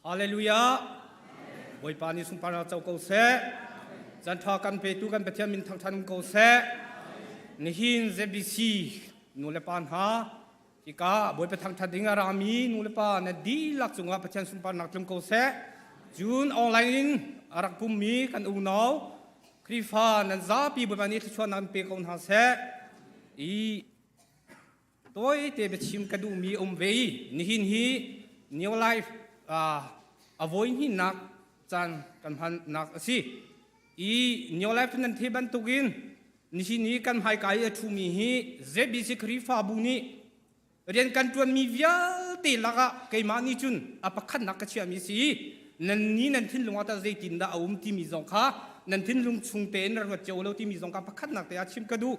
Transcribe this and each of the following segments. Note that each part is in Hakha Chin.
Hallelujah. Bawipa nih sunparnak co ko seh. Caan ṭha kan petu kan Pathian min thangṭhat um ko seh. Nihin ZBC nu le pa hna hika Bawipa thangṭhat ding a rami nu le pa na dihlak cungah Pathian sunparnak tlung ko seh. Cun online in a rak pummi kan unau Khrihfa nan zapi Bawipa nih thluachuahnak in pe ko hna seh. I Tawite biachim ka duhmi um ve i nihin hi New Life a voi hnihnak caan kan hmannak a si. I New Life nan the bantukin nihin i kan hmaika i a ṭhumi hi ZBC Khrihfabu nih rian kan ṭuanmi vialte lakah keimah nih cun a pakhatnak ka chiahmi si i nan ni nan thinlung ah tah zeitindah a um timi zong kha nan thinlung chung tein ra ruat cio lo timi zong kha pakhatnak te ah chim ka duh.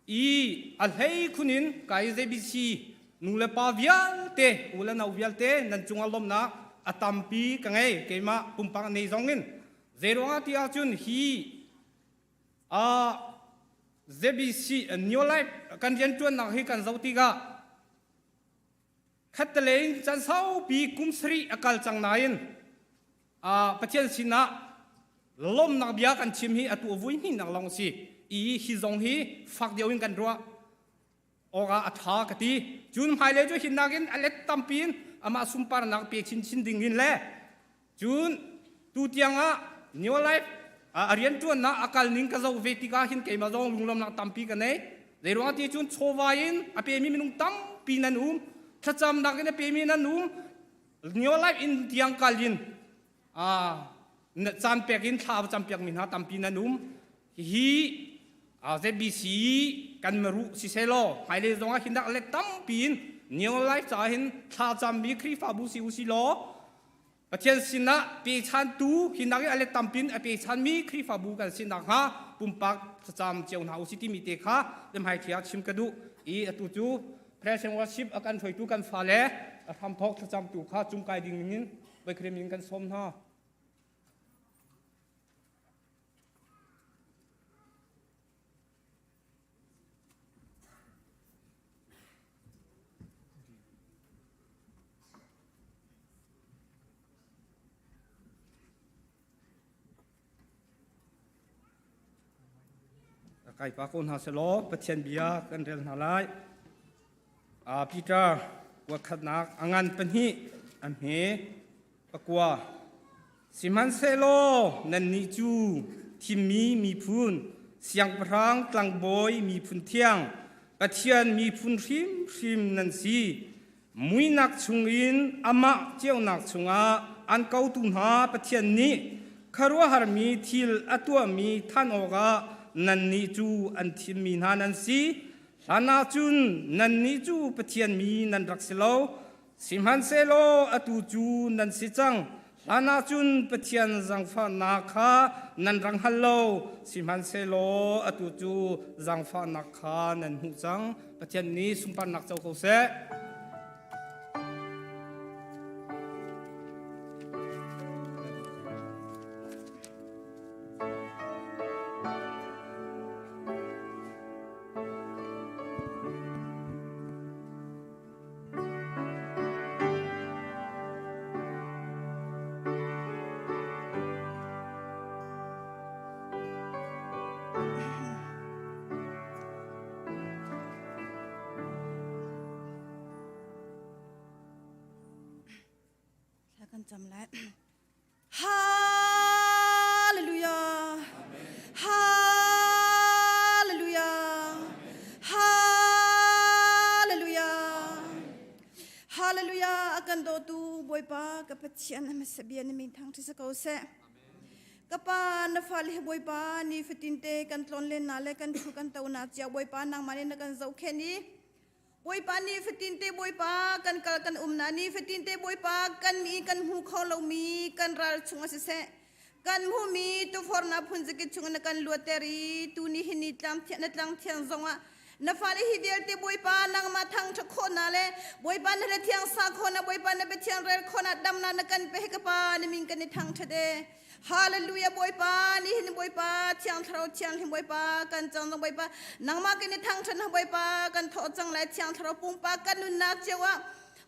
I a hlei khun in kai ZBC nu le pa vialte u le nau vialte nan cungah lawmhnak a tampi ka ngei keimah pumpak nei zong in zeiruangah ti ahcun hi a ZBC New Life kan rianṭuannak hi kan zoh tikah khattelei in caan saupi kum sarih a kal cang nain Pathian sinah lawmnak bia kan chim hi atu vui hnihnak lawng si i hi zong hi fak deuh in kan ruah awkah a ṭha ka ti cun hmailei cu hinnak in a let tampi in amah sunparnak pe chinchin ding in le cun tu tiangah New Life a rianṭuannak a kal ning ka zoh ve tikah hin keimah zong lunglawmnak tampi ka nei zeiruang ti cun chawva in a pemi minung tampi nan um thlacamnak in a pemi nan um New Life in tiang kal in caan pek in thla cam piak mi hna tampi nan um hi ZBC kan maru siselaw hmailei zong ah hin dak let tampi in New Life ca hin thla cam mi Khrihfabu si u si law Pathian sinah pechantu hi nak i a let tampin a pechanmi Khrihfabu kan si nakhnga pumpak thlacam cio hna u si timi te kha hmai thia chim ka duh i atu cu Praise and worship a kan hruaitu kan fale a hramthawk thlacamtu kha cungkai ding in Bawikhrim in kan sawm hna. Kai pa ko hna selaw Pathian bia kan rel hna lai. Peter kuakhatnak a ngan pahnih a hme pakua. Sihmanhsehlaw nannih cu thimmi miphun, siangpahrang tlangbawi miphun thiang, Pathian miphun hrimhrim nan si. Muinak chungin amah ceunak chungah an kotu hna Pathian nih khuaruahharmi thil a tuahmi than awkah nannih cu an thimmi hna nan si. Hlan ah cun nannih cu Pathian mi nan rak si lo, sihmanhsehlaw atu cu nan si cang. Hlan ah cun Pathian zaangfahnak kha nan rak hngal lo, sihmanhsehlaw atu cu zaangfahnak kha nan hmuh cang. Pathian nih sunparnak co ko seh. Thla kan cam lai. Hallelujah. Hallelujah. Hallelujah. Hallelujah. A kan dawtu Bawipa ka Pathian na hmasa bia na min thang ṭhi ko seh. Ka pa na fale he Bawipa ni fatin te kan tlawn len na le kan thu kan to na cia Bawipa nangmah nih na kan zohkhenh i Bawipa ni fatin te Bawipa kan kal kan um na ni fatin te Bawipa kan mi kan hmu kho lomi kan ral chung a siseh kan hmumi tuforna phun zakit chung na kan luater i tu ni hin ni tlang thian na tlang thian zongah na fale hi vialte Bawipa nangmah thang tha khawh na le Bawipa na le thiang sa khawh na Bawipa na biathiang rel khawh na dam na na kan pe ka pa na min kan i thang tha de Hallelujah Bawipa ni hin Bawipa thiang thlarau thianghlim Bawipa kan cang zong Bawipa nangmah kan i thangṭhat na Bawipa kan thawh cang lai thiang thlarau pumpak kan nunnak cio ah.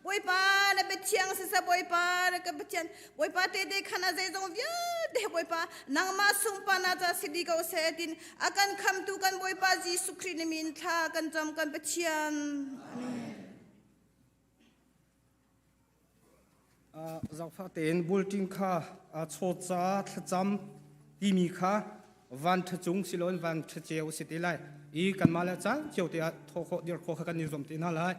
Bawipa na biathiang siseh Bawipa na ka Pathian Bawipa tehte khan a zeizong vialte Bawipa nangmah sungparnak ca si dih ko seh tin a kan khamtu kan Bawipa Jesuh Khrih na min thla kan cam kan Pathian. Amen. Zaangfah tein bulletin kha chawca thlacam timi kha van ṭha cung siloin van ṭha ceu si te lai i kanmah le caan cio te ah thawh khawh dir khawh kha kan i zuam te hna lai.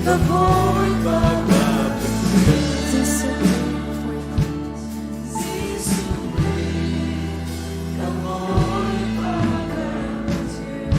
Ka Bawipa ka Pathian. Jesuh Khrih ka Bawipa. Jesuh Khrih ka Bawipa ka Pathian.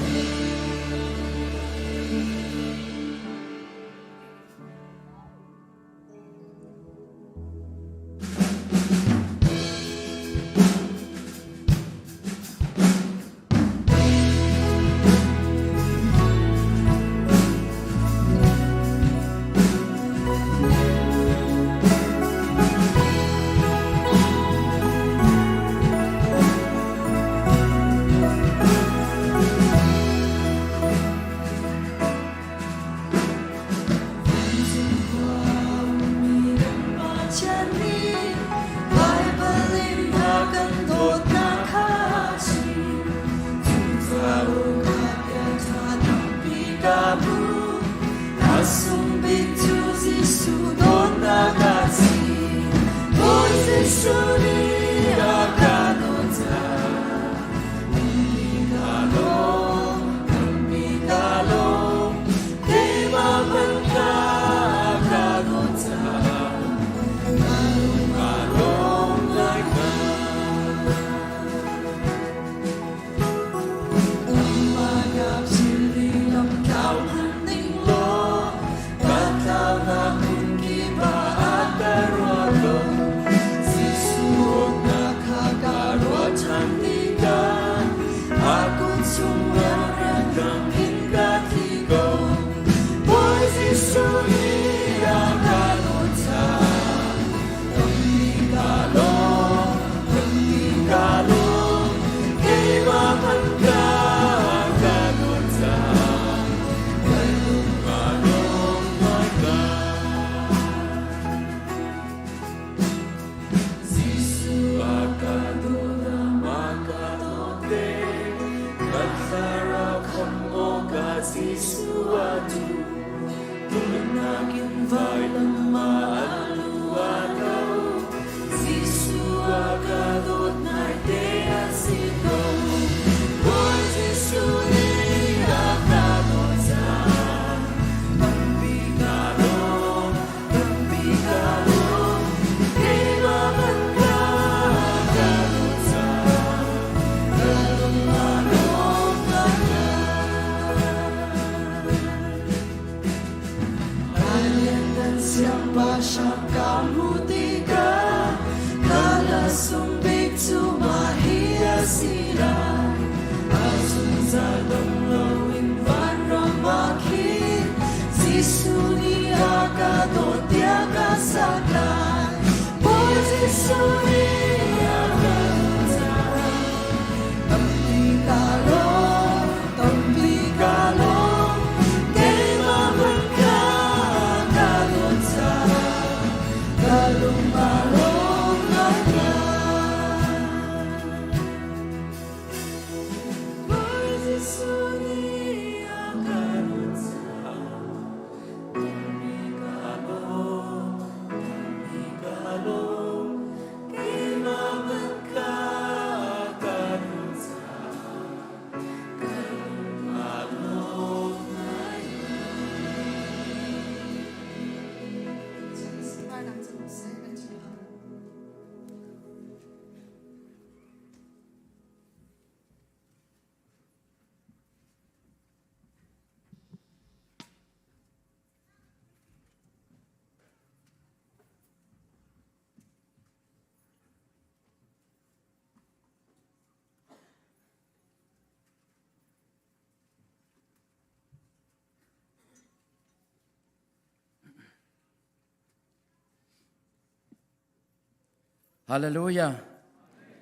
Hallelujah.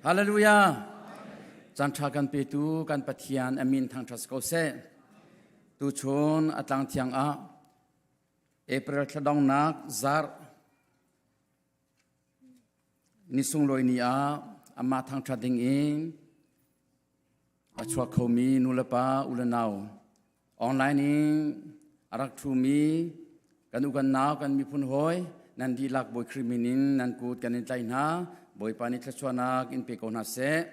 Hallelujah. Caan ṭha kan petu kan Pathian amin thangṭhat ko seh. Tuchun a tlang thiang ah April thla dongnak zarh ni sunglawi ni ah amah thangṭhat ding in a chuak khomi nulepa u le nau online in a rak ṭhumi kan u kan nau kan miphun hawi nan dihlak Bawi Khrih min in nan kut kan in tlaih hna. Bawipa nih thluachuahnak in pe ko hna seh.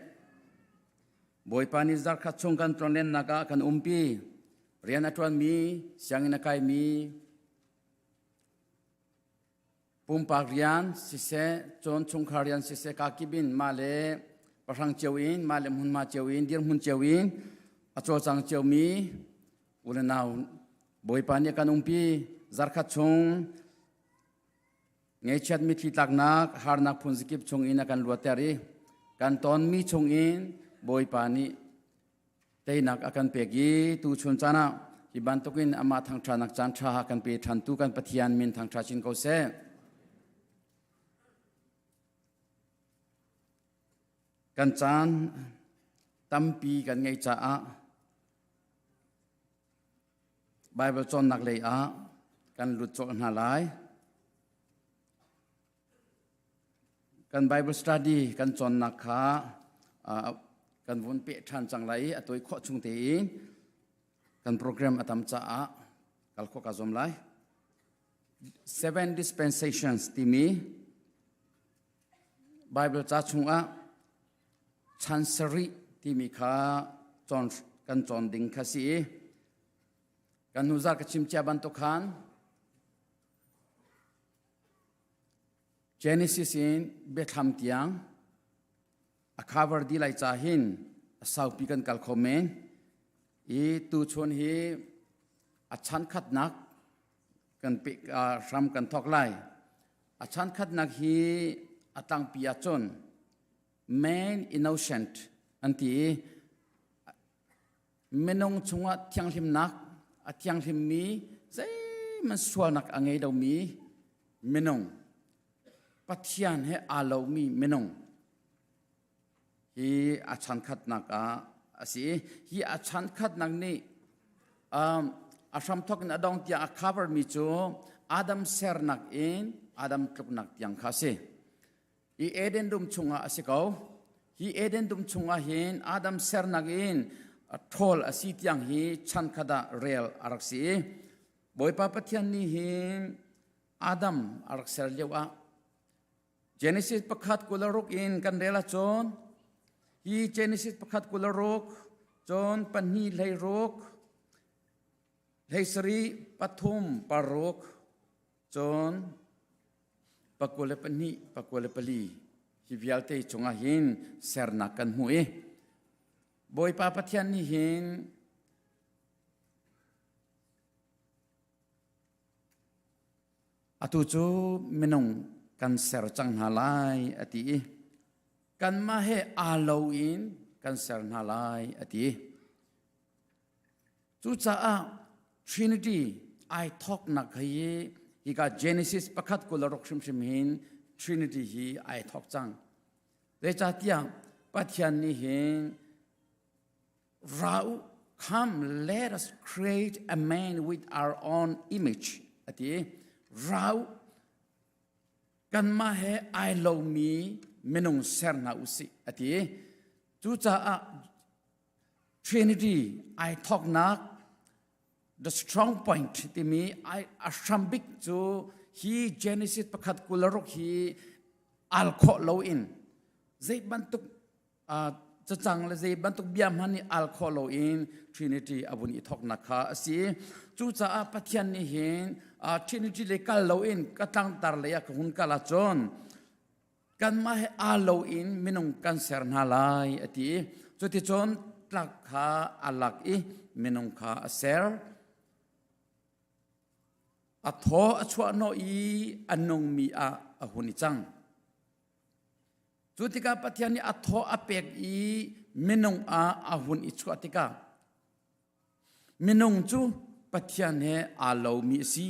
Bawipa nih zarkhat chung kan tlonlennak ah kan umpi. Rian a ṭuanmi, sianginn a kaimi, Pumpak rian siseh, cun chungkhar rian siseh, kakip in mah le pahrang cio in, mah le hmunhma cio in, dirhmun cio in a cawlcang ciomi u le nau Bawipa nih a kan umpi zarkhat chung Ngaihchiat mitthli tlaknak harnak phunzikip chungin a kan luatter i kan tonmi chungin Bawipa nih teinak a kan pek i tuchun caan ah hi bantukin amah thangṭhatnak caan ṭha kan pe ṭhantu kan Pathian min thangṭha chin ko seh. Kan caan tampi kan ngeih caah Baibal cawnnak lei ah kan lut colh hna lai. Kan Bible study kan cawnnak kha kan vun peh ṭhan cang lai i a tawi khawh chung tein kan program a tam caah kal khawh ka zuam lai. Seven dispensations timi Bible ca chungah chan sarih timi kha cawn kan cawn ding kha si i kan hnu zarh ka chim cia bantuk khan Genesis in Biathlam tiang a cover di lai ca hin a saupi kan kal kho men i tuchun hi a chan khatnak kan pe hram kan thok lai a chan khatnak hi a tlangpi ahcun man innocent an ti i minung chungah thianghlimnak a thianghlimmi zeihmanh sualnak a ngei lomi minung Pathian he aa lomi minung hi a chankhatnak ah a si i hi a chankhatnak nih um, a hramthok in a dong tiang a cover mi cu Adam sernak in Adam tluknak tiang kha a si. Hi Eden dum chungah a si ko. Hi Eden dum chungah hin Adam sernak in ṭhawl a si tiang hi chan khat ah rel a rak si i Bawipa Pathian nih hin Adam a rak ser lio ah Genesis pakhat 26 in kan rel ahcun hi Genesis pakhat 26 cun pahnih 16 17 pathum paruk cun 22 24 hi vialte cungah hin sernak kan hmuh i Bawipa Pathian nih hin atu cu minung kan ser cang hna lai a ti i kanmah he aa lo in kan ser hna lai a ti. Cucaah Trinity ai thawknak hi hika Genesis pakhat 26 hrimhrim hin Trinity hi ai thawk cang. Zeicahtiah Pathian nih hin ra u come let us create a man with our own image a ti. Ra u kanmah he ai lomi minung ser hna usih a ti. Cucaah Trinity ai thawknak the strong point timi ai a hrambik cu hi Genesis pakhat 26 hi al khawh loin zei bantuk cacang le zei bantuk bia hmanh nih al khawh loin Trinity a vun i thawknak kha a si. Cucaah Pathian nih hin Trinity le kal loin ka tlangtar lei ah ka hun kal ahcun kanmah he aa lo in minung kan ser hna lai a ti i cuticun tlak kha a lak i minung kha a ser a thaw a chuahhnawh i a nungmi ah a hun i cang cu tikah Pathian nih a thaw a pek i minung ah a hun i chuah tikah Minung cu Pathian he aa lomi a si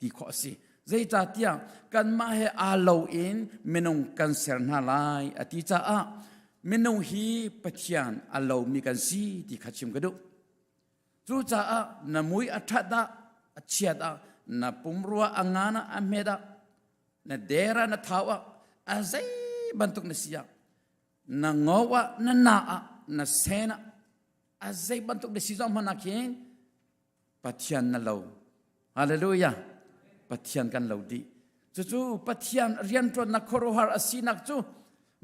ti khawh a si. Zeicahtiah kanmah he aa lo in minung kan ser hna lai a ti caah minung hi Pathian a lomi kan si ti kha chim ka duh. Cucaah na mui a ṭhat ah a chiat ah na pumrua a ngan ah a hmet ah na der ah na thau ah a zei bantuk na si ah na ngo ah na na ah na sen ah a zei bantuk na si zong hmanh ah khin Pathian na lo hallelujah Pathian kan lo dih cucu Pathian rianṭuannak khuaruahhar a sinak cu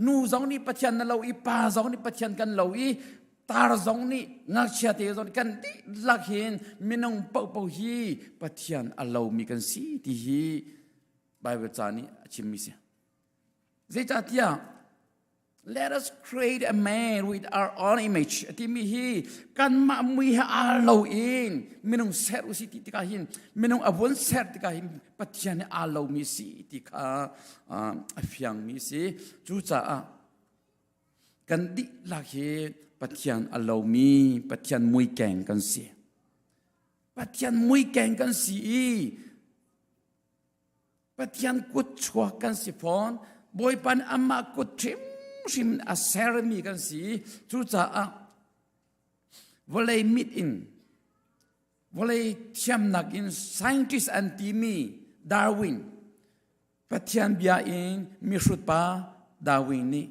nu zong nih Pathian na lo i pa zong nih Pathian kan lo i tar zong nih ngakchia te zong nih kan dihlak hin minung paohpaoh hi Pathian a lomi kan si ti hi. Bible ca nih a chimmi si. Zeicahtiah let us create a man with our own image timi hi kanmah mui he aa lo in minung ser usi ti tikah hin minung a vun ser tikah hin Pathian he aa lomi si ti kha a fiangmi si. Cucaah kan dihlak hi Pathian a lomi Pathian muikeng kan si. Pathian muikeng kan si i Pathian kut chuak kan si fawn. Bawipa nih amah kut hrimhrim a sermi kan si. Cucaah vawlei mit in vawlei thiamnak in scientist an timi Darwin Pathian bia in mihrut pa Darwin nih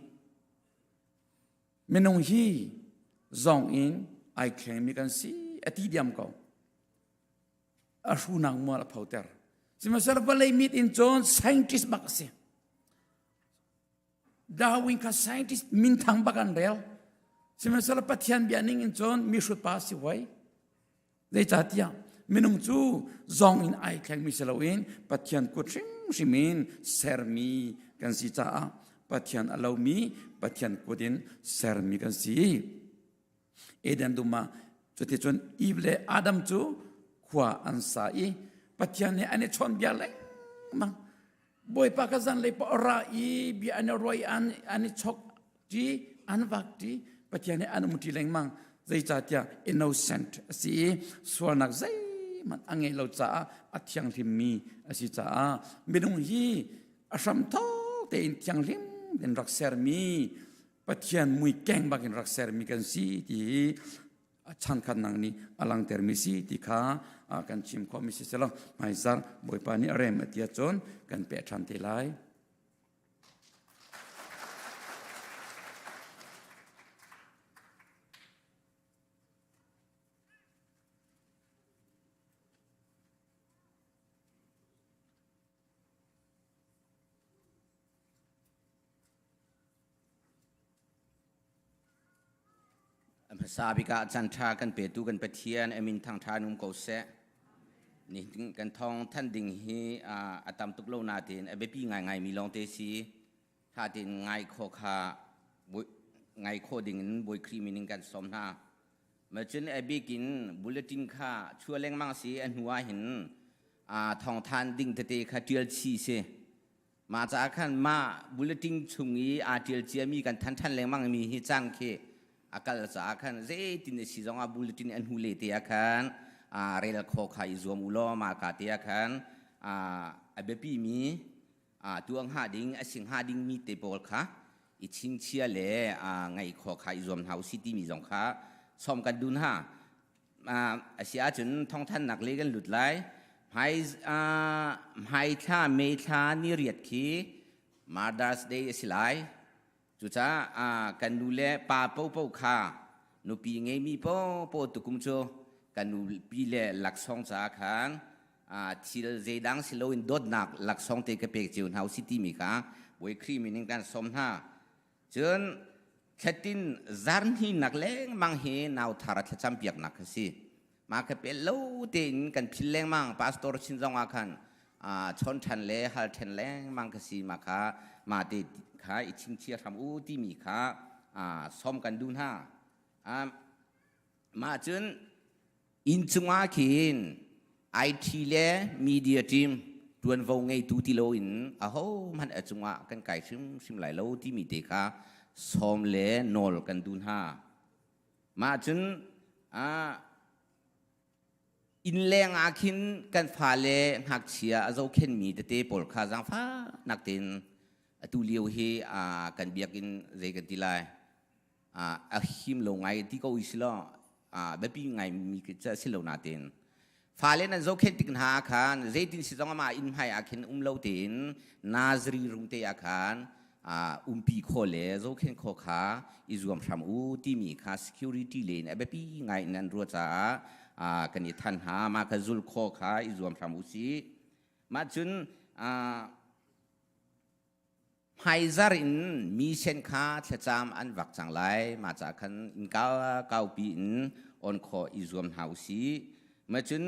minung hi zong in ai thlengmi kan si a ti diam ko. A hrunak mual a photer. Sihmanhsehlaw vawlei mit in cun scientist bak a si. Darwin kha scientist minthang bak an rel. Sihmanhsehlaw Pathian bia ning in cun mihrut pa si hoi. Zeicahtiah minung cu zong in ai thlengmi si loin Pathian kut hrimhrim in sermi kan si caah Pathian a lomi Pathian kut in sermi kan si. Eden dum ah cuticun Eve le Adam cu khua an sa i Pathian he an i chawnbia lengmang. Bawipa ka zanlei paoh ra i bia an i ruai an an i chok ṭi an vak ṭi Pathian he an um ṭi lengmang. Zeicahtiah innocent a si i sualnak zeihmanh a ngeih lo caah a thianghlimmi a si caah minung hi a hramthawk tein thianghlim in rak sermi Pathian mui keng bak in rak sermi kan si ti hi chan khat nang nih a langtermi si ti kha kan chim khawhmi si selaw hmaizarh Bawipa nih a rem a ti ahcun kan peh ṭhan te lai. Hmasa bik ah caan ṭha kan petu kan Pathian a min thangṭha in um ko seh. Nihin kan thawng thanh ding hi a tam tuk lo nain a biapi ngaingaimi lawngte si. Ṭha tein ngai khawh kha ngai khawh ding in Bawi Khrih min in kan sawm hna. Macun a bik in bulletin kha chuah lengmang si a hnu ah hin thawngthan ding tete kha ṭial chih si. Mah caah khan mah bulletin chung i aa ṭial ciami kan than ṭhan lengmangmi hi cang khi a kal caah khan zeitin a si zongah bulletin an hnu le te ah khan rel khawh kha i zuam u law mah ka te ah khan a biapimi tuah hnga ding a si hnga dingmi te pawl kha i chingchia le ngaih khawh kha i zuam hna usih timi zong kha sawm kan duh hna. A si ahcun thawngthannak le kan lut lai. Hmai thla May thla ni riat khi Mother's Day a si lai. Cucaah kan nu le pa popo kha nupi ngeimi popo tukum cu kan nupi le laksawng caah khan thil zeidang si loin dawtnak laksawng te ka pek cio hna usih timi kha Bawi Khrih min in kan sawm hna. Cun thlatin zarhninak lengmang hi nauthar a thlacam piaknak kha si. Mah kha pel lo tein kan phil lengmang pastor chin zong ah khan chawn ṭhan le hal ṭhen lengmang kha si mah kha mah te kha i chingchia hram u timi kha sawm kan duh hna. Mah cun Inn cungah khin IT le media team ṭuanvo ngeitu ti loin ahohmanh a cungah kan kai hrimhrim lai lo timi te kha sawm le nawl kan duh hna. Mah cun innleng ah khin kan fale ngakchia a zohkhenhmi tete pawl kha zaangfahnak tein atu lio hi kan biakinn zei kan ti lai a him lo ngai ti ko i si law biapi ngai mi ca si lo nain fale nan zohkhenh tik hna khan zeitin si zong amah inn hmai ah khin um lo tein nazri rung te ah khan umpi kho le zohkhenh kho kha i zuam hram u timi kha security le in a biapi ngai in an ruah caah kan i than hna mah kha zul kho kha i zuam hram u si mah cun Hmaizar in mission kha thlacam an vak cang lai. Mah ca khan innka kaupi in on khawh i zuam hna usih. Macun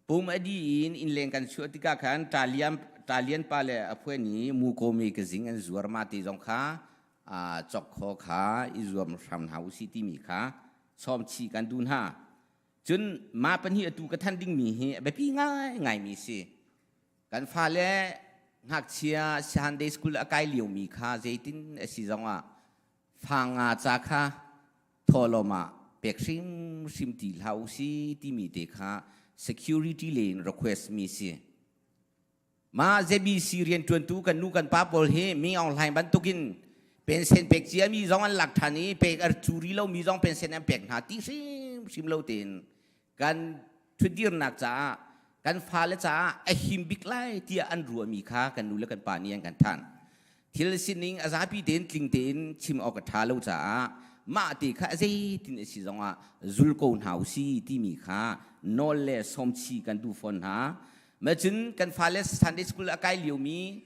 pum a dih in innleng kan chuah tikah khan ṭaliam Talian pa le a phuan i muko mi ka zing an zuar ma ti zong kha cok kho kha i zuam hram hna usih timi kha sawm chih kan duh hna. Cun mah pahnih atu ka than dingmi hi a biapi ngaingaimi si. Kan fale ngakchia Sunday school a kai liomi kha zeitin a si zongah fa nga ca kha thawhlawm ah pek hrimhrim ti hlah usih timi te kha security lei in request mi si. Mah ZBC rianṭuantu kan nu kan pa pawl hi Ming Aung Hlaing bantukin pension pek ciami zong an lak ṭhan i pek a curi lomi zong pension an pek hna ti hrimhrim lo tein kan ṭhutdirnak caah kan fale caah a him bik lai tiah an ruahmi kha kan nu le kan pa nih an kan thanh. Thil sining a zapi tein tling tein chim awk a ṭha lo caah mah te kha a zeitin a si zongah zul ko hna usih timi kha nawl le sawmchi kan duh fawn hna. Macun kan fale Sunday school a kai liomi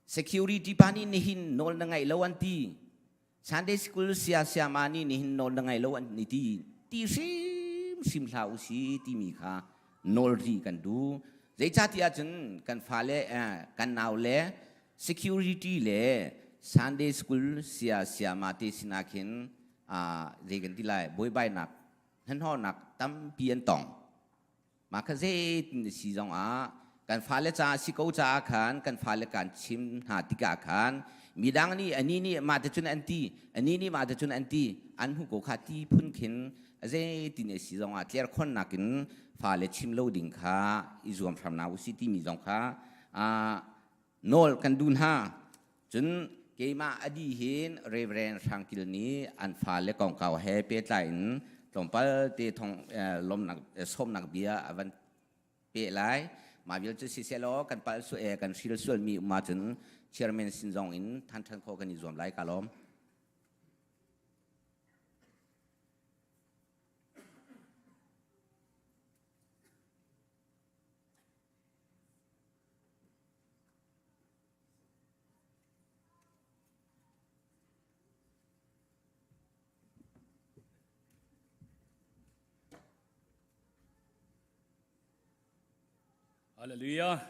security pa nih nihin nawl na ngaih lo an ti. Sunday school sia siama nih nihin nawl na ngaih lo an ti. Ti hrimhrim hlah u si timi kha nawl ri kan duh. Zeicahtiah cun kan fale kan nau le security le Sunday school sia siama te sinah khin zei kan ti lai buaibainak hnahnawhnak tampi an tong. Mah kha zeitin a si zongah kan fale caah si ko caah khan kan fale kan chim hna tikah khan midang nih ani nih mah te cun an ti ani nih mah te cun an ti an hmu ko kha ti phun khin zeitin a si zongah tlerkhonnak in fale chim lo ding kha i zuam hram hna usih timi zong kha nawl kan duh hna. Cun keimah a dih hin Reverend Hrang Kil nih an fale kongkau he pehtlai in tlawmpal te thong lawmnak sawmnak bia a van peh lai. Mah vial cu siseh law kan palh su kan hril sualmi um ahcun chairman sin zong in than than khawh kan i zuam lai ka lawm. Hallelujah.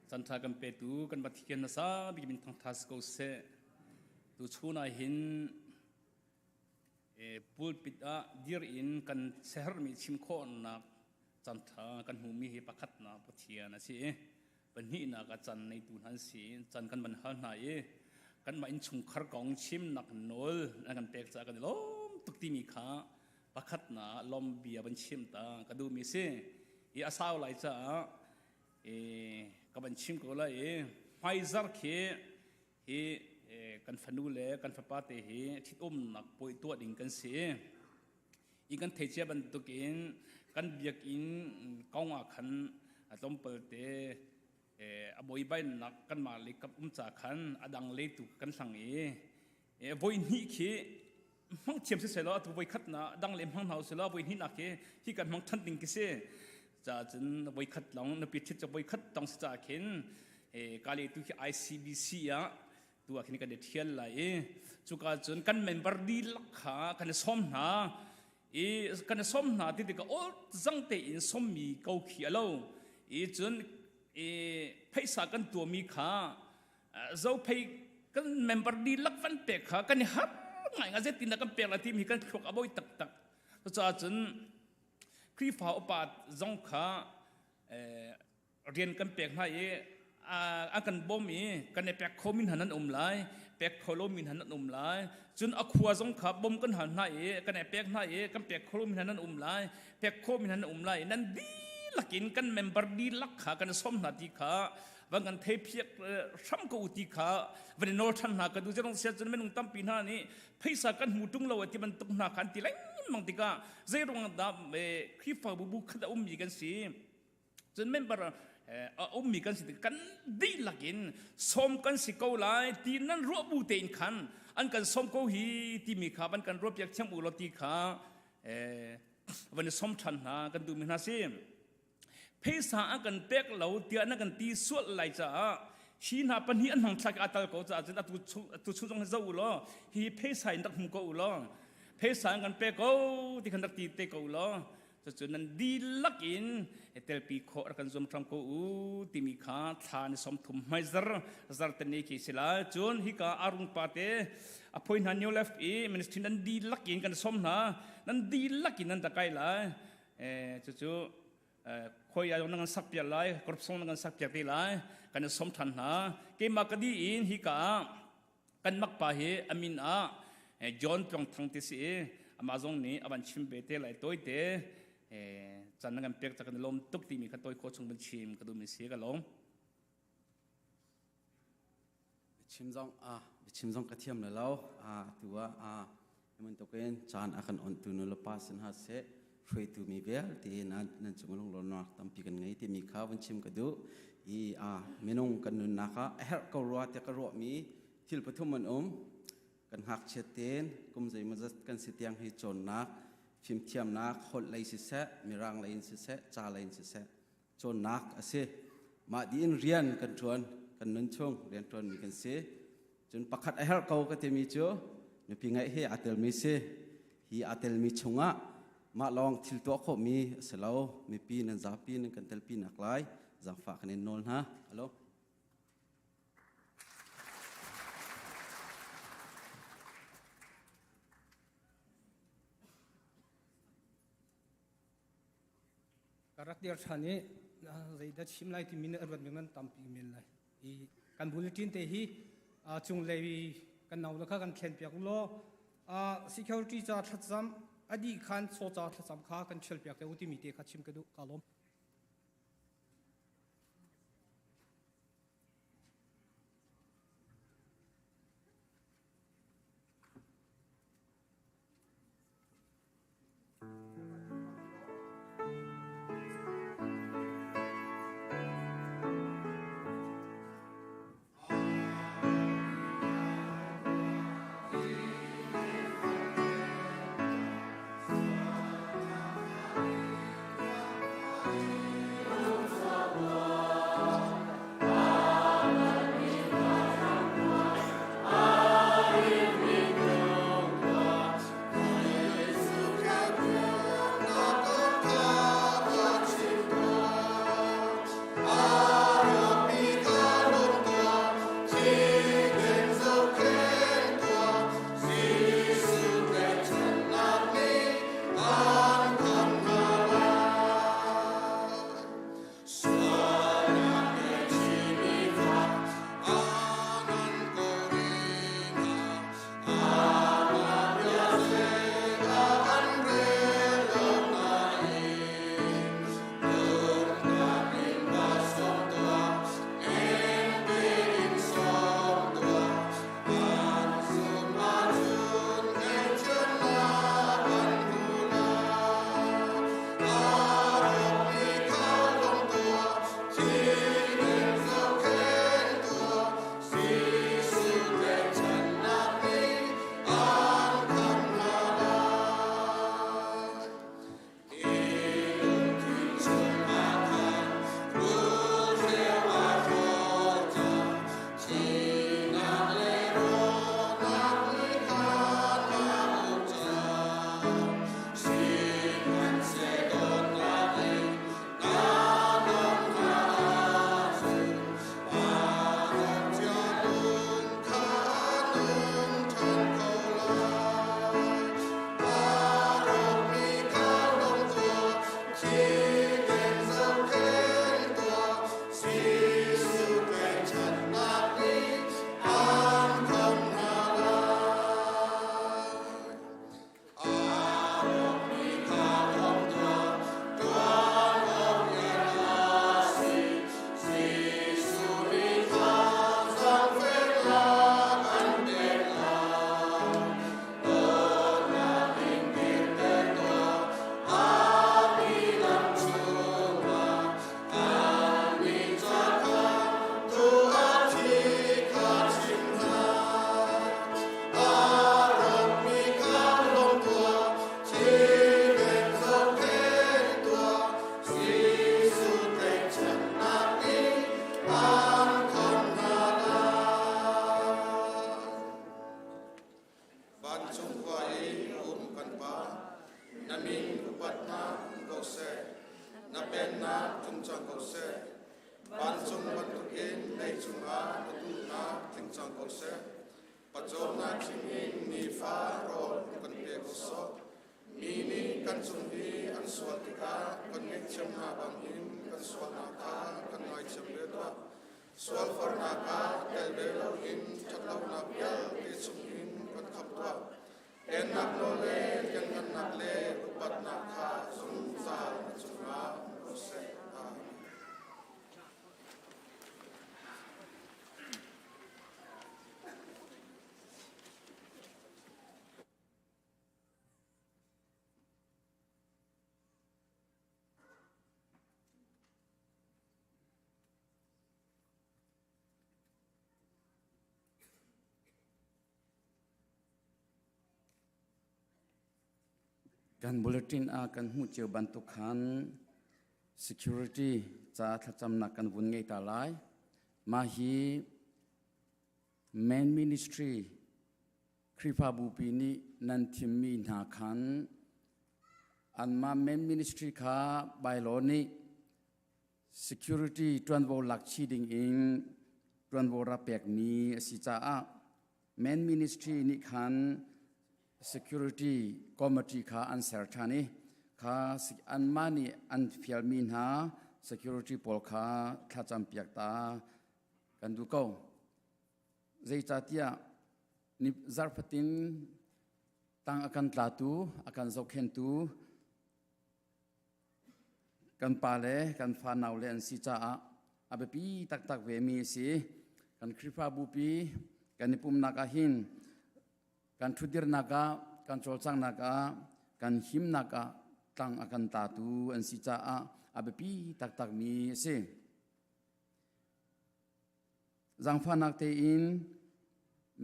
Cantha kan petu kan Pathian na sa bik min thangtha si ko seh. Tu chun ah hin pulpit ah dir in kan sehermi chim khawhnak cantha kan hmuhmi hi pakhatnak Pathian a si i pahnihnak ah can neitu hna an si can kan van hal hna i kanmah innchungkhar kong chimnak nawl an kan pek caah kan i lawm tuk timi kha pakhatnak lawm bia van chim ta ka duhmi si i a sau lai caah ka van chim ko lai i hmaizar khi hi kan fanu le kan fapa te hi ṭhitumnak puai tuah ding kan si i kan thei cia bantukin kan biakinn kong ah khan tlawmpal te a buaibainak kanmah lei kap um ca khan a dang lei tu kan hlang i voi hnih khi hmang thiam si selaw atu voi khat na dang le hmang hna selaw voi hnih nak khi hi kan hmang than ding khi si ca cun voi khat long nupi thit cu voi khat tong si ca khin kale tu khi ICBC ah tu ah khin kan i thial lai i cuka cun kan member dihlak kha kan i sawm hna i kan i sawm hna ti tikah ol zang tein sawmmi ko khi a lo i cun i phaisa kan tuahmi kha zophei kan member dihlak van pek kha kan i har ngai nga zetin dah kan pek la timi kan thluak a boi taktak cucaah cun Khrihfa upa zong kha rian kan pek hna i a kan bawm i kan i pek khomi hna nan um lai pek kho lomi hna nan um lai cun a khua zong kha bawm kan hal hna i kan i pek hna i kan pek kho lomi hna nan um lai pek khomi hna nan um lai nan dihlak in kan member dihlak kha kan sawm hna ti kha van kan thei phiak hram ko u ti kha van i nawl ṭhan hna ka du zerong sia cun minung tampi hna nih phaisa kan hmu ṭung lo ti bantuk hna kha an ti lengmang tikah zei ruang dah Khrihfabu bu khat a ummi kan si cun member a ummi kan si kan dihlak in sawm kan si ko lai ti nan ruah bu tein khan an kan sawm ko hi timi kha van kan ruah piak thiam u law ti kha van i sawm ṭhan hna kan duhmi hna si phaisa a kan pek lo tiah na kan ti sual lai caah hi hna pahnih an hmang thlak a tal ko caah cun atu atu chung zong hi zoh u law hi phaisa in rak hmu ko u law phaisa in kan pe ko ti khan rak ti te ko u law. Cucu nan dihlak in telpi khawh rak kan zuam hram ko u timi kha thla ni 30 hmaizar zarteni khi si lai. Cun hika Arung pa te a phoi hna New Left i ministry nan dihlak in kan som hna. Nan dihlak in nan rak kai lai. Cucu khoi ah nan kan sak piak lai, group song nan kan sak piak te lai. Kan i som than hna. Keimah ka di in hika ah kan makpa hi a min ah John Tluang Thang ti si i amah zong nih a van chim ve te lai tawi te can na kan pek ca kan i lawm tuk timi kha tawi khawh chung van chim ka duhmi si ka lawm. Chim zong a chim zong ka thiam le lo a tu ah a bantukin caan a kan ontu nu le pa sin ha seh hruaitu mi vialte nan nan cung lunglawmnak tampi kan ngei timi kha vun chim ka duh i a minung kan nunnak ah a herh ko rua tiah ka ruahmi thil pathum an um kan ngakchiat tein kum zeimawzat kan si tiang hi cawnnak fimthiamnak holh lei siseh mirang lei in siseh ca lei in siseh cawnnak a si mah diin rian kan ṭuan kan nun chung rian ṭuanmi kan si cun pakhat a herh ko ka timi cu nupi ngeih hi aa telmi si hi aa telmi chungah mah lawng thil tuah khawhmi a si lo mipi nan zapi nan kan telpi nak lai zaangfah kan in nawl hna alo Ka rak dir ṭhan i zeidah chim lai timi nih a ruat mi nan tampi men lai. I kan bulletin te hi cunglei kan nau le kha kan thlen piak u law security ca thlacam a dih khan chaw ca thlacam kha kan ṭhial piak te u timi te kha chim ka duh ka lawm. Vancung bantukin leicung ah na duhnak tling cang ko seh. Pawcawmnak chingin nifa rawl kan pe ko sawh. Mi nih kan cung i an sual tikah kan ngaihthiam hna bangin kan sualnak kha kan ngaithiam ve tuah. Sualfornak ah tel ve loin ṭhatlonak vialte chungin kan khamh tuah. Pennak nawl le lianngannak le upatnak kha zungzal na cungah um ko seh. Amen. Kan bulletin ah kan hmuh cio bantuk khan security ca thlacamnak kan vun ngei ta lai. Mah hi main ministry Khrihfabupi nih nan thimmi hna khan anmah main ministry kha bylaw nih security ṭuanvo lak chih ding in ṭuanvo rak pekmi a si caah main ministry nih khan security committee kha an ser ṭhan i kha anmah nih an fialmi hna security pawl kha thlacam piak ta kan duh ko. Zeicahtiah ni zarhfatin tang a kan tlatu, a kan zohkhentu kan pa le kan fanau le an si caah a biapi taktak ve mi a si. Kan Khrihfabu pi kan i pumnak ah hin kan ṭhutdirnak ah, kan cawlcanghnak ah, kan himnak ah tlang a kan tlatu an si caah a biapi taktak mi a si. Zaangfahnak tein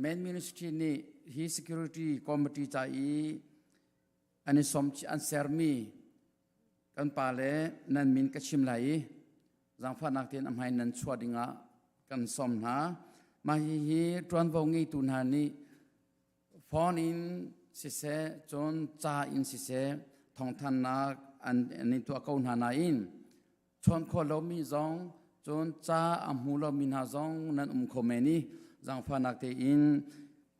Main Ministry nih hi security committee ca i an i som an sermi kan pa le nan min ka chim lai i zaangfahnak tein a hmai nan chuah dingah kan sawm hna. Mah hihi ṭuanvo ngeitu hna nih phone in siseh cun ca in siseh thawngthannak an, an in tuah ko hna nain chawn khawh lomi zong cun ca a hmu lomi hna zong nan um kho men i zaangfahnak tein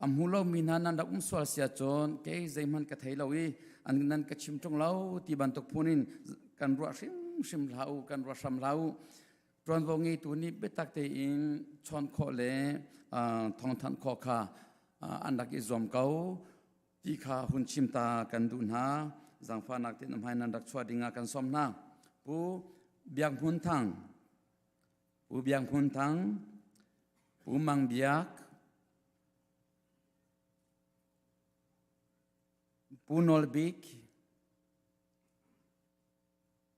a hmu lomi hna nan rak um sual sia cun kei zeihmanh ka thei lo i an nan ka chim ṭung lo ti bantuk phun in kan ruah hrimhrim hlah u kan ruah hram hlah u ṭuanvo ngeitu nih biatak tein chawn khawh le thawngthanh khawh kha an rak i zuam ko ti kha hun chim ta kan duh hna. Zaangfahnak tein hmai nan rak chuah ding ah kan sawm hna. Pu Biak Hmun Thang, Pu Biak Hmun Thang, Pu Mang Biak, Pu Nawl Bik,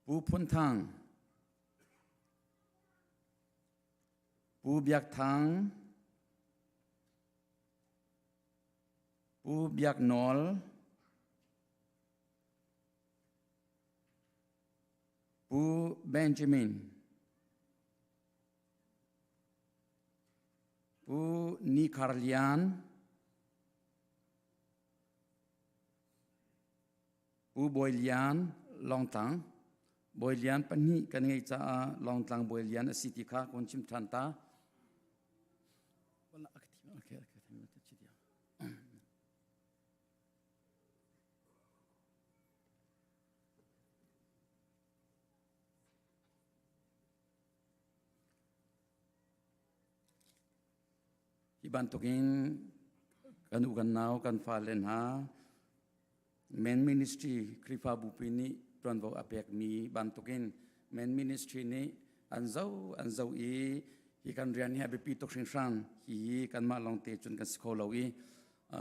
Pu Phun Thang, Pu Biak Thang, Pu Biak Nawl, Pu Benjamin, Pu Ni Khar Lian, Pu Bawi Lian Lawngtlang, Bawi Lian pahnih kan ngeih caah Lawngtlang Bawi Lian a si ti kha kun chim ṭhan ta. Hi bantukin kan u kan nau kan fale hna Men Ministry Khrihfabu pi nih ṭuanvo a pekmi bantukin Men Ministry nih an zo an zo i hi kan rian hi a biapi tuk hringhran hi kanmah lawngte cun kan si kho lo i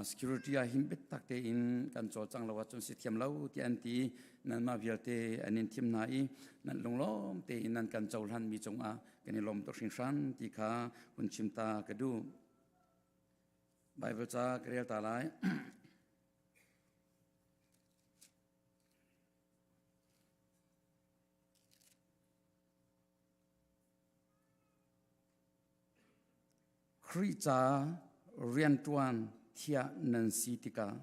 security ah hin biatak tein kan cawlcang lo ahcun si thiam lo ti an ti nanmah vialte an in thim hna i nan lunglawm tein nan kan cohlan mi cungah kan i lawm tuk hringhran ti kha hun chim ta ka duh Bible ca ka rel ta lai Khrih ca rianṭuan thiah nan si tikah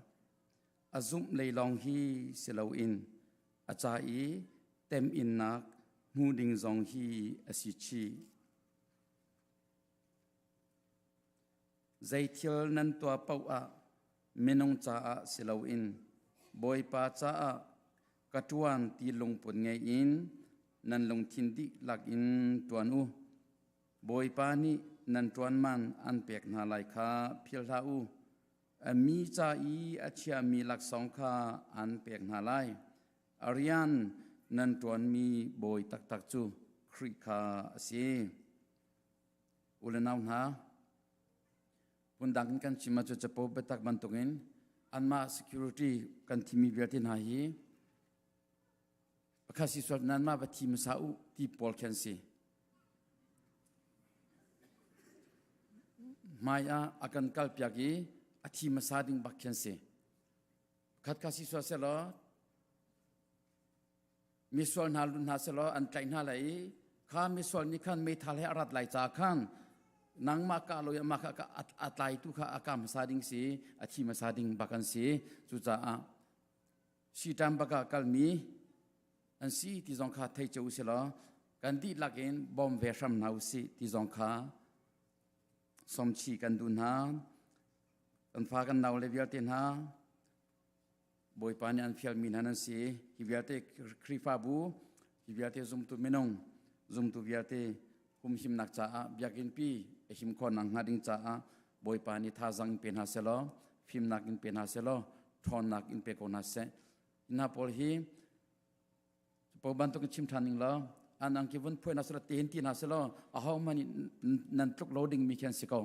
a zumh lei lawng hi si loin a ca i teminnak. hmu ding zong hi a si chih. Zei thil nan tuah paoh ah minung caah si loin Bawipa caah ka ṭuan ti lungput ngei in nan lungthin dihlak in ṭuan u. Bawipa nih nan ṭuan man an pek hna lai kha philh hlah u. A mi ca i a chiahmi laksawng kha an pek hna lai. A rian nan ṭuanmi bawi taktak cu Khrih kha a si. U le nau hna, phundang in kan chim ahcun capo biatak bantukin anmah security kan thimi vialte hna hi pakhat si sual nanmah va thi hmasa u ti pawl khi an si. Hmai ah a kan kalpiak i a thi hmasa ding bak khi an si. Pakhat kha si sual selaw misual hna lut hna selaw an tlaih hna lai i kha misual nih khan meithal he a rat lai ca khan nangmah kah lo i amah kha a tlaitu kha a kah hmasa ding si a thi hmasa ding bak an si. Cucaah siṭam bak ah kalmi an si ti zong kha thei cio usih law kan dihlak in bawm ve hram hna usih ti zong kha sawmchih kan duh hna. Kan fa kan nau le vialte hna Bawipa nih an fialmi hna nan si. Hi vialte Khrihfabu, hi vialte zumtu minung, zumtu vialte humhimnak caah biakinn pi a him khawhnak hnga ding caah Bawipa nih thazaang in pe hna selaw, fimnak in pe hna selaw, ṭhawnnak in pe ko hna seh. Hi hna pawl hi Po bantuk in chim ṭhan ning law an angki vun phuai hna selaw tein ti hna selaw aho hmanh nih nan tluk lo ding mi khi an si ko.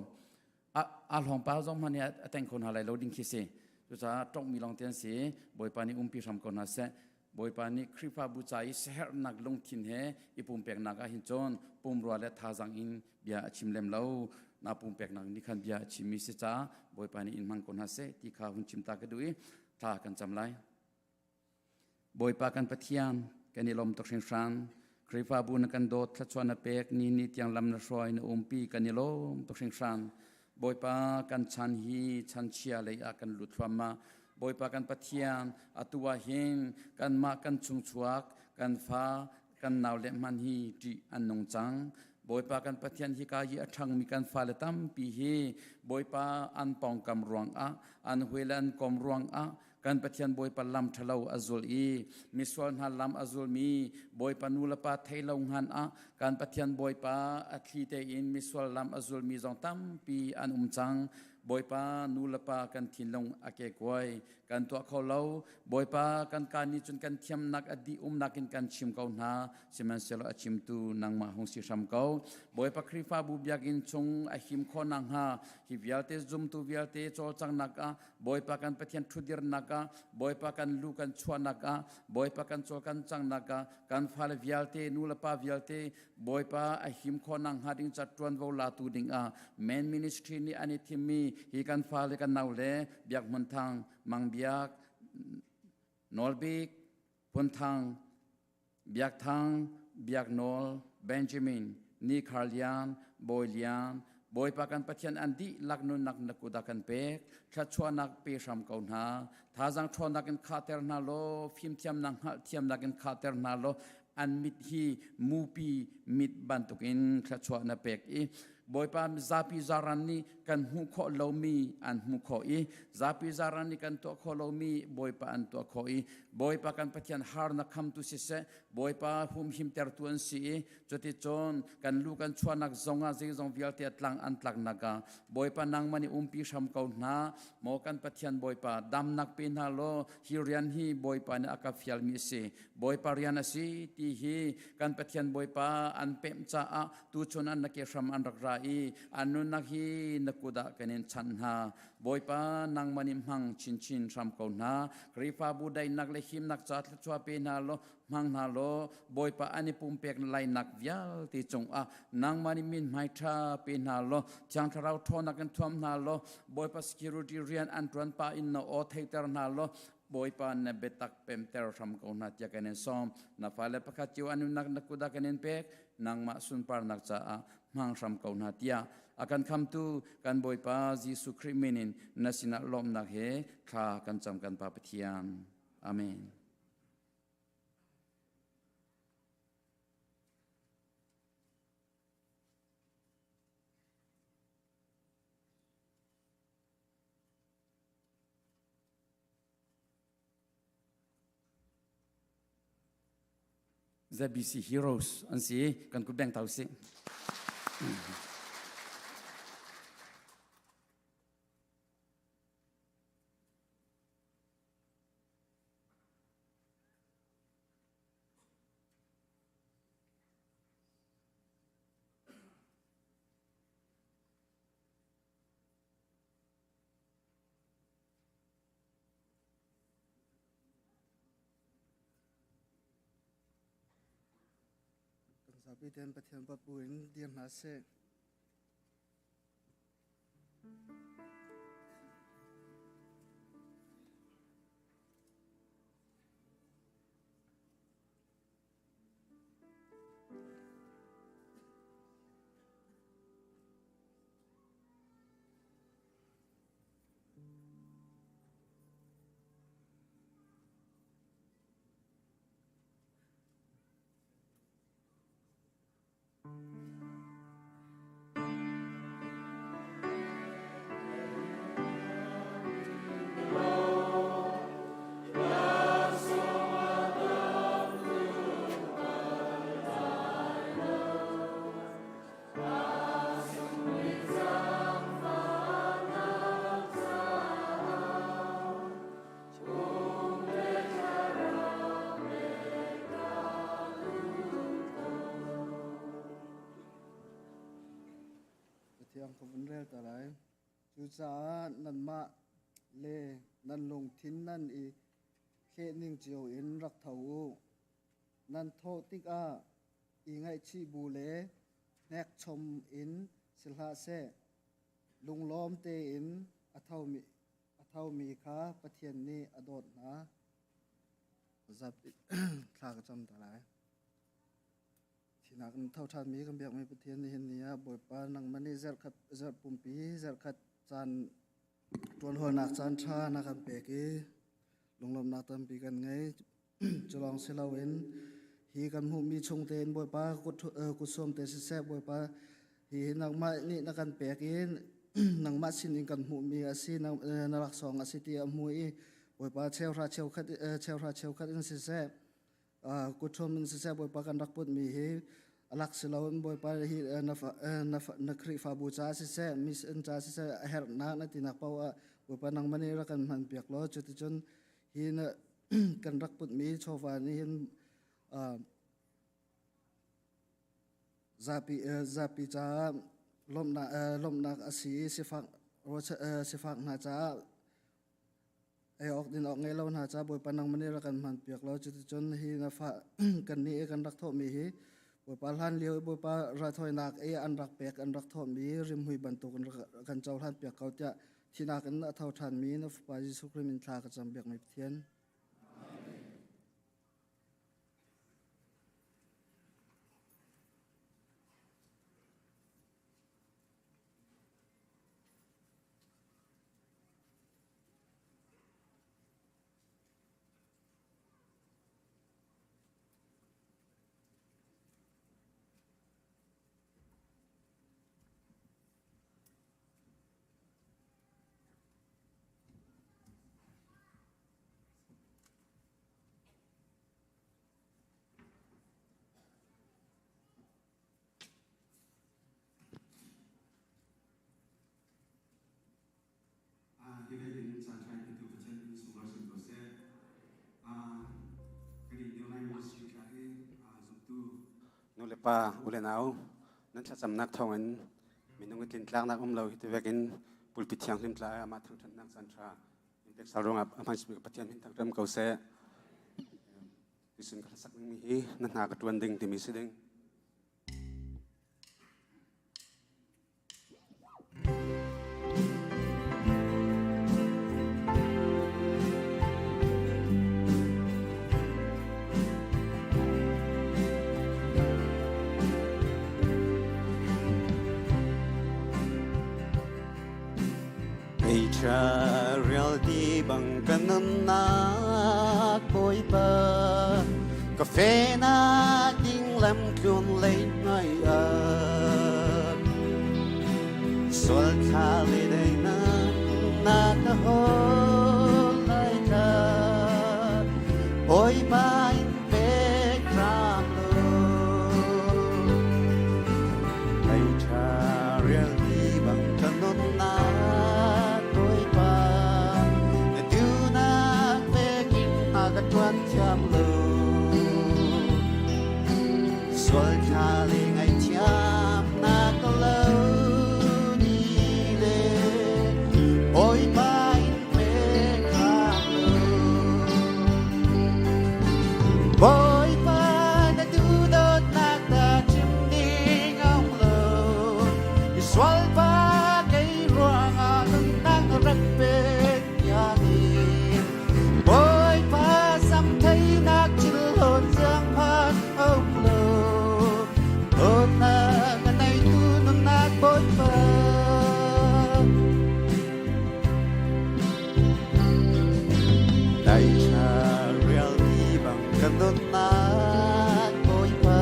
A hlawng pa zong hmanh nih a teng kho hna lai lo ding khi si. Cucaah ṭongmi lawng te an si. Bawipa nih umpi hram ko hna seh. Bawipa nih Khrihfabu ca i siaherhnak lungthin he i pumpeknak ah hin cun pumrua le thazaang in bia a chim lem lo. Na pumpeknak nih khan bia a chimmi si caah Bawipa nih in hmang ko hna seh ti kha hun chim ta ka duh i thla kan cam lai. Bawipa kan Pathian, kan i lawm tuk hringhran. Khrihfabu na kan dawt, thluachuah na pek, ni ni tiang lam na hruai, na umpi, kan i lawm tuk hringhran. Bawipa kan chan hi chan chia lei ah kan lut thluahmah. Bawipa kan Pathian, atu ah hin kanmah kan chungchuak, kan fa, kan nau le hman hi ṭih an nung cang. Bawipa kan Pathian hika hi a ṭhangmi kan fale tampi hi Bawipa an pawngkam ruangah, an hue le an kom ruangah kan Pathian Bawipa lam ṭhalo a zul i misual hna lam a zulmi Bawipa nu le pa thei lo hngan ah kan Pathian Bawipa a thli tein misual lam a zulmi zong tampi an um cang. Bawipa nu le pa kan thinlung a kekuai kan tuah kho lo. Bawipa kan ka nih cun kan thiamnak a dih umnak in kan chim ko hna sihmanhsehlaw a chimtu nangmah hung si hram ko. Bawipa Khrihfabu biakinn chung a him khawh nakhnga hi vialte zumtu vialte cawlcanghnak ah Bawipa kan Pathian ṭhudirnak ah, Bawipa kan lu kan chuahnak ah, Bawipa kan cawl kan cangnak ah, kan fale vialte, nu le pa vialte, Bawipa a him khawhnak hnga ding ca ṭuanvo latu ding ah Men Ministry nih an i thimmi hi kan fale kan nau le Biak Hmun Thang, Mang Biak, Nawl Bik, Phun Thang, Biak Thang, Biak Nawl, Benjamin, Ni Khar Lian, Bawi Lian, Bawipa kan Pathian an dihlak nunnak na kut ah kan pek. Thluachuahnak pe hram ko hna. Thazaang ṭhawnnak in khahter hna law, fimthiamnak hngalhthiamnak in khahter hna law, an mit hi mupi mit bantukin thluachuah na pek i Bawipa zapi zaran nih kan hmuh khawh lomi an hmuh khawh i zapi zaran nih kan tuah khawh lomi Bawipa an tuah khawh i Bawipa kan Pathian harnak khamtu siseh Bawipa humhimtertu an si i cuticun kan lu kan chuahnak zongah zeizong vialte a tlang an tlaknak ah Bawipa nangmah nih umpi hram ko hna maw kan Pathian Bawipa damnak pe hna law hi rian hi Bawipa nih a ka fialmi a si Bawipa rian a si ti hi kan Pathian Bawipa an pemh caah tuchun an na ke hram an rak ra i an nunnak hi na kut ah kan in chanh hna. Bawipa nangmah nih hmang chinchin hram ko hna. Khrihfabu daihnak le himnak ca thluachuah pe hna law hmang hna law Bawipa an i pumpek lainak vialte cungah nangmah nih mithmai ṭha pe hna law Thiang Thlarau ṭhawnnak in thuam hna law Bawipa security rian an ṭuan pah in na aw theiter hna law Bawipa na biatak pemter hram ko hna tiah kan in sawm. Na fale pakhat cio an nunnak na kut ah kan in pek. Nangmah sunparnak caah hmang hram ko hna tiah a kan khamtu kan Bawipa Jesuh Khrih min in na sinah lawmhnak he thla kan cam kan Pa Pathian. Amen. ZBC Heroes an si. Kan kut beng tau si. Kan zapi ten Pathian papu in dir hna seh. Cathiang ka vun rel ta lai. Cucaah nanmah le nan lungthin nan i thlehning cio in rak tho u. Nan thawh tikah i ngaihchih bu le hnekchom in si hlah seh. Lunglawm tein a thomi, a thomi kha Pathian nih a dawt hna. Zapi thla ka cam ta lai. Thinak in tho ṭhanmi kan biakmi Pathian nihin ni ah Bawipa nangmah nih zarhkhat zarh pumpi zarhkhat caan ṭuanhawlnak caan ṭha na kan pek i lunglawmhnak tampi kan ngei. Cu lawng si loin hi kan hmuhmi chung tein Bawipa kut sawm te siseh Bawipa hi nangmah nih na kan pek i nangmah sinin kan hmuhmi a si na laksawng a si ti a hmu i Bawipa cheuhra cheukhat cheuhra cheukhat in siseh kutṭhuam in siseh Bawipa kan rak putmi hi a lak si loin Bawipa hi na Khrihfabu caah siseh mission caah siseh a herhnak na tinak paoh ah Bawipa nangmah nih rak kan hmanpiak law cuticun hi na kan rak putmi chawva nih hin zapi zapi caah lawmhnak lawmhnak a si i sifak sifak hna caah Ei awk din awk ngei lo hna ca Bawipa nangmah nih rak kan hmanpiak law cuticun hi na fa kannih i kan rak thawhmi hi Bawipa hlan lio i Bawipa raithawinak i an rak pek an rak thawhmi rimhmui bantuk in kan cohlan piak ko tiah thinak in a tho ṭhanmi na Fapa Jesuh Khrih min thla ka cam biakmi Pathian. Hi in caan ṭha petu Pathian in sunglawi sin ko seh. Kan i New Line Ministry tla i zumtu nu le pa u le nau nan thlacamnak thawngin minung i tlintlaknak um lo hi ti vekin pulpit thianghlim tla i amah thangṭhatnak caan ṭha in pek sal ruangah a hman Pathian min thangṭhat ko seh. Tuisun ka hlasak dingmi hi na hna ka ṭuan ding timi si ding. Realty bang kan nunnak Bawipa ka fe na ding lam tlun lei ngai ah sual thla le dei na na ka hol lai tla Bawipa in pek ram lo. Dai ṭha rialti bang ka nunnak Bawipa na duhnak vekin a ka ṭuan thiam lo. Sual thla le ngaihthiamnak ka lo ni le Bawipa in pe hram lo. Bawipa na duhdawtnak ta chim ding a um lo. Misual pa kei ruangah nunnak rak pek tiangin. Bawipa samtheinak thilhlawn ziangphan a um lo. Dawtnak a neitu nunnak Bawipa. Dai ṭha rialti bang ka nunnak Bawipa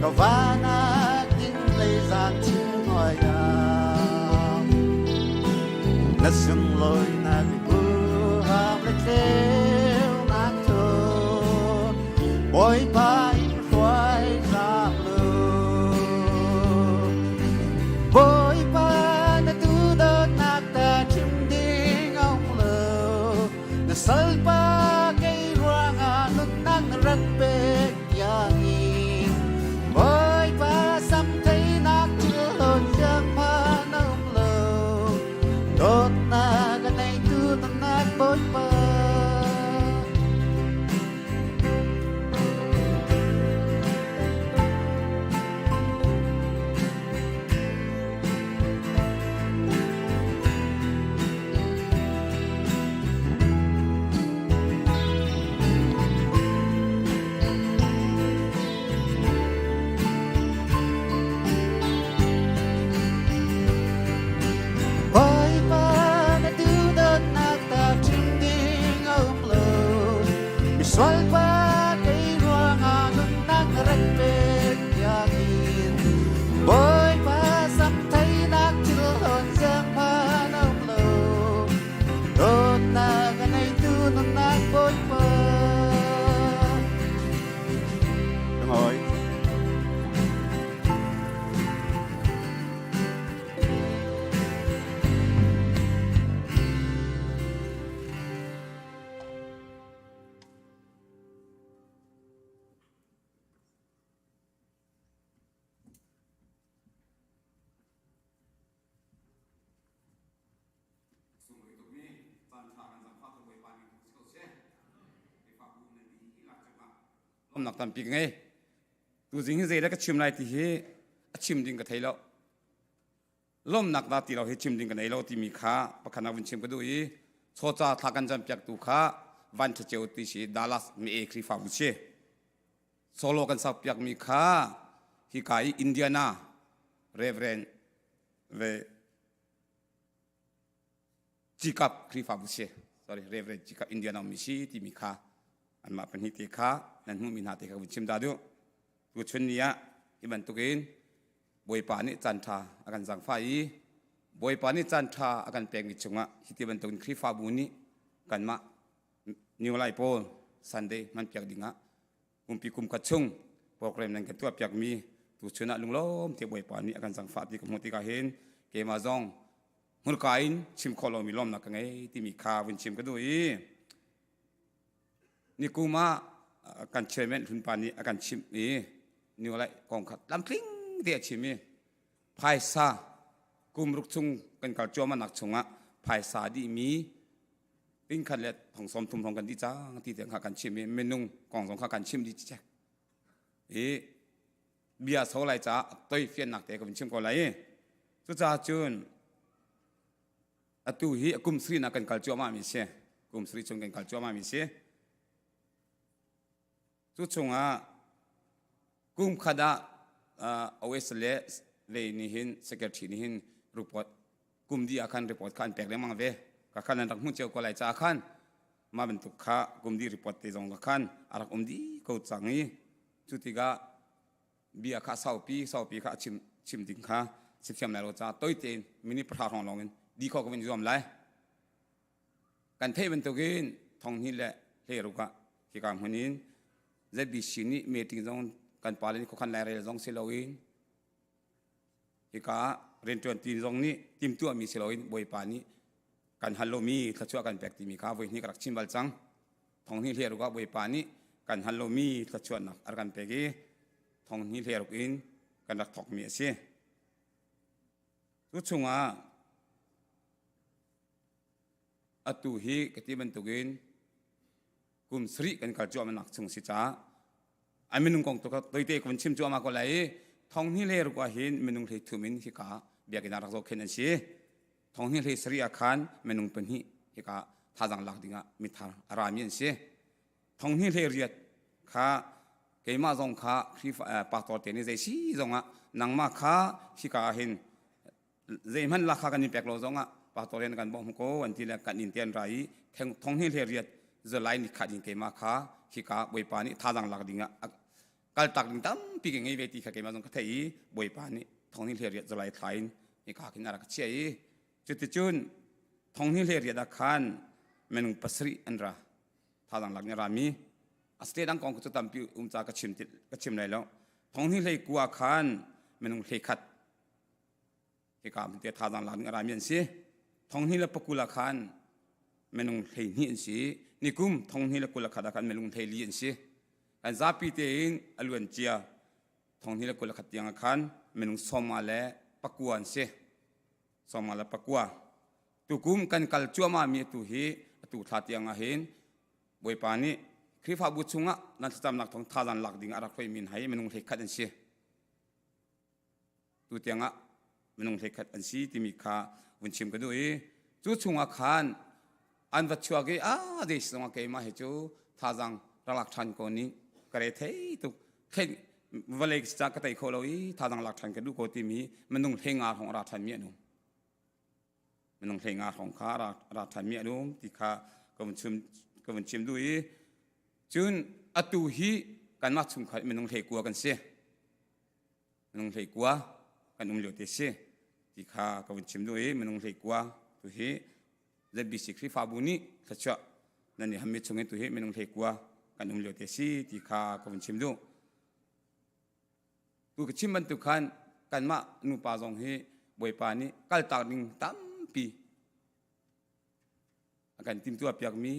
ka vanak ding lei zan thil hnuai ah na sunglawinak huham le tleunak thuk Bawipa in hruai hram law Bawipa na duhdawtnak ta chim ding a um lo na salpa kei ruangah nunnak na rak pek tiangin Bawipa samtheinak thil hlawn siangma na um lo dawtnak a neitu nunnak Bawipa Bawipa na duhdawtnak ta chim ding a um lo. Misual pa kei ruangah nunnak na rak pek tiangin Bawipa samtheinak thil hlawn ziangphan a um lo. Dawtnak a neitu nunnak Bawipa. Lungawi. Lawmnak tampi ka ngei. Tuzing hi zeidah ka chim lai ti hi a chim ding ka thei lo. Lawmnak dah ti lo hi chim ding ka nei lo timi kha pakhat nak vun chim ka duh i chawca thla kan cam piak tu kha van ṭha ti si Dallas mi e Khrihfabu si. Solo kan sak piak mi kha hika i Indiana Reverend ve Cikap Khrihfabu si. Sorry, Reverend Cikap Indiana mi si timi kha anmah pahnih te kha nan hmuhmi hna te kha vun chim ta duh. Tuchun ni ah hi bantukin Bawipa nih caan ṭha a kan zaangfah i Bawipa nih caan ṭha a kan pekmi chungah hi ti bantukin Khrihfabu nih kanmah New Life pawl Sunday hmanpiak dingah pumpi kum khat chung program nan kan tuahpiakmi tuchun ah lunglawm te Bawipa nih a kan zaangfah ti ka hmuh tikah hin keimah zong hmurka in chim khawh lomi lawmnak ka ngei timi kha vun chim ka duh i nikum ah kan chairman hlunpa nih a kan chimh i New Life kong kha tlamtling te a chim i phaisa kum ruk chung kan kal cuahmahnak chungah phaisa dihmi tingkhat le thong sawm thum hrawng kan dih cang ti te kha kan chim i minung kong zong kha kan chim dih cek i bia so lai caah toi fiannak te ka vun chim ko lai i cucaah cun atu hi kum sri na kan kal cuahmah mi si kum sri chung kan kal cuahmah mi si Cu chungah kum khat ah OS le lei nih hin secretary nih hin report kum dih ah khan report kha an pek lengmang ve. Ka khan an rak hmuh cio ko lai caah khan mah bantuk kha kum dih report te zong ka khan a rak um dih ko cang i cu tikah bia kha saupi saupi kha a chim chim ding kha si thiam lai lo caah toi tein minute pahra hrawng lawng in di khawh ka vun zuam lai. Kan theih bantukin thonghnih le hleiruk ah hika hmun in ZBC nih meeting zong kan pale nih khuakhan lairel zong si loin Hika ah rianṭuanti zong nih timhtuahmi si loin Bawipa nih kan hal lomi thluachuah kan pek timi kha voi hnih ka rak chim bal cang. Thonghnih hleiruk ah Bawipa nih kan hal lomi thluachuahnak a rak kan pek i thonghnih hleiruk in kan rak thawkmi a si. Cu chungah atu hi ka ti bantukin kum sarih kan kal cuahmahnak chung si caah a minung kong tu toite ka vun chim cuahmah ko lai i thonghnih le ruk ah hin minung hlei thum in hika biakinn ah rak zohkhenh an si. Thonghnih hlei sarih ah khan minung pahnih hika thazaang lak dingah mithar a rami an si. Thonghnih hlei riat kha keimah zong kha Khrihfa pastor te nih zei si zongah nangmah kha hika ah hin zeihmanh lakha kan in pek lo zongah pastor in kan bawmh ko an ti le kan in te an ra i thonghnih hlei riat July ni khat in keimah kha hika Bawipa nih thazaang lak dingah kaltak ding tampi ka ngei ve ti kha keimah zong ka theih i Bawipa nih thonghnih hlei riat July thla in hika khin a rak ka chiah i cuticun thonghnih hlei riat ah khan minung pasarih an ra thazaang lak nih a rami a state dang kong cu tampi um ca ka chim ka chim lai lo thonghnih hlei kua khan minung hlei khat hika te thazaang lak ning a rami an si. Thonghnih le pakul ah khan minung 12 an si. Nikum thonghnih le 21 ah khan minung 14 an si. Kan zapi tein a luan cia thonghnih le 21 tiang ah khan minung sawma le pakua an si. Sawma le pakua. Tukum kan kal cuahmah mi atu hi atu thla tiang ah hin Bawipa nih Khrihfabu chungah nan thlacamnak thawng thazaang lak ding a rak hruai min hai minung 11 an si. Tu tiangah minung 11 an si timi kha vun chim ka duh i cu chungah khan an va chuak i a zei zongah keimah hi cu thazaang rak lak ṭhan ko ning ka re thei tuk vawlei ca ka tei kho lo i thazaang lak ṭhan ka duh ko timi minung 15 hrawng a ra ṭhanmi an um. Minung 15 hrawng kha a ra ṭhanmi an um ti kha ka vun chim ka vun chim duh i cun atu hi kanmah chungkhar minung 19 kan si. Minung 19 kan um lio te si ti kha ka vun chim duh i minung 19 tu hi ZBC Khrihfabu nih thluachuah nan i hammi chungin tu hi minung 19 kan um lio te si ti kha ka vun chim duh. Tu ka chim bantuk khan kanmah nupa zong hi Bawipa nih kaltak ding tampi a kan timtuah piakmi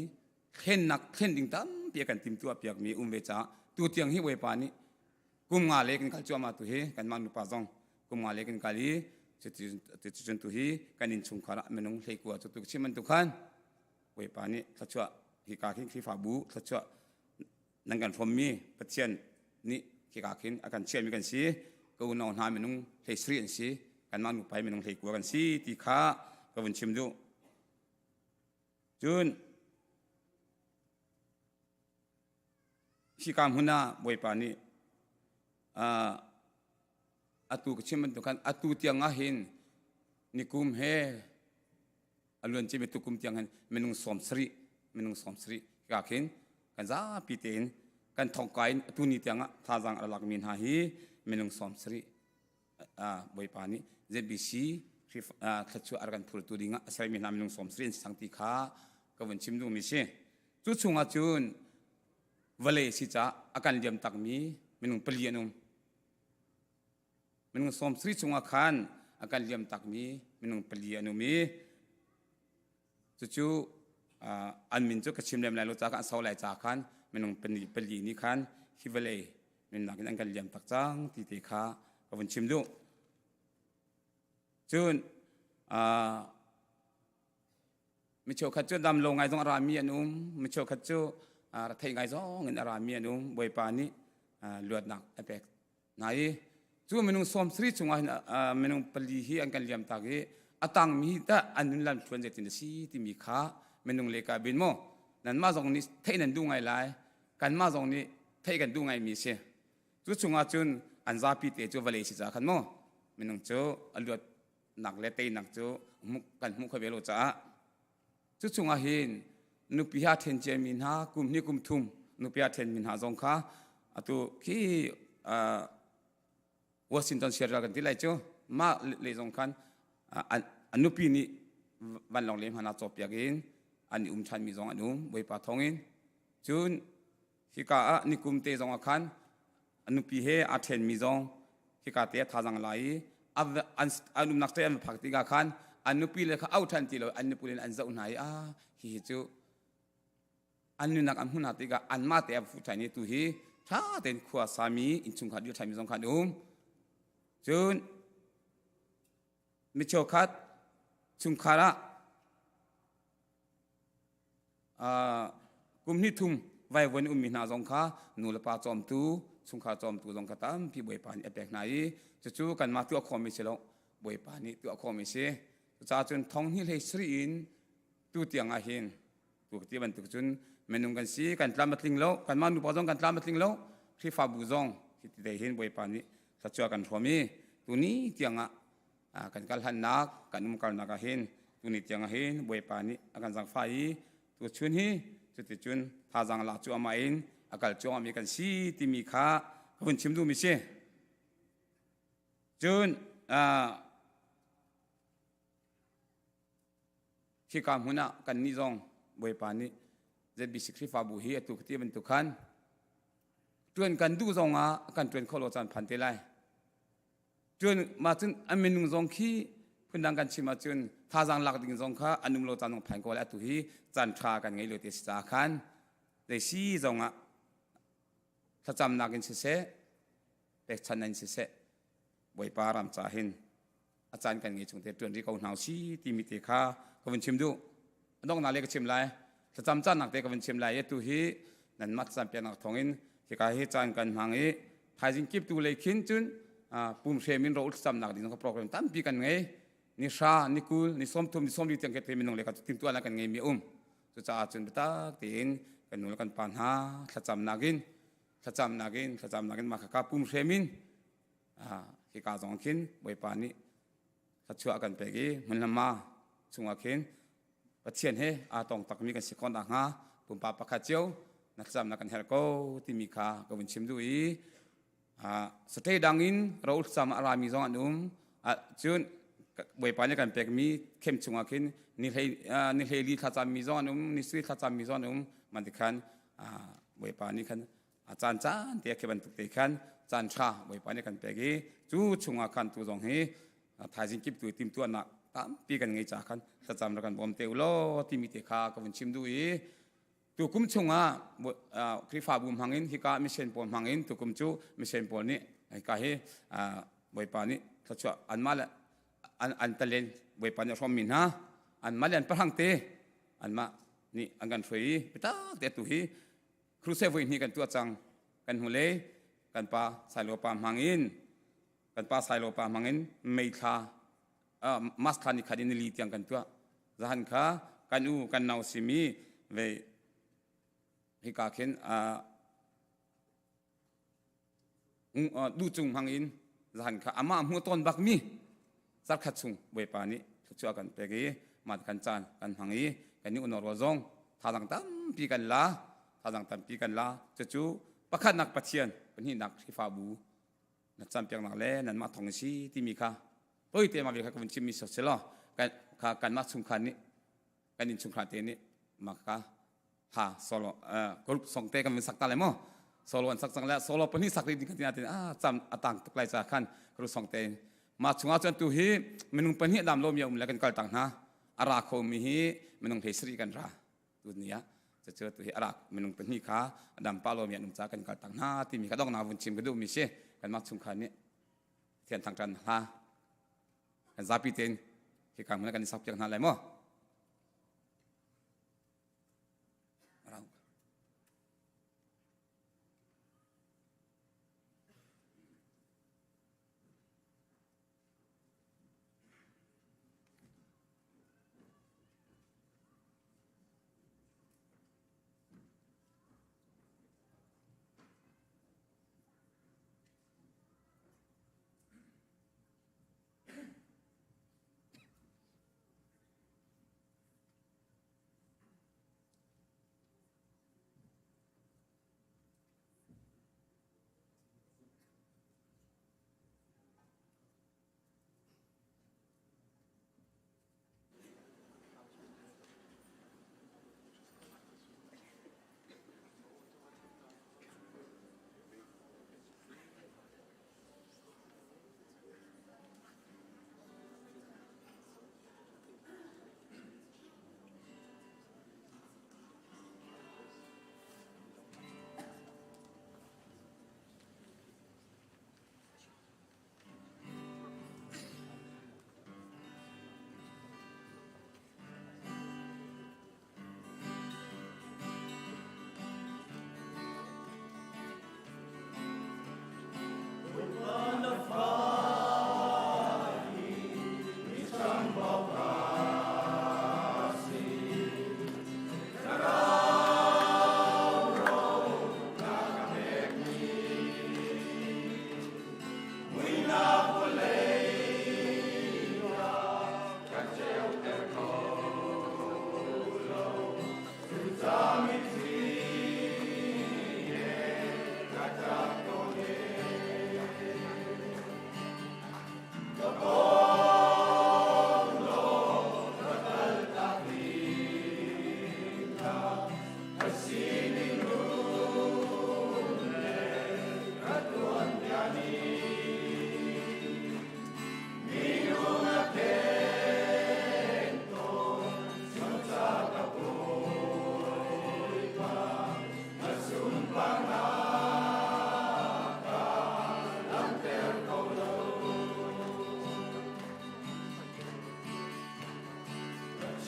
thlennak thlen ding tampi a kan timtuah piakmi um ve caah tu tiang hi Bawipa nih kum nga le kan kal cuahmah tu hi kanmah nupa zong kum nga le kan kal i cuticun tu hi kan innchungkhar ah minung 19 cu tu ka chim bantuk khan Bawipa nih thluachuah hika khin Khrihfabu thluachuah nan kan hrawmmi Pathian nih hika khin a kan chiahmi kan si. Ka unau hna minung 17 an si, kanmah nupa hi minung 19 kan si ti kha ka vun chim duh. Cun hika hmun ah Bawipa nih atu ka chim bantuk khan atu tiang ah hin nikum he a luan cimi tukum tiang hin minung 70 minung 70 hika khin kan zapi tein kan thongka in atu ni tiang ah thazaang a lakmi hna hi minung 70 Bawipa nih ZBC thluachuah a kan phurtu ding ah a sermi hna minung 70 an si cang ti kha ka vun chim duhmi si. Cu chungah cun vawlei si caah a kan liam takmi minung pali an um. Minung 70 chungah khan a kan liam takmi minung pali an um i cucu an min cu ka chim lem lai lo ca khan a sau lai ca khan minung pali nih khan hi vawlei nunnak in an kan liam tak cang ti te kha ka vun chim duh. Cun mi cheukhat cu dam lo ngai zong a rami an um, mi cheukhat cu retheih ngai zong in a rami an um. Bawipa nih luatnak a pek hna i cu minung 70 chungah hin minung pali hi an kan liam tak i a tangmi tah an nun lam thluan zeitin a si timi kha minung le ka bin maw nanmah zong nih theih nan duh ngai lai, kanmah zong nih theih kan duh ngaimi a si. Cu chungah cun an zapi te cu vawlei si caah khan maw minung cu a luatnak le teinak cu kan hmuh kho ve lo caah cu chungah hin nupi ha ṭhen ciami hna kum hnih kum thum nupi ha ṭhenmi hna zong kha atu khi Washington Seattle kan ti lai cu mah le zong khan an nupi nih vanlawng le hmana cawpiak in an i um ṭhanmi zong an um Bawipa thawngin. Cun hika ah nikum te zong ah khan a nupi he aa ṭhenmi zong hika te a thazaang la i. An umnak te an phak tikah khan an nupi le kha auh ṭhan ti lo, an nupi le an zoh hna i a hihi cu an nunnak an hmuh hna tikah anmah te an fuh ṭhan i tu hi ṭha tein khua sami innchungkhar dir ṭhanmi zong kha an um. Cun mi cheukhat chungkhar ah kum hnih thum vaivuan ummi hna zong kha nu le pa cawmtu, chungkhar cawmtu zong kha tampi Bawipa nih a pek hna i cucu kanmah tuah khawhmi si lo, Bawipa nih tuah khawhmi si. Cucaah cun thong hnih hlei sarih in tu tiang ah hin tu ti bantuk cun minung kan si, kan tlam a tling lo, kanmah nupa zong kan tlam a tling lo, Khrihfabu zong hi ti hin Bawipa nih thluachuah kan hrawm i tuni tiang ah kan kal hannak kan umkalnak ah hin tuni tiang ah hin Bawipa nih a kan zangfah i tu chun hi cuticun thazaang lak cuahmah in a kal cuahmah mi kan si timi kha ka hun chim duhmi si. Cun Hika hmun ah kannih zong Bawipa nih ZBC Khrihfabu hi atu ti bantuk khan ṭuan kan duh zong ah kan ṭuan kho lo caan phan te lai. Ṭuan ma cun an minung zong khi phundang kan chim ahcun thazaang lak ding zong kha an um lo caan zong phan ko lai. Atu hi caan ṭha kan ngei lo ti a si caah khan zei si zong ah thlacamnak in siseh, pekchanh in siseh, Bawipa ram ca hin a caan kan ngei chung te ṭuan rih ko hna si timi te kha ka vun chim duh. A donghnak le ka chim lai, thlacam caannak te ka vun chim lai i tu hi nanmah thlacam piaknak thawngin hika hi caan kan hmang i thaizing kip tu lei khin cun pum hrem in ro thlacamnak ding ka program tampi kan ngei. Ni hra, ni 20, ni 30, ni 40 tiang ke minung le ka timtuahnak kan ngei mi a um. Cucaah cun biatak tein kan nu le kan pa hna thlacamnak in thlacamnak in thlacamnak in mah kha pum hrem in hika zong khin Bawipa nih thluachuah a kan pek i hmunlama chungah khin Pathian he aa tong takmi kan si khawh nakhnga pumpak pakhat cio na thlacamnak kan herh ko timi kha ka vun chim duh i sate dang in ro thlacam a rami zong an um. Cun Bawipa nih kan pekmi khem chungah khin ni hlei ni hleili thlacammi zong an um, ni sui thlacammi zong an um. Man ti khan Bawipa nih khan a caan caan te khi bantuk te khan caan ṭha Bawipa nih kan pek i cu chungah khan tu zong hi thaizing kip tu timtuahnak tampi kan ngei caah khan thlacam rak kan bawm te u law timi te kha ka vun chim duh i tukum chungah Khrihfabu hmangin hika mission pawl hmangin tukum cu mission pawl nih hika hi Bawipa nih thluachuah anmah le an talen Bawipa nih a hrawmmi hna anmah le an pahrang te anmah nih an kan hruai i biatak te tu hi Crusade voi hnih kan tuah cang. Kan hnulei kan pa Sailo pa hmang in kan pa Sailo pa hmang in May thla March thla ni khat in nili tiang kan tuah. Zahan kha kan u kan nau simi ve hika khin duhcung hmang in zahan kha amah hmu tawn bak mi zarkhat chung Bawipa nih thluachuah kan pek i mah kan caan kan hmang i kan nih unau rual zong thazaang tampi kan la, thazaang tampi kan la. Cucu pakhatnak Pathian, pahnihnak Khrihfabu na campiaknak le nanmah thawng in si timi kha toite mah kha ka vun chimmi si law kha kanmah chungkhar nih kan innchungkhar te nih mah kha ha solo group song te kan vun sak ta le mu solo an sak cang le solo pahnih sak rih ding kan ti ah cam atang tuk lai ca khan group song te ma chungah cun tu hi minung pahnih dam lo mi um le kan kal tang hna a ra kho mi hi minung hlei sari kan ra tu ni ah cucu tu hi a ra minung pahnih kha dam pa lo mi an um ca kan kal tang hna timi kha dong na vun chim ka duh mi si. Kan mah chungkhar nih thian thang tan hla kan zapi tein hika hmun kan i sak piak hna lai mu.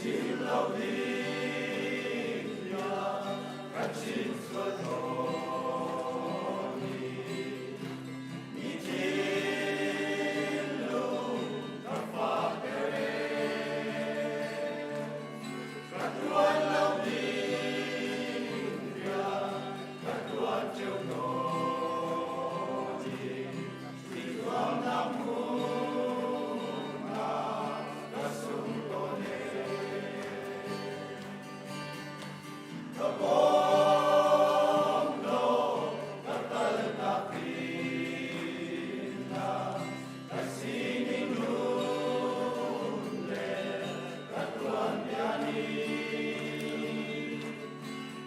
Chim lo ding bia ka chim sual tawn i mi thinlung ka fakter ee. Ka tuan lo ding bia ka tuan cio tawn i i zuamnak hmun ah ka sung tawn ee. Ka bawm law ka kaltak hna, ka sining nun le ka tuanbia nih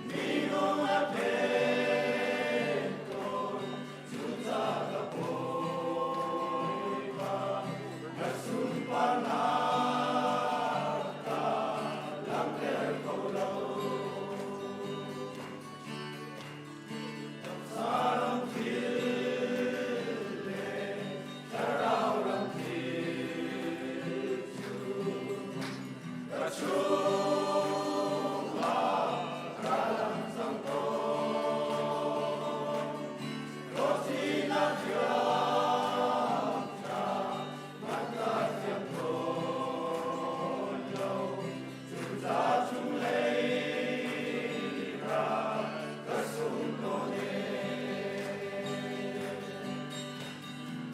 minung a phen tawn. Cucaah ka Bawipa, na sunparnak ka langhter kho lo. Taksa ram thil le thlarau ram thil cu ka chungah ra lang cang tawn. Dawtnak thiam ṭha man ka thiam tawn lo. Cuca chunglei ra ka sung tawn ee.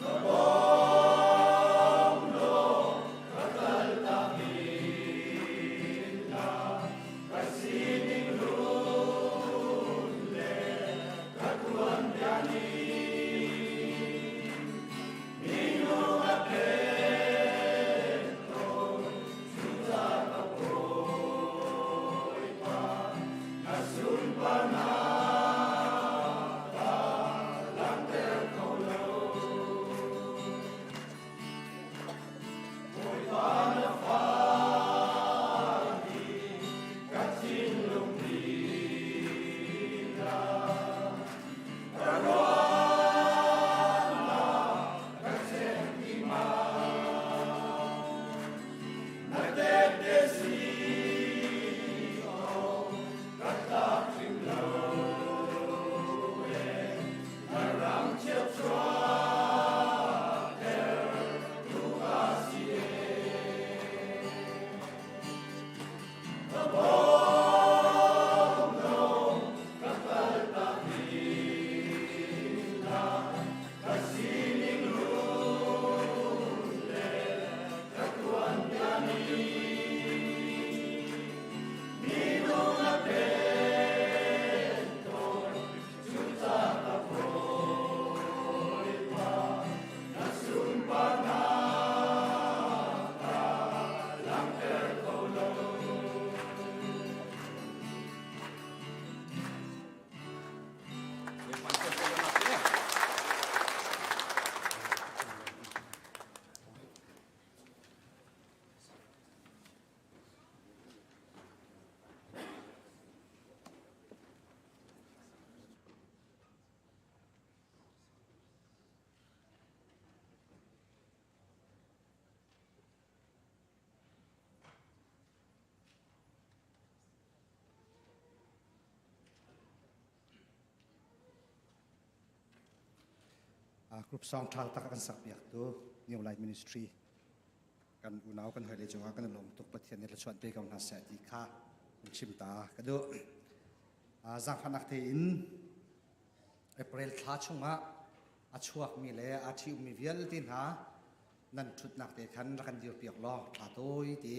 Ka bawm law ka kaltak hin hna, ka sining hlun le ka tuanbia nih minung a phen tawn. Cucaah ka Bawipa, na sunparnak ka langhter kho lo. Bawipa na fa hi ka thinlung lila ka ruahnak ka cheng ti ma na tehte si awk ka tlak hrim lo ee na ram chiatchuahter tu ka si ee. Ka bawm law ka kaltak hin hlah, ka sining hlun le ka tuanbia nih minung a phen tawn. Cucaah ka Bawipa, na sunparnak ka langhter kho lo. Group song ṭha tak kan sak piak tu New Light Ministry kan unau kan hoi le cungah kan lawm tuk Pathian nih thluachuah pe ko hna seh ti kha kan chim ta ka duh. Zaangfahnak tein April thla chungah a chuakmi le a ṭhi-ummi vialte hna nan ṭhutnak te khan rak kan dirpiak law thla tawi te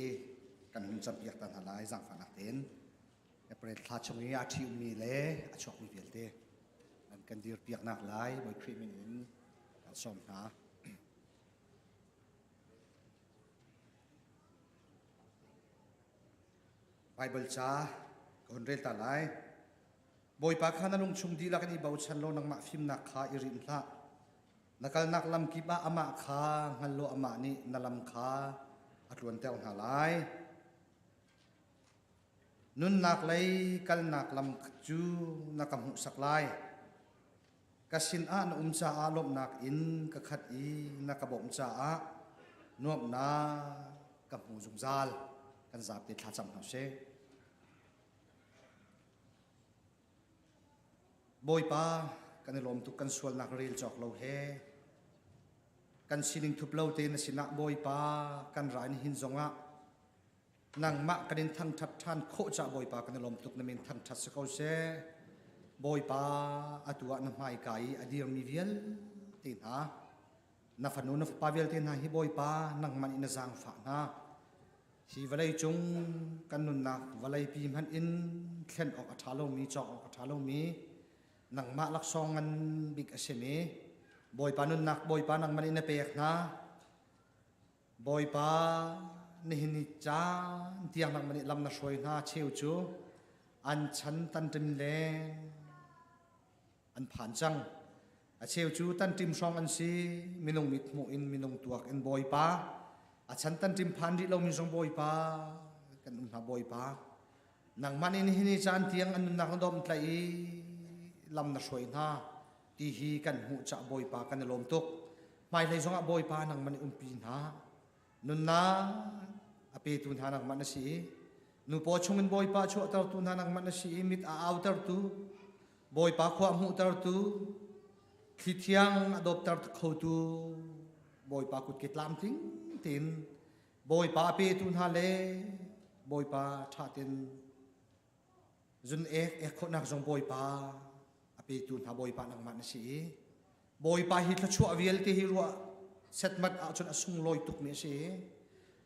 kan hun campiak ta hna lai zaangfahnak tein. April thla chung i a ṭhi-ummi le a chuakmi vialte an kan dirpiaknak lai Bawi Khrih min in kan sawm hna. Baibal ca ka hun rel ta lai. Bawipa kha na lungchung dihlak in i bochan law nangmah fimnak kha i rinh hlah. Na kalnak lam kip ah amah kha hngal law amah nih na lam kha a tluanter hna lai. Nunnak lei kalnak lam cu na ka hmuhsak lai. Ka sinah na um caah lawmhnak in ka khat i na ka bawmh caah nuamhnak ka hmu zungzal. Kan zapi thlacam hna sih. Bawipa, kan i lawm tuk kan sualnak rel cawk lo he. Kan sining thup lo te na sinah Bawipa kan ra in hin zongah nangmah kan in thangṭhat ṭhan khawh cah Bawipa kan i lawm tuk na min thangṭhat si ko seh. Bawipa atu ah na hmaika i a dirmi vialte hna na fanu na fapa vialte hna hi Bawipa nangmah nih na zaangfah hna. Hi vawlei cung kan nunnak vawleipi hmanh in thlen awk a ṭha lomi, cawk awk a ṭha lomi nangmah laksawng ngan bik a simi Bawipa nunnak Bawipa nangmah nih na pek hna. Bawipa nihin ni caan tiang nangmah nih lam na hruai hna cheu cu an chan tanṭim leng an phan cang. A cheu cu tanṭim hrawng an si, minung mit hmuh in minung tuak in Bawipa. A chan tanṭim phan rih lomi zong Bawipa kan um hna Bawipa. Nangmah nih nihin ni caan tiang an nunnak na dawm tlaih i lam na hruai hna ti hi kan hmuh cah Bawipa kan i lawm tuk. Hmailei zongah Bawipa nangmah nih umpi hna. Nunnak a petu hna nangmah na si i nupaw chungin Bawipa chuahtertu hna nangmah na si i mit a autertu Bawipa khua a hmuhtertu thli thiang a dawpter khotu Bawipa kutke tlamtling tein Bawipa a petu hna le Bawipa ṭha tein zun ek ek khawhnak zong Bawipa a petu hna Bawipa nangmah na si i Bawipa hi thluachuah vialte hi ruah setmat ahcun a sunglawi tukmi a si i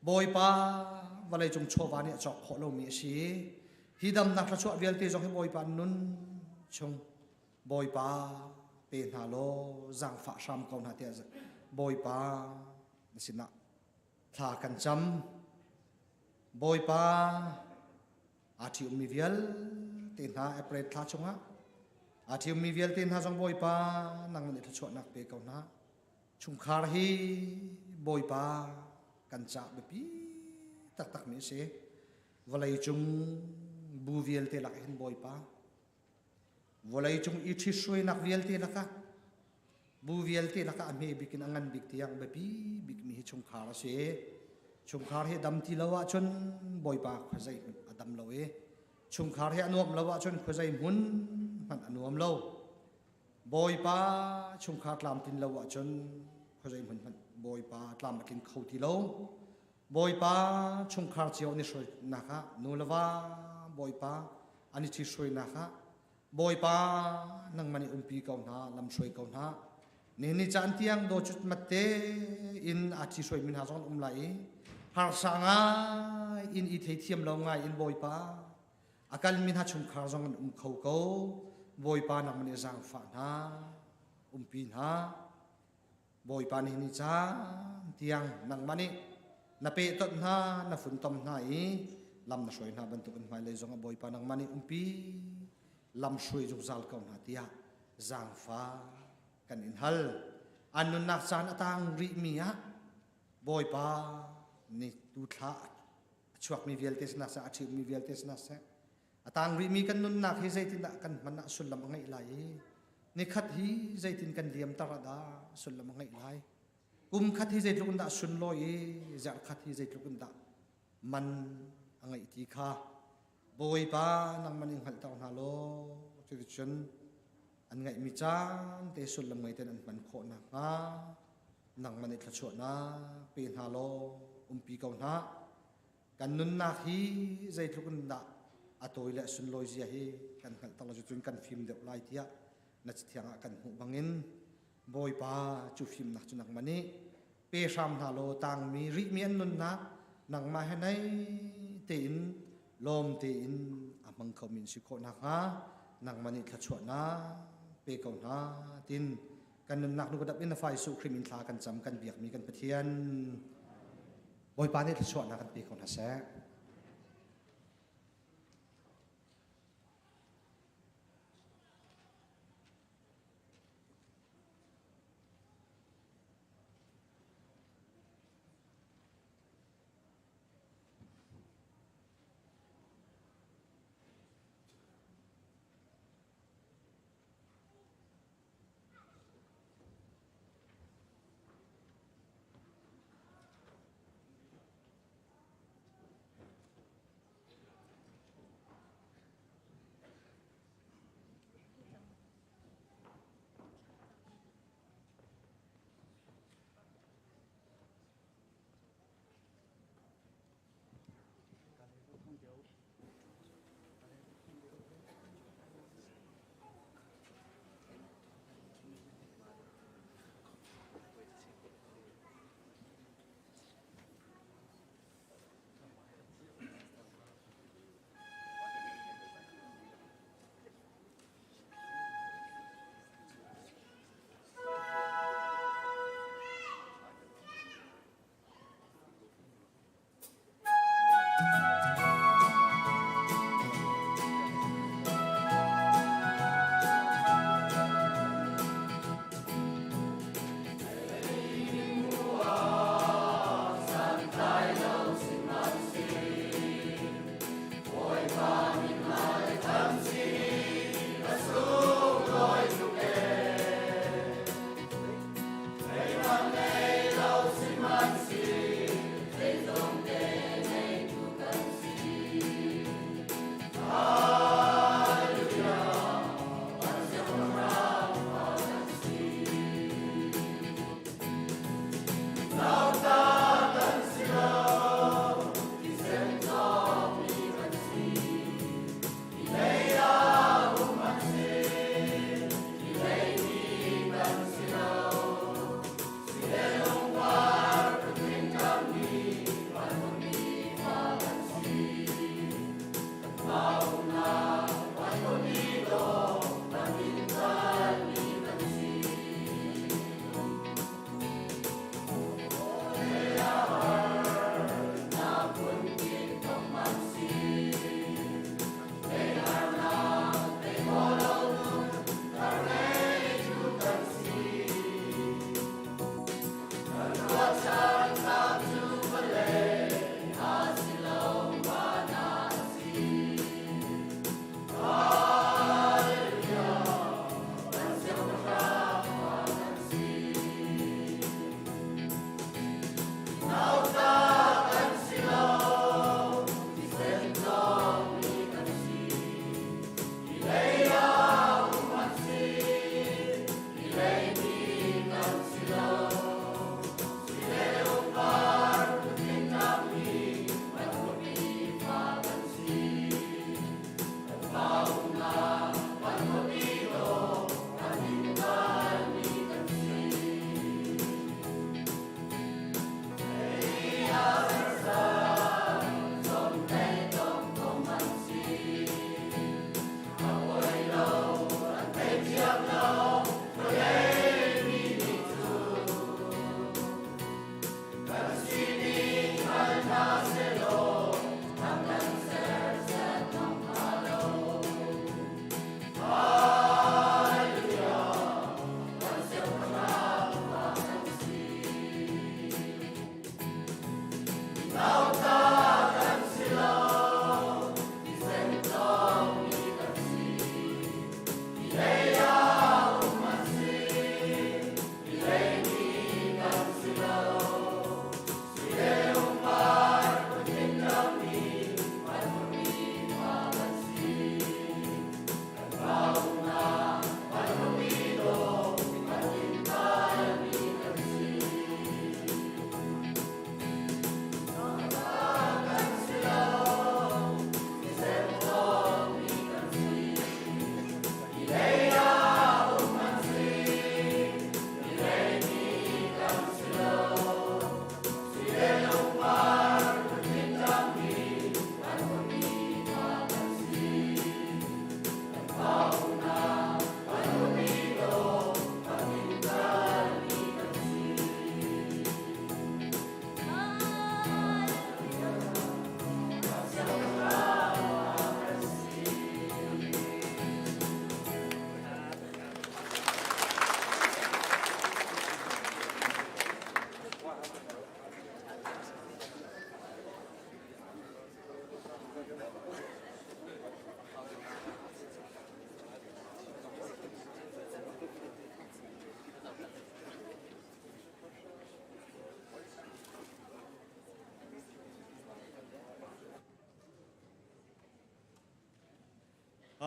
Bawipa vawleicung chawva nih a cawk khawh lomi a si i hi damnak thluachuah vialte zong hi Bawipa nun chung Bawipa pe hna law zaangfah hram ko hna tiah Bawipa na sinah thla kan cam. Bawipa aa ṭhiummi vialte hna April thla chungah aa ṭhiummi vialte hna zong Bawipa nang nih thluachuahnak pe ko hna. Chungkhar hi Bawipa kan cah biapi taktakmi a si. Vawlei cung bu vialte lak hin Bawipa vawlei cung i ṭhithruainak vialte lakah bu vialte lakah a hme bik in a ngan bik tiang biapi bikmi hi chungkhar a si. Chungkhar hi dam ti lo ahcun Bawipa khuazei hmanh a dam lo i chungkhar hi a nuam lo ahcun khuazei hmun hmanh a nuam lo. Bawipa chungkhar tlamtlin lo ahcun khuazei hmun hmanh Bawipa tlam a tling kho ti lo. Bawipa chungkhar cio an i hruainak ah nu le va Bawipa an i ṭhithruainak ah Bawipa nangmah nih umpi ko hna lam hruai ko hna nihin ni caan tiang daw cutmat te in aa ṭhihruai mi hna zong an um lai i harsa ngai in i theithiam lo ngai in Bawipa a kalmi hna chungkhar zong an um kho ko Bawipa nangmah nih zaangfah hna umpi hna Bawipa nih ni caan tiang nangmah nih na pehtonh hna na funtom hna i lam na hruai hna bantukin hmailei zong ah Bawipa nangmah nih umpi lam hruai zungzal ko hna tiah zaangfa kan in hal. An nunnak caan a tang rihmi ah Bawipa nih tu thla a chuakmi vialte sinah seh a ṭhiummi vialte sinah seh A tang rihmi kan nunnak hi zeitindah kan hman ah sullam a ngeih lai i nikhat hi zeitin kan liamter ah dah sullam a ngeih lai. Kum khat hi zeitluk in dah sunlawi i zarh khat hi zeitluk in dah man a ngeih ti kha Bawipa nangmah nih hngalhter hna law cuticun an ngeihmi caan te sullam ngei tein an hman khawh nakhnga nangmah nih thluachuahnak pe hna law umpi ko hna. Kan nunnak hi zeitluk in dah a tawi le a sunlawi zia hi kan hngalh tak lo cun kan fim deuh lai tiah na cathiang ah kan hmuh bangin Bawipa cu fimnak cu nangmah nih pe hram hna law tangmi rihmi an nunnak nangmah he nai tein lawm tein a hmang khomi an si khawh nakhnga nangmah nih thluachuahnak pe ko hna tin kan nunnak nu ka dap in na fa Jesuh Khrih min thla kan cam kan biakmi kan Pathian Bawipa nih thluachuahnak kan pe ko hna seh.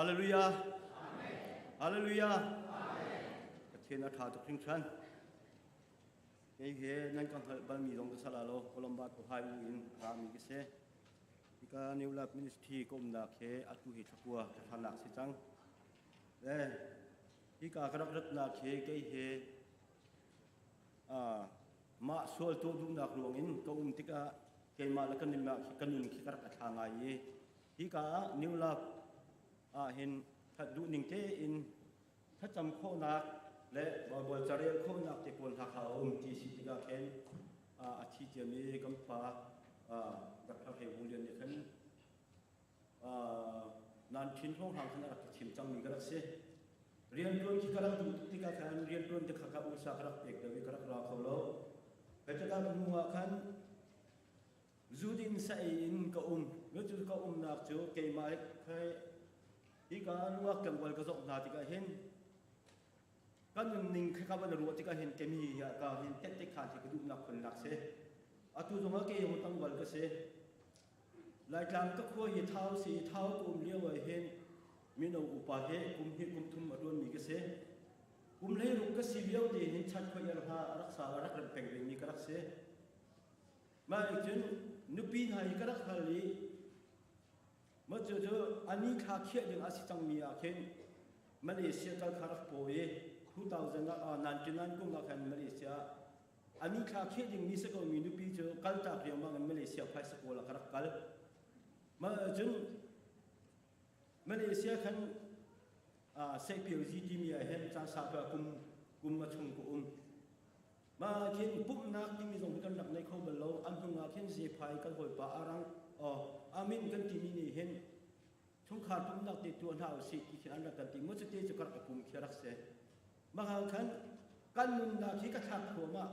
Hallelujah. Hallelujah. Pathian a ṭha tuk hringhran. Kei he nan ka hngalh balmi zong ka sala lo Columbus Ohio in rami ka si. Hika New Life Ministry ka umnak he atu hi thlakua thlanak si cang. Le hika ka rak ratnak he kei he mah sual tuah duhnak ruangin ka um tikah keimah le ka nunnak khi ka nun khi ka rak a thla ngai i hika ah New Love ah hin that duh ning tein thlacam khawhnak le Baibal carel khawhnak te pawl hna kha a um ti si tikah khin a thi ciami kan pa Dr. Hei Vung Lian nih khan nan thin hrawng khan a rak chim cangmi ka rak si. Riantuan khi ka rak duh tuk tikah khan riantuan te kha ka usa ka rak pek deuh i ka rak ra kho lo. Hei hnu ah khan zudin sa ei in ka um. Cu ka umnak cu keimah khai hika nungak tlangval ka zoh hna tikah hin kan nunning khi ka van ruah tikah hin kemi ka hin tette khan hi ka duhnak khunnak si. Atu zongah ke ho tlangval ka si. Laitlang ka khua hi Thau si Thau ka um lio ah hin mino upa he kum hnih kum thum a ṭuanmi ka si. Kum 16 ka si lio te hin chat khoi er hna a rak sa a rak rem peng dingmi ka rak si. Mah nih cun nupi hna hi ka rak hal i mah cu cu ani thla khiah ding a si cangmi ah khin Malaysia kal kha rak paw i 2000 ah 99 kum ah khan Malaysia Ani thla kheh dingmi si komi nupi cu kaltak riangmang in Malaysia phaisa kawl ah ka rak kal. Mah cun Malaysia khan Sehpiozi timi ah hin caan sau kum kum a chung ka um. Mah khin pumhnak timi zong kan rak nei kho bal lo. An hnung ah khin Zephai kan hawipa arang amin kan timi nih hin chungkhar pumhnak te tuah hna usih ti khi an rak kan ti. Mu cu te cu ka rak i pum khi rak si. Mahal khan kan nunnak hi ka thlak thluahmah.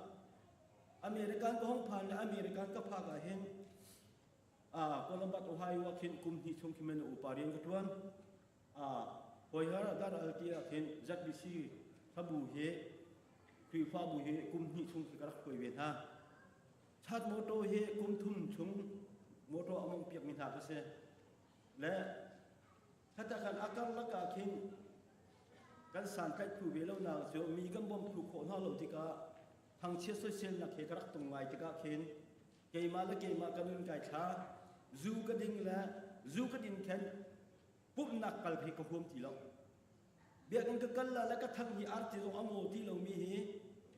American ka hong phan le American ka phak ah hin Columbus, Ohio ah khin kum hnih chung khi men upa rian ka tuan. Hawi har dar al ti ah khin ZBC thabu hi Khrihfabu hi kum hnih chung khi ka rak hruai ve hna. Chat motor hi kum thum chung motor a mong piak mi hna ka si. Le Khatakhan a karlak ah khin kan santlaih phu ve lonak cu mi kan bawm phu khawh hna lo tikah thangchiat soiselnak he ka rak tung ngai tikah khin keimah le keimah ka nun kai thla zu ka ding le zu ka din khan pumhnak kal hi ka huam ti lo biakinn ka kal la le ka thang hi arti zong a maw ti lomi hi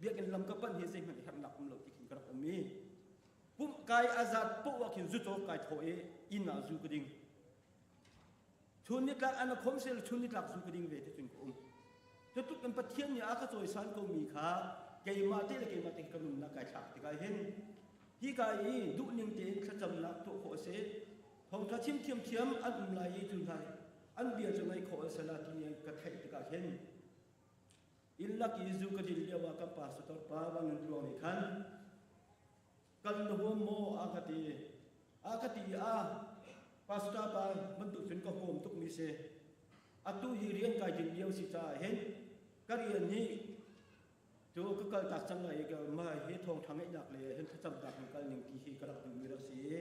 biakinn lam ka pan hi zeihmanh herhnak um lo ti khin ka rak um i pumh kai azat poh ah khin zu cawk kai thawh i inn ah zu ka ding Chun nitlak an a khom sel chun nitlak zu ka ding ve ti cun ka um. Cutluk in Pathian nih a ka cawisan ko mi kha keimah te le keimah te ka nunnak kai thlak tikah hin hi ka i duhning tein thlacamnak tuah khawh a si. Thawngṭha chim thiamthiam an um lai i cu hna an bia cu ngaih khawh a si la ti ka theih tikah hin inn lak i zu ka din lio ah kan pastor pa Van Nun Tluang nih khan Kal na huam maw? A ka ti. A ka ti a pastor pa bantuk cun ka huam tukmi si. Atu hi rian kai ding lio si caah hin ka rian hi cu ka kal tak cang lai i ka ma hi thawngṭha ngeihnak le hin thlacamnak in kal ning ti hi ka rak duhmi rak si i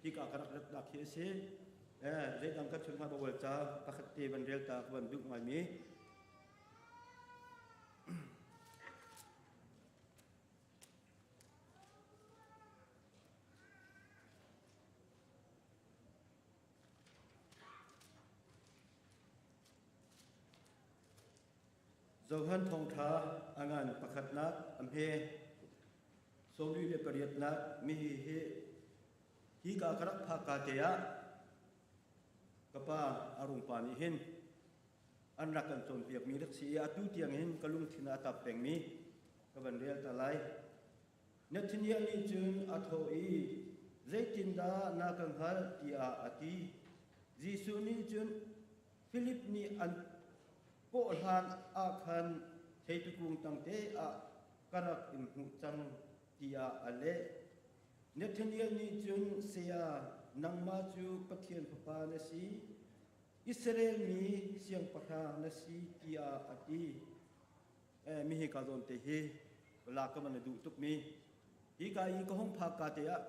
hika ka rak ratnak hi a si. Eh, zeidang ka chun hnga bawal ca pakhat te van rel ta ka van duh ngaimi. Johan thawngṭha a ngan pakhatnak a hme sawmli le pariatnak mi hi hika ka rak phak ka te ah ka pa a rungpa nih hin an rak kan cawnpiakmi rak si i atu tiang hin ka lungthin ah a tap pengmi ka van rel ta lai. Nathaniel nih cun a thawh i, Zeitindah na ka hngalh? tiah a ti. Jesuh nih cun Filip nih an kawh hlan ah khan theipi kung tangte ah ka rak in hmuh cang tiah a leh. Nathaniel nih cun, Saya, nangmah cu Pathian Fapa na si, Israel mi siangpahrang na si tiah a ti. Eh, mi hi ka zawn te hi la ka man a duh tuk mi. Hi ka i ka hong phak ka te ah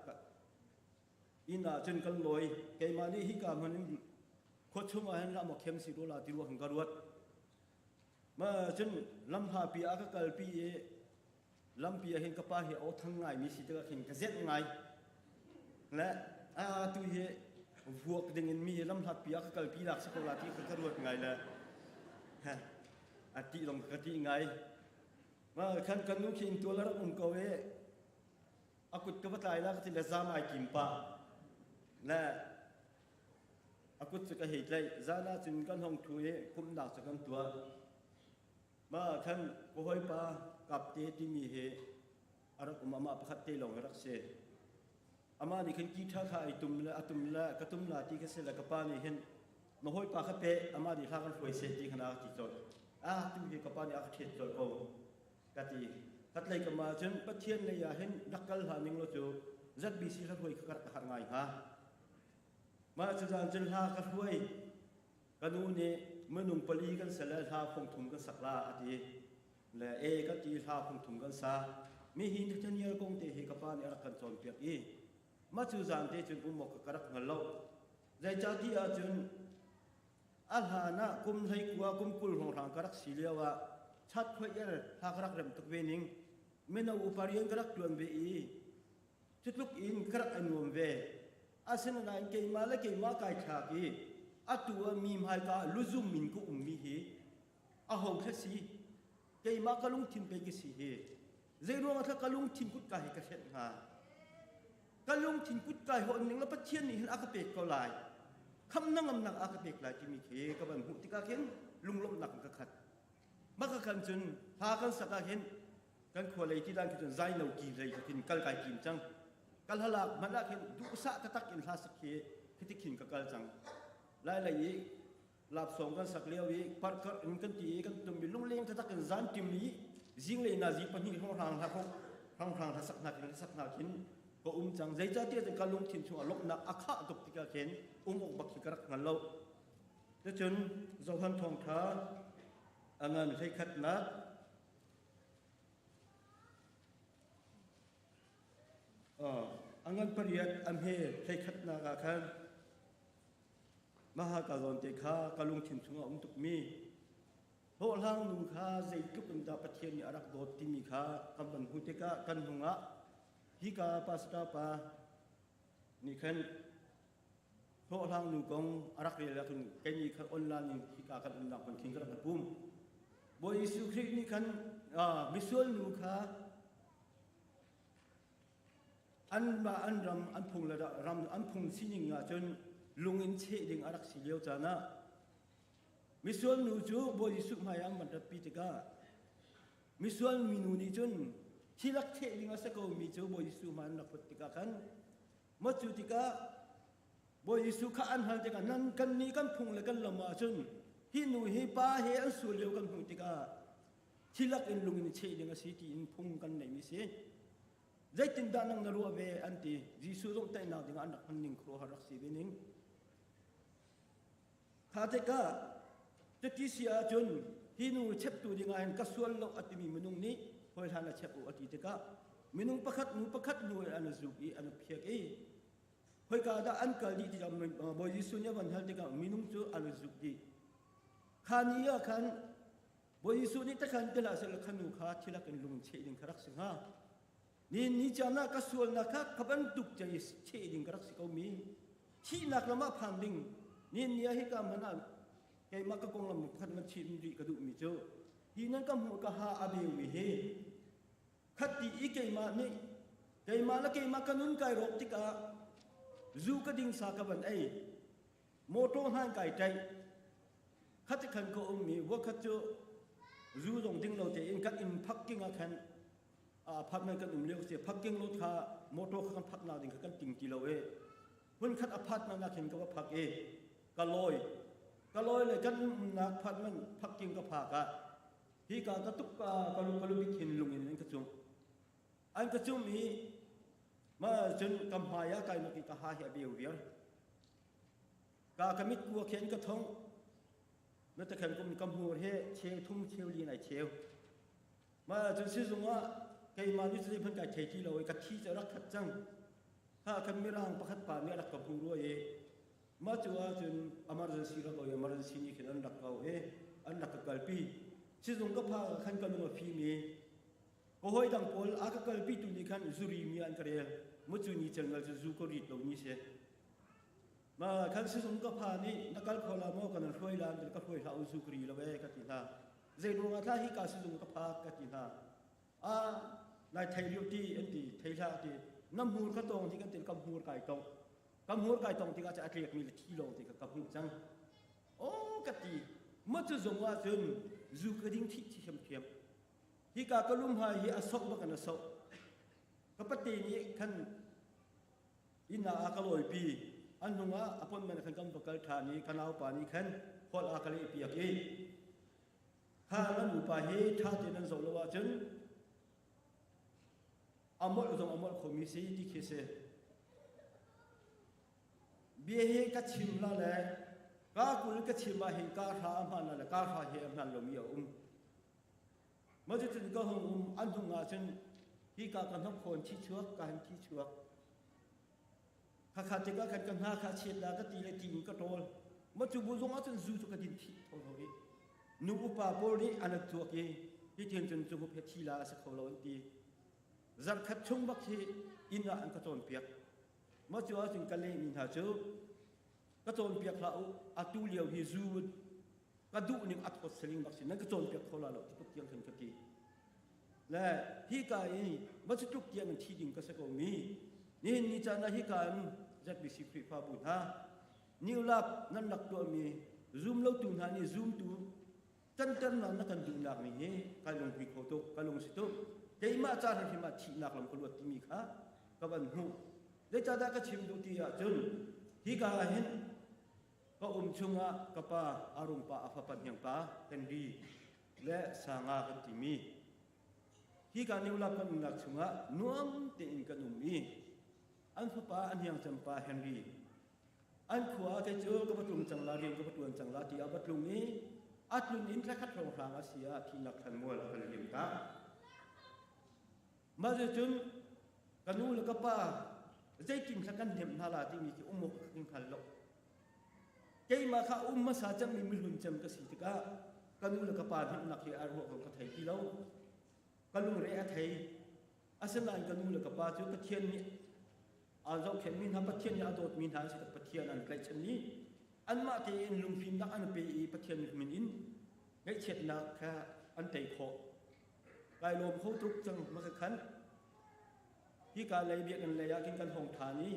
inn ah cun kan lawi. Keimah nih hi ka hman in Khua chung ah hin lam a khem si rua la ti rua khan ka ruat. Ma cun lamhlapi ah ka kalpi i lampi ah hin ka pa hi aw thang ngai mi si tikah khin ka zenh ngai. Le a tu hi vuak ding in mi lamhlatpi ah ka kalpi lak si ko la ti ka ruat ngai le a ti dong ka ti ngai. Ma khan kan nu khi in tual a rak um ko i a kut ka va tlai la ka ti le zam ai kim pa. Le A kut cu ka hei tlaih. Zan ah cun kan hong ṭhu i pumhnak cu kan tuah. Mah ah khan ka hawipa Kapte timi hi a rak um. Amah pakhat te lawng hi rak si. Amah nih khan guitar kha ai tum le a tum le ka tum la ti kha si le ka pa nih hin na hawipa kha pe amah nih hla kan hruai seh ti khan a ka ti colh. Ah tu hi ka pa nih a ka ṭhet colh ko ka ti. Khatlei kam ah cun Pathian lei ah hin rak kal hlah ning law cu ZBC hla hruai kha ka rak har ngai hnga. Mah cu zan cun hla ka hruai. Ka nu nih minung pali kan si le hla fung thum kan sak la a ti. Le e ka ti hla fung thum kan sa. Mi hi Nathaniel kong te hi ka pa nih a rak kan cawnpiak i mah cu zan te cun um awk ka rak hngal lo. Zeicahti ahcun a hlan ah kum 19 kum 20 hrawnghrang ka rak si lio ah chat khoier hla ka rak rem tuk ve ning mino upa rian ka rak tuan ve i Cutluk in ka rak i nuam ve. Asinain keimah le keimah kai thlak i atu ah mi hmaika ah luzum in ka ummi hi aho thla si? Keimah ka lungthin pei ka si hi. Zeiruang ah thla ka lungthin kutka hi ka hrenh hnga? Ka lungthin kutka hi on ning la Pathian nih hin a ka pek ko lai. Kham na ngamnak a ka pek lai timi khi ka van hmuh tikah khin lunglawmhnak in ka khat. Mah ka khan cun hla kan sak ah hin kan khua lei ti dan khi cun zai lo ki lei khin kal kai tim cang kal halak hmanh ah khin duhsah taktak in hla sak khi khiti khin ka kal cang lai lei i lapsong kan sak lio i parkar in kan ti i kan tum i lungleng taktak in zan tim i zinglei na zi pahnih hrang hrang hla hrang hrang hla sak hna khin sak hna khin ka um cang zeicahtiah cun ka lungthin chungah lawmhnak a khah tuk tikah khin um awk bak khi ka rak hngal lo cucun Johan thawngtha a ngan hleikhatnak A ngan pariat a hme hleikhatnak ah khan mahaka zawn te kha ka lungthin chungah a um tukmi hlawhhlang nu kha zeitluk in dah Pathian nih a rak dawt timi kha kan van hmuh tikah kan hnungah hika pastor pa nih khan hlawhhlang nu kong a rak rel ahcun kei nih khan online in hika kan umnak hmun khin ka rak i pum. Bawi Jesuh Khrih nih khan misual nu kha anmah an ram an phung le ram an phung sining ahcun lung in cheh ding a rak si lio caan ah misual nu cu Bawi Jesuh hmai ah an van ratpi tikah misual minu nih cun thilak cheh ding a si ko mi cu Bawi Jesuh hmai an rak put tikah khan Maw cu tikah Bawi Jesuh kha an hal tikah nan kannih kan phung le kan lam ahcun hi nu hi pa he an sual lio kan hmuh tikah thilak in lung in cheh ding a si tiin phung kan neihmi si. Zeitindah nang na ruah ve an ti. Jesuh zong teinak dingah an rak hman ning khuaruahhar rak si ve ning. Kha tikah cuti si ahcun hi nu cheptu dingah hin ka sual lo a timi minung nih hawihlan a chep u a ti tikah minung pakhat nu pakhat hnu in an zuk i an phiak i khoika dah an kal dih tikah Bawi Jesuh nih a van hal tikah minung cu an zuk dih. Kha ni ah khan Bawi Jesuh nih takhan ti hlah sehlaw kha nu kha thilak in lung cheh ding kha rak si hnga. Ni ni caan ah ka sualnak kha ka bantuk cang i cheh ding ka rak si ko mi thihnak lam ah phan ding ni ni ah hika hmanh ah keimah ka konglam pakhat man chim rih ka duhmi cu hi nan ka hmuh ka ha a beumi hi khat ti i keimah nih keimah le keimah ka nun kai rawk tikah zu ka ding sa ka van ei motor hlan kai taih khat khan ka um mi wakhat cu zu zong ding lo tein kan inn parking ah khan apartment kan um lio si parking lot kha motor kha kan phak nak ding kha kan ting ti lo e hun khat apartment ah khin ka va phak i ka lawi ka lawi le kan umnak apartment parking ka phak ah hi ka ka tuk ka ka lu ka lu bik hin lung in an ka cung an ka cum i ma cun ka hmai ah kai nak i ka ha hi a beu viar ka ka mit kua khen ka thong na ta khan kum ka hmur he cheu thum cheu li nai cheu Mah ahcun sizung ah keimah nih cuti hmanh kai thei ti lo i ka thi cu a rak khat cang. Kha kan mirang pakhat pa nih a rak ka hmu rua i. Mah cu ahcun emergency rak ko i emergency nih khin an rak ko i an rak ka kalpi. Sizung ka phak ah khan ka lung a fim i ka hawi dang pawl a ka kalpitu nih khan zuri mi an ka rel. Mucu ni celngal cu zu ka rit lo ni si. Ma khan sizung ka phan i na kal kho la maw kan hruai la an ka hruai hlah u zu ka ri lo e ka ti hna. Zei ruangah thla hi ka sizung ka phak ka ti hna. A nai thei lio ti an ti thei hlah ti na hmur ka tong ti kan ti ka hmur kai tong ka hmur kai tong tikah a tlek mi le thi lawng ti ka ka hmuh cang. O ka ti ma cu zung ah cun zu ka ding thi thiam thiam. Hika ka lum hai hi a sok bak an a sok. Ka pate nih khan inn ah a ka lawipi an hnung ah appointment khan kan va kal ṭhan i ka naupa nih khan holh a ka lehpiak i kha nan upa hi ṭha tein nan zoh lo ahcun a molh zong a molh khomi si ti khi si bia hi ka chim la le ka kul ka chim ah hin ka hra a hman la le ka hra hi a hman lomi a um Mah cucun ka hung um an hnung ah cun hika ka hnokhawn thi chuak ka han thi chuak. Khakha tikah khan ka hna kha chiat la ka ti le ti in ka ṭawl. Mah cu bu zong ah cun zu cu ka din thi thotho i nu upa pawl nih an tuak i hi tin cun cu he thi la a si kho lo an ti. Zarkhat chung bak hi inn ah an ka cawnpiak. Mah cu ahcun ka lehmi hna cu ka cawnpiak hlah u atu lio hi zu ka duh ning a thawt saling bak si nan ka cawnpiak kho la lo ti tuk tiang khan ka ti le hi ka i va cu tluk tiang in thi ding ka si ko mi nihin ni caan ah hi ka in ZBC Khrihfabu hna New Love nan rak tuahmi zum lo tu hna nih zoom tu canternak na kan duhnak ning hi kai lungpi kho tuk ka lung si tuk keimah ca hrim ah thihnak lam ka luat timi kha ka van hmuh zeicahdah ka chim duh ti ahcun hika ah hin Ka um chungah ka pa Arung pa a fapa hniang pa Henry le Sanga kan timi hi ka New Love kan umnak chungah nuam tein kan um i an fapa a hniang cem pa Henry an khua kei cu ka va tlung cang la rian ka va tuan cang la ti a va tlung i a tlun in thlakhat hrawnghrang a si ah thihnak thlanmual a kan liam tak. Mah cun ka nu le ka pa zeitin kha kan hnemh hna la timi khi um awk ka hngal lo. Keimah kha um hmasa cemmi mihlun cem ka si tikah ka nu le ka pa hnemhnak hi a ruah kong ka thei ti lo. Ka lungre a thei. Asinain ka nu le ka pa cu Pathian nih aa zohkhenhmi hna Pathian nih a dawtmi hna an si Pathian an tlaihchan i anmah tein lungfimnak an pe i Pathian min in ngaihchiatnak kha an tei khawh. Kai lawm kho tuk cang ma ka khan. Hika lei biakinn lei ah khin kan hong ṭhan i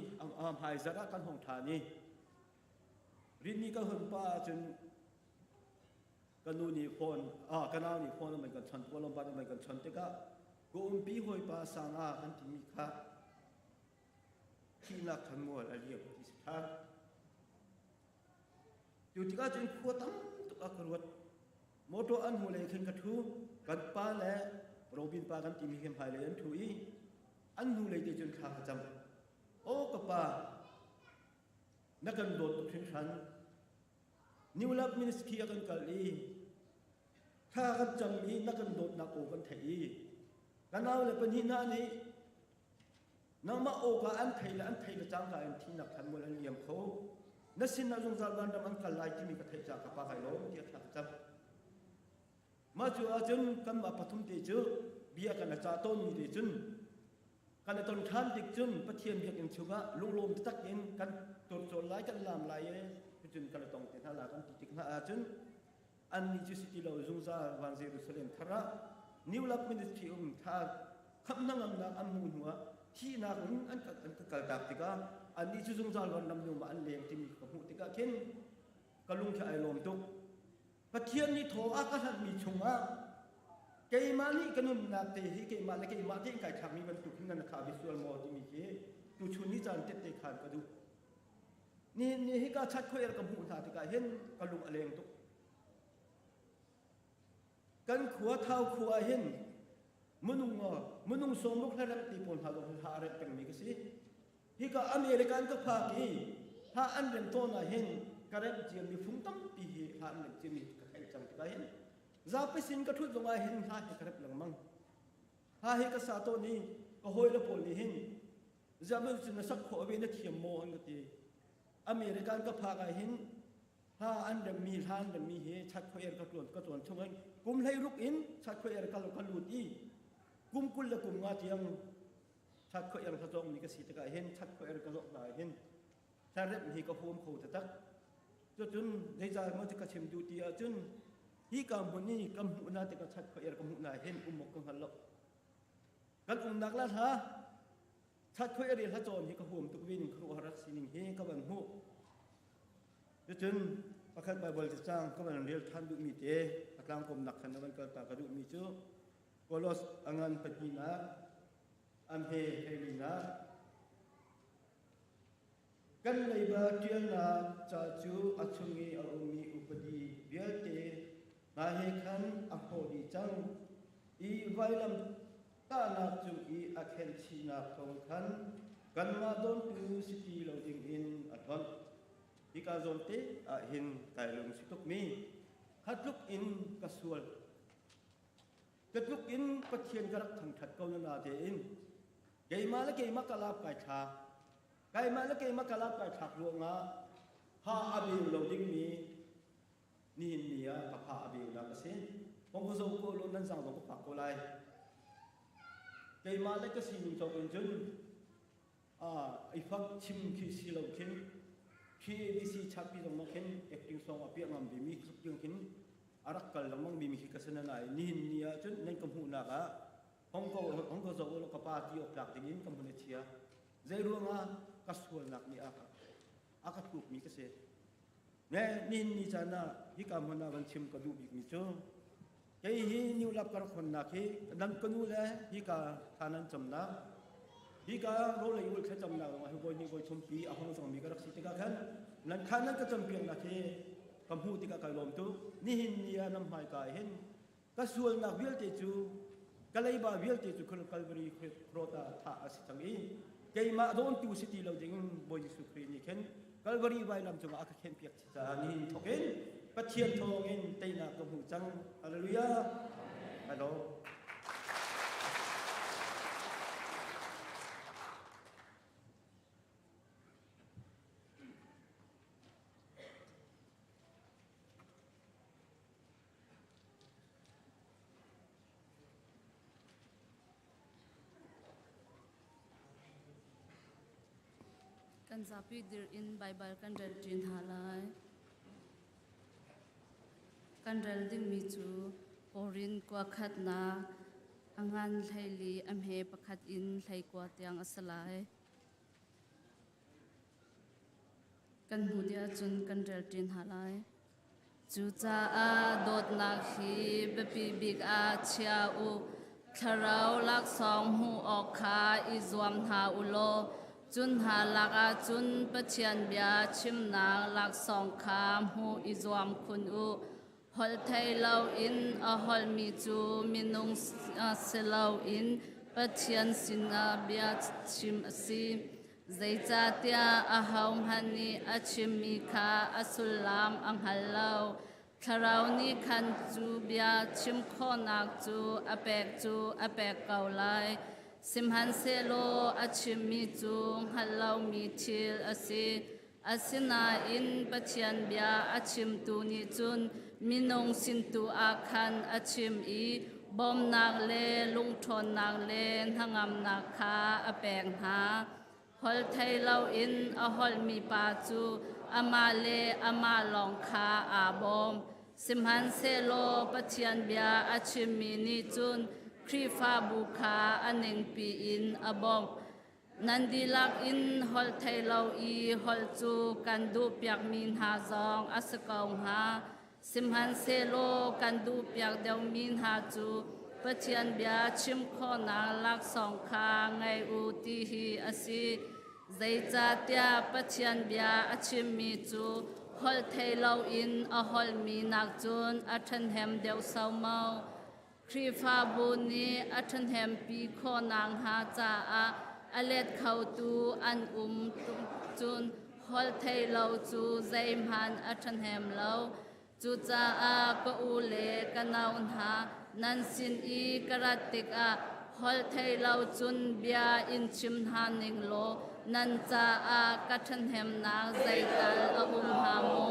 hmaizarh ah kan hong ṭhan i rinni ka hun pa ahcun ka nu nih phone ah ka nau nih phone an kan chon Kuala an kan chon tikah ka umpi hawipa sanga kan timi kha thihnak khan mual a liam ti si ṭhan. Cu tikah cun khua tam tuk a ka ruat. Motor an hmu lei khin ka ṭhu. Kan pa le Robin pa kan timi hi hmailei an ṭhu i an hnu lei te cun thla ka cam. Aw ka pa, na kan dawt tuk hringhran. New Love Ministry a kan kal i thla kan cam i na kan dawtnak aw kan theih i ka nau le pahnih hna nih Nangmah awka an thei le an thei le cangka in thihnak khan mual an liam kho. Na sinah zungzal vanram an kal lai timi ka theih caah ka pa kai lawm tiah thla ka cam. Mah cu ahcun kanmah pathum te cu bia kan i cah tawnmi te cun kan i ton ṭhan tik cun Pathian biakinn chungah lunglawm taktak in kan turcawl lai kan laam lai i cun kan i tong te hna la kan ti tik hna ahcun annih cu si ti lo zungzal van Jerusalem thar ah New Love Ministry um tha khamh hnangamnak an hmuh hnu ah thihnak in an an ka kaltak tikah annih cu zungzal van ram nu an leng timi ka hmuh tikah khin ka lung khi ai lawm tuk Pathian nih thaw a ka hlanhmi chungah keimah nih ka nunnak te hi keimah le keimah tein kai thlakmi bantuk hin nan kha ve sual maw timi khi tuchun ni caan tette khan ka duh Nihin ni hika chat khuair ka hmuh hna tikah hin ka lung a leng tuk. Kan khua Thau khua ah hin minung minung sawmruk hlaremh ti pawl hna zong hla a remh pengmi ka si. Hika American ka phak i hla an rem tawn ah hin ka remh ciami fung tampi hi hla an remh ciami ka theih cang tikah hin zapi sin ka ṭhut zongah hin hla hi ka rep lengmang. Hla hi ka sa tawn i ka hawile pawl nih hin Ziah cu na sak khawh ve na thiam maw an ka ti. American ka phak ah hin hla an remmi hla an remmi hi chat khoer ka tuan ka tuan chung in kum hlei ruk in chat khoer ka ka lut i kum kul le kum nga tiang chat khoer ka cawng mi ka si tikah hin chat khoer ka zawk hna hin hla rem hi ka huam kho taktak. Cucun zeizah maw ka chim duh ti ahcun hi ka hmun i ka hmuh na tikah chat khoer ka hmuh na hin um awk ka hngal lo. Kan umnak la hla chat khoer i hla cawn hi ka huam tuk ve ning khuaruahhar sining hi ka van hmuh. Cucun pakhat Bible cacang ka van rel ṭhan duhmi te a tlangkawmnak khan na van kalta ka duhmi cu Kolos a ngan pahnihnak an he hleilinak Kan leiba ṭialnak ca cu a chung i a ummi upadi vialte hna he khan a hrawh dih cang i vailam tahnak cung i a khenhchihnak thawng khan kanmah dawntu si ti lo dingin a hlonh. Hika zawn te ah hin kai lungsi tukmi kha tluk in ka sual. Ka tluk in Pathian ka rak thangṭhat ko na tein keimah le keimah ka lap kai thla. Keimah le keimah ka lap kai thlak ruangah ha a beu lo dingmi nihin ni ah ka pha a beunak a si. Hong ka zoh ko lo nan zang zong ka fak ko lai. Keimah le ka sining cawk in cun i fak chim khi si lo khin khi ABC chapi zong ma khin acting song a piah ngam mi khi khin a rak kal lengmang mi khi ka sana nai nihin ni ah cun nan ka hmuhnak ah hong ko hong ko zoh ka pa ti awk tlak ding in ka hmun a chia. Zei ruangah ka sualnak nih a ka a ka tlukmi ka si. Ne nihin ni caan ah hika hmun ah van chim ka duh bikmi cu kei hi New Lap ka rak honnak hi nan ka nu le hika thla nan camnak hika rawlei ul thlacamnak zong ah hi voi hnih voi thum pi a hong cangmi ka rak si tikah khan nan kha nan ka campiaknak hi ka hmuh tikah kai lawm tuk. Nihin ni ah nan hmaika hin Ka sualnak vialte cu ka leiba vialte cu Calvary cross ah thah a si cang i keimah dawntu si ti lo ding Bawi Jesuh Khrih nih khin Calvary vailam cungah a ka khenpiak caah nihin thawk in Pathian thawngin teinak ka hmu cang. Hallelujah. Hello. Kan zapi dir in Baibal kan rel ṭi hna lai. Kan rel dingmi cu Korin kua khatnak a ngan hleili a hme pakhat in hleikua tiang a si lai. Kan hmuh dih ahcun kan rel ṭi hna lai. Cucaah dawtnak hi biapi bik ah chia u. Thlarau laksawng hmuh awk kha i zuam hna u law cun hna lakah cun Pathian bia chimnak laksawng kha hmuh i zuam khun u. Holh thei loin a holhmi cu minung si loin Pathian sinah bia chim a si. Zeicahtiah ahohmanh nih a chimmi kha a sullam a hngal lo. Thlarau nih khan cu bia chim khawhnak cu a pek cu a pek ko lai. Sihmanhsehlaw a chimmi cu hngalh lomi thil a si. Asinain Pathian bia a chimtu nih cun minung sin tu ah khan a chim i bawmnak le lungṭhawnnak le hnangamnak kha a pek hna. Holh thei loin a holhmi pa cu amah le amah lawng kha aa bawm. Sihmanhsehlaw Pathian bia a chimmi nih cun Khrihfabu kha a ningpi in a bawmh. Nan dihlak in holh thei lo i holh cu kan duhpiakmi hna zong a si ko hnga. Sihmanhsehlaw kan duhpiak deuhmi hna cu Pathian bia chim khawhnak laksawng kha ngei u ti hi a si. Zeicahtiah Pathian bia a chimmi cu holh thei loin a holhmi nakcun a ṭhahnem deuh saumau. Khrihfabu nih a ṭhahnempi khawh nakhnga caah a let khotu an um cun holh thei lo cu zeihmanh a ṭhahnem lo. Cucaah ka u le ka nau hna, nan sin i ka rat tikah holh thei lo cun bia in chim hna ning law. Nan caah ka ṭhahnemnak zeital a um hnga maw?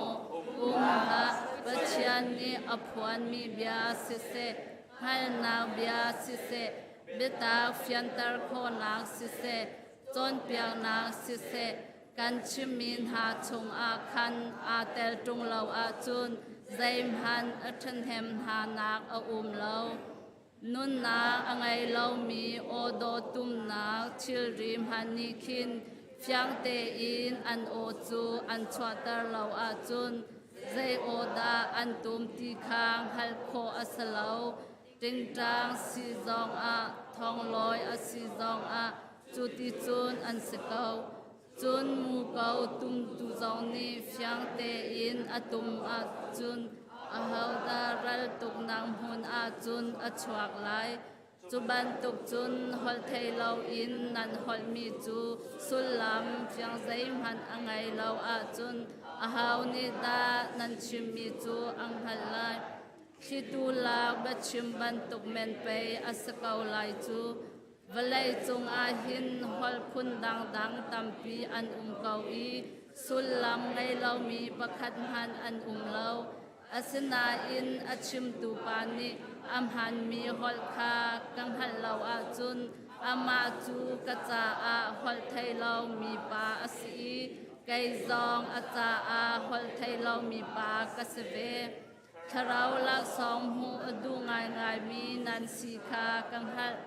Um hlah. Pathian nih a phuanmi bia siseh, hngalhnak bia siseh, biatak fianter khawhnak siseh, cawnpiaknak siseh, kan chimmi hna chungah khan aa tel ṭung lo ahcun zeihmanh a ṭhahnem hnanak a um lo. Nunnak a ngei lomi aw dawh tumnak thilri hmanh nih khin fiang tein an aw cu an chuahter lo ahcun zei aw dah an tum ti kha hngalh khawh a si lo. Tingtang si zongah thonglawi a si zongah cuticun an si ko. Cun muko tumtu zong nih fiang tein a tum ahcun ahodah raltuknak hmun ahcun a chuak lai. Cu bantuk cun holhthei loin nan holhmi cu sullam fiang zeihmanh a ngei lo ahcun aho nih dah nan chimmi cu a hngalh lai? Thlitu lak biachim bantuk men pei a si ko lai cu. Vawleicung ah hin holh phun dangdang tampi an um ko i sullam ngei lomi pakhat hmanh an um lo. Asinain a chimtu pa nih a hmaanmi holh kha ka hngalh lo ahcun amah cu ka caah holh thei lomi pa a si i kei zong a caah holh thei lomi pa ka si ve. Thlarau laksawng hmuh a duh ngaingaimi nan si kha ka hngalh.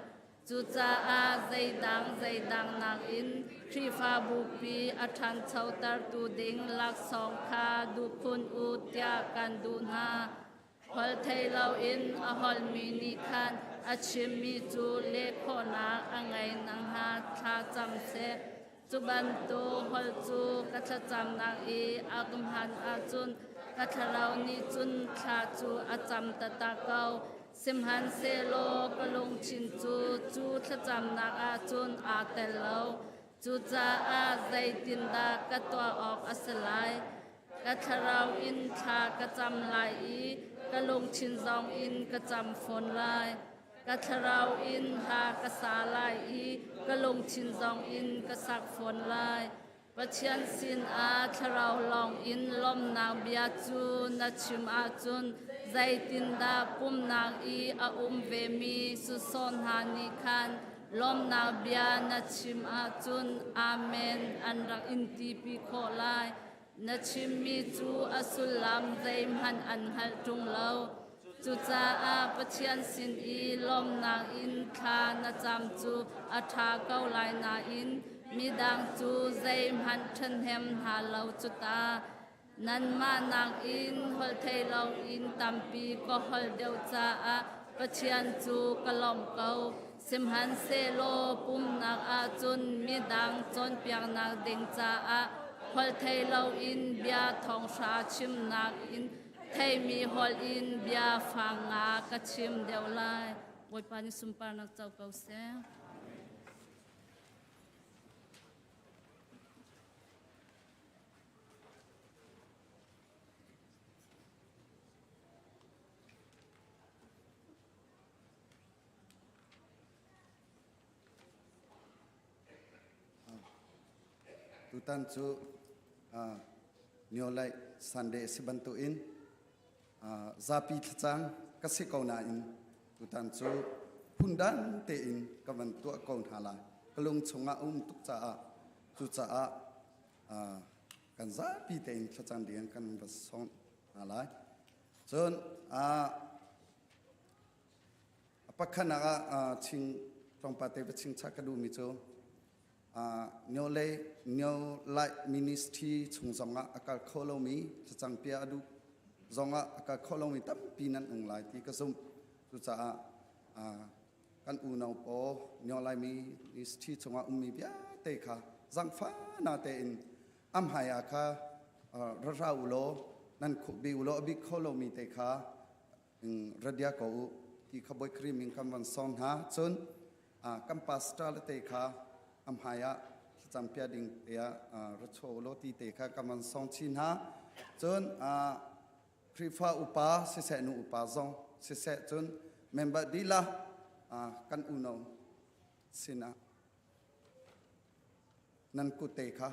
Cucaah zeidang zeidang nakin Khrihfabupi a ṭhanchotertu ding laksawng kha duh khun u tiah kan duh hna. Holh thei loin a holhmi nih khan a chimmi cu leh khawhnak a ngei nakhnga thla cam seh. Cu bantuk holh cu ka thlacamnak i a ka hman ahcun ka thlarau nih cun thla cu a cam taktak ko. Sihmanhsehlaw ka lungthin cu cu thlacamnak ah cun aa tel lo. Cucaah zeitindah ka tuah awk a si lai? Ka thlarau in thla ka cam lai i ka lungthin zong in ka cam fawn lai. Ka thlarau in hla ka sa lai i ka lungthin zong in ka sak fawn lai. Pathian sinah thlarau lawng in lawmhnak bia cu na chim ahcun zeitindah pumnak i a um vemi sawsawh hna nih khan lawmhnak bia na chim ahcun Amen an rak in tipi khawh lai. Na chimmi cu a sullam zeihmanh an hngalh ṭung lo. Cucaah Pathian sin i lawmhnak in thla na cam cu a ṭha ko lai nain midang cu zeihmanh ṭhahnem hna lo cu ta. Nanmah nakin holhthei loin tampi ka holh deuh caah Pathian cu ka lawmh ko. Sihmanhsehlaw pumnak ahcun midang cawnpiaknak ding caah holhthei loin bia thonghra chimnak in theimi holh in bia fang nga ka chim deuh lai. Bawipa nih sunparnak co ko seh. Tutan cu New Light Sunday a si bantukin zapi thlacang ka si ko nain tutan cu phundang tein ka van tuah ko hna lai. Ka lung chungah a um tuk caah cucaah kan zapi tein thlacang ding kan va sawm hna lai. Cun A pakhatnak ah ching tlawmpal te va chingchah ka duhmi cu Nyo le Nyo Light Ministry chung zongah a kal kho lomi thlacang pia a duh zongah a kal kho lomi tampi nan um lai ti ka zumh. Cucaah kan unau pawl Nyo Light Ministry chungah ummi vialte kha zangfahnak tein am hmai ah kha ra ra u law nan bi u law a bi kho lomi te kha radia ko u ti kha Bawi Khrih min kan van sawm hna. Cun kan pastor le te kha a hmai ah thlacam pia ding te ah ra chuah u law ti te kha kan van sawm chin hna. Cun Khrihfa upa siseh nu upa zong siseh cun member dihlak kan unau sinah. Nan kut te kha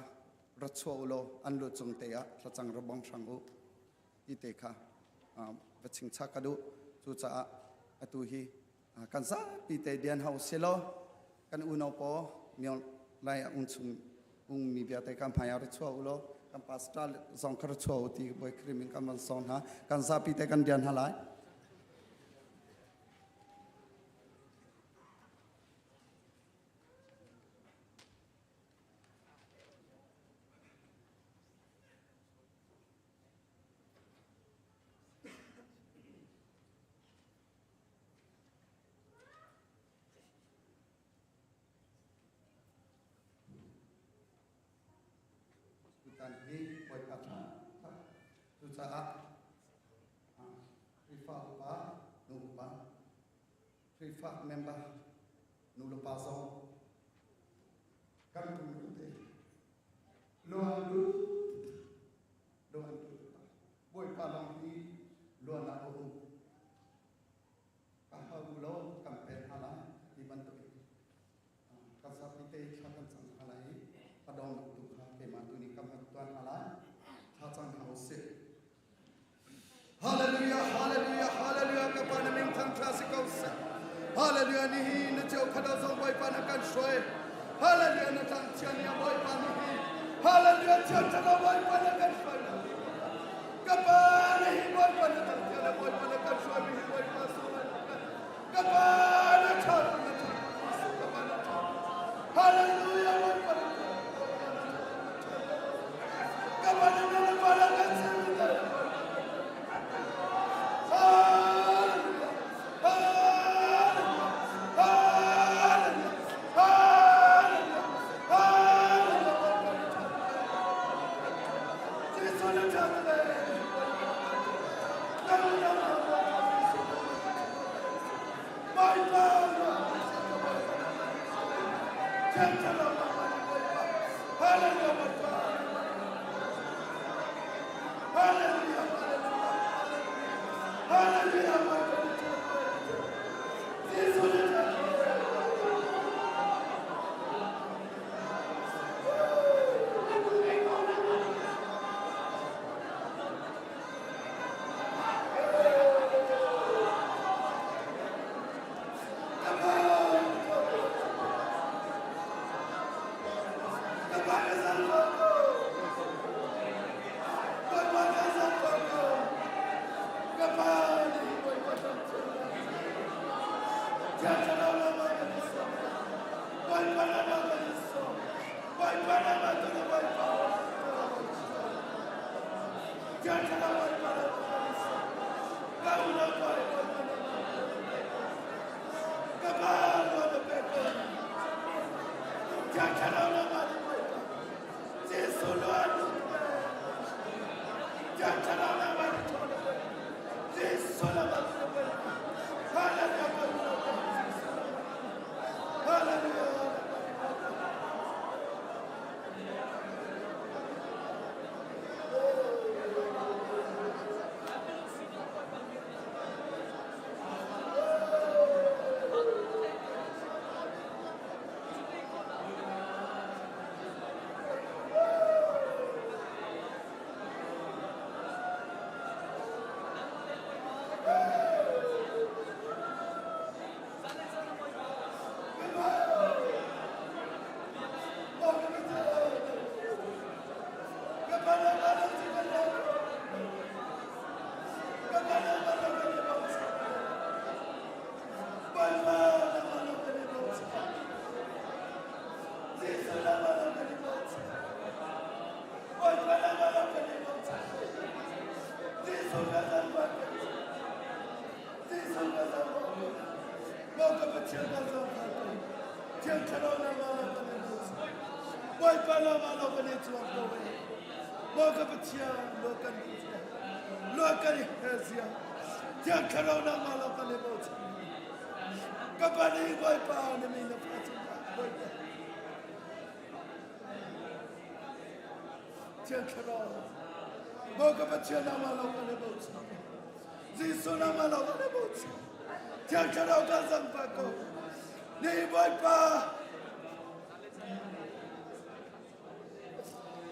ra chuah u law an lu cung te ah thlacang ra bong hrang u ti te kha va chingchak ka duh. Cucaah atu hi kan zapi te dian hau si law kan unau paw myo lai ah ung chung ung mi vialte kan hmai ah ra chuah u law kan pastor zong kha ra chuah u ti Bawi Khrih min kan van sawm hna. Kan zapi te kan dian hna lai. Tutan hi Bawipa ṭha cucaah Khrihfa upa, nu upa, Khrihfa member nu le pa zong kan pum te luan lu luan lu Bawipa lawng hi luan ah a um ka hau law kan pek hna lai ti bantuk in kan zapi te thla kan cang hna lai i a dong tu kha keimah tu nih kan van tuan hna lai thla cang hna usih. Hallelujah, hallelujah, hallelujah. Ka pa na min thangṭha si ko seh. Hallelujah, nihi na cheu khat zong Bawipa na kan hruai. Hallelujah, na tlang chia ni a Bawipa nihi. Hallelujah, chia ṭhalo Bawipa na kan hruai na. Ka pa nihi Bawipa na tlang chia na Bawipa na kan hruai nihi Bawipa sunglawi na kan. Ka pa na ṭha na ṭha ka pa na ṭha. Hallelujah, Bawipa na ṭha. Ka pa na na pa na kan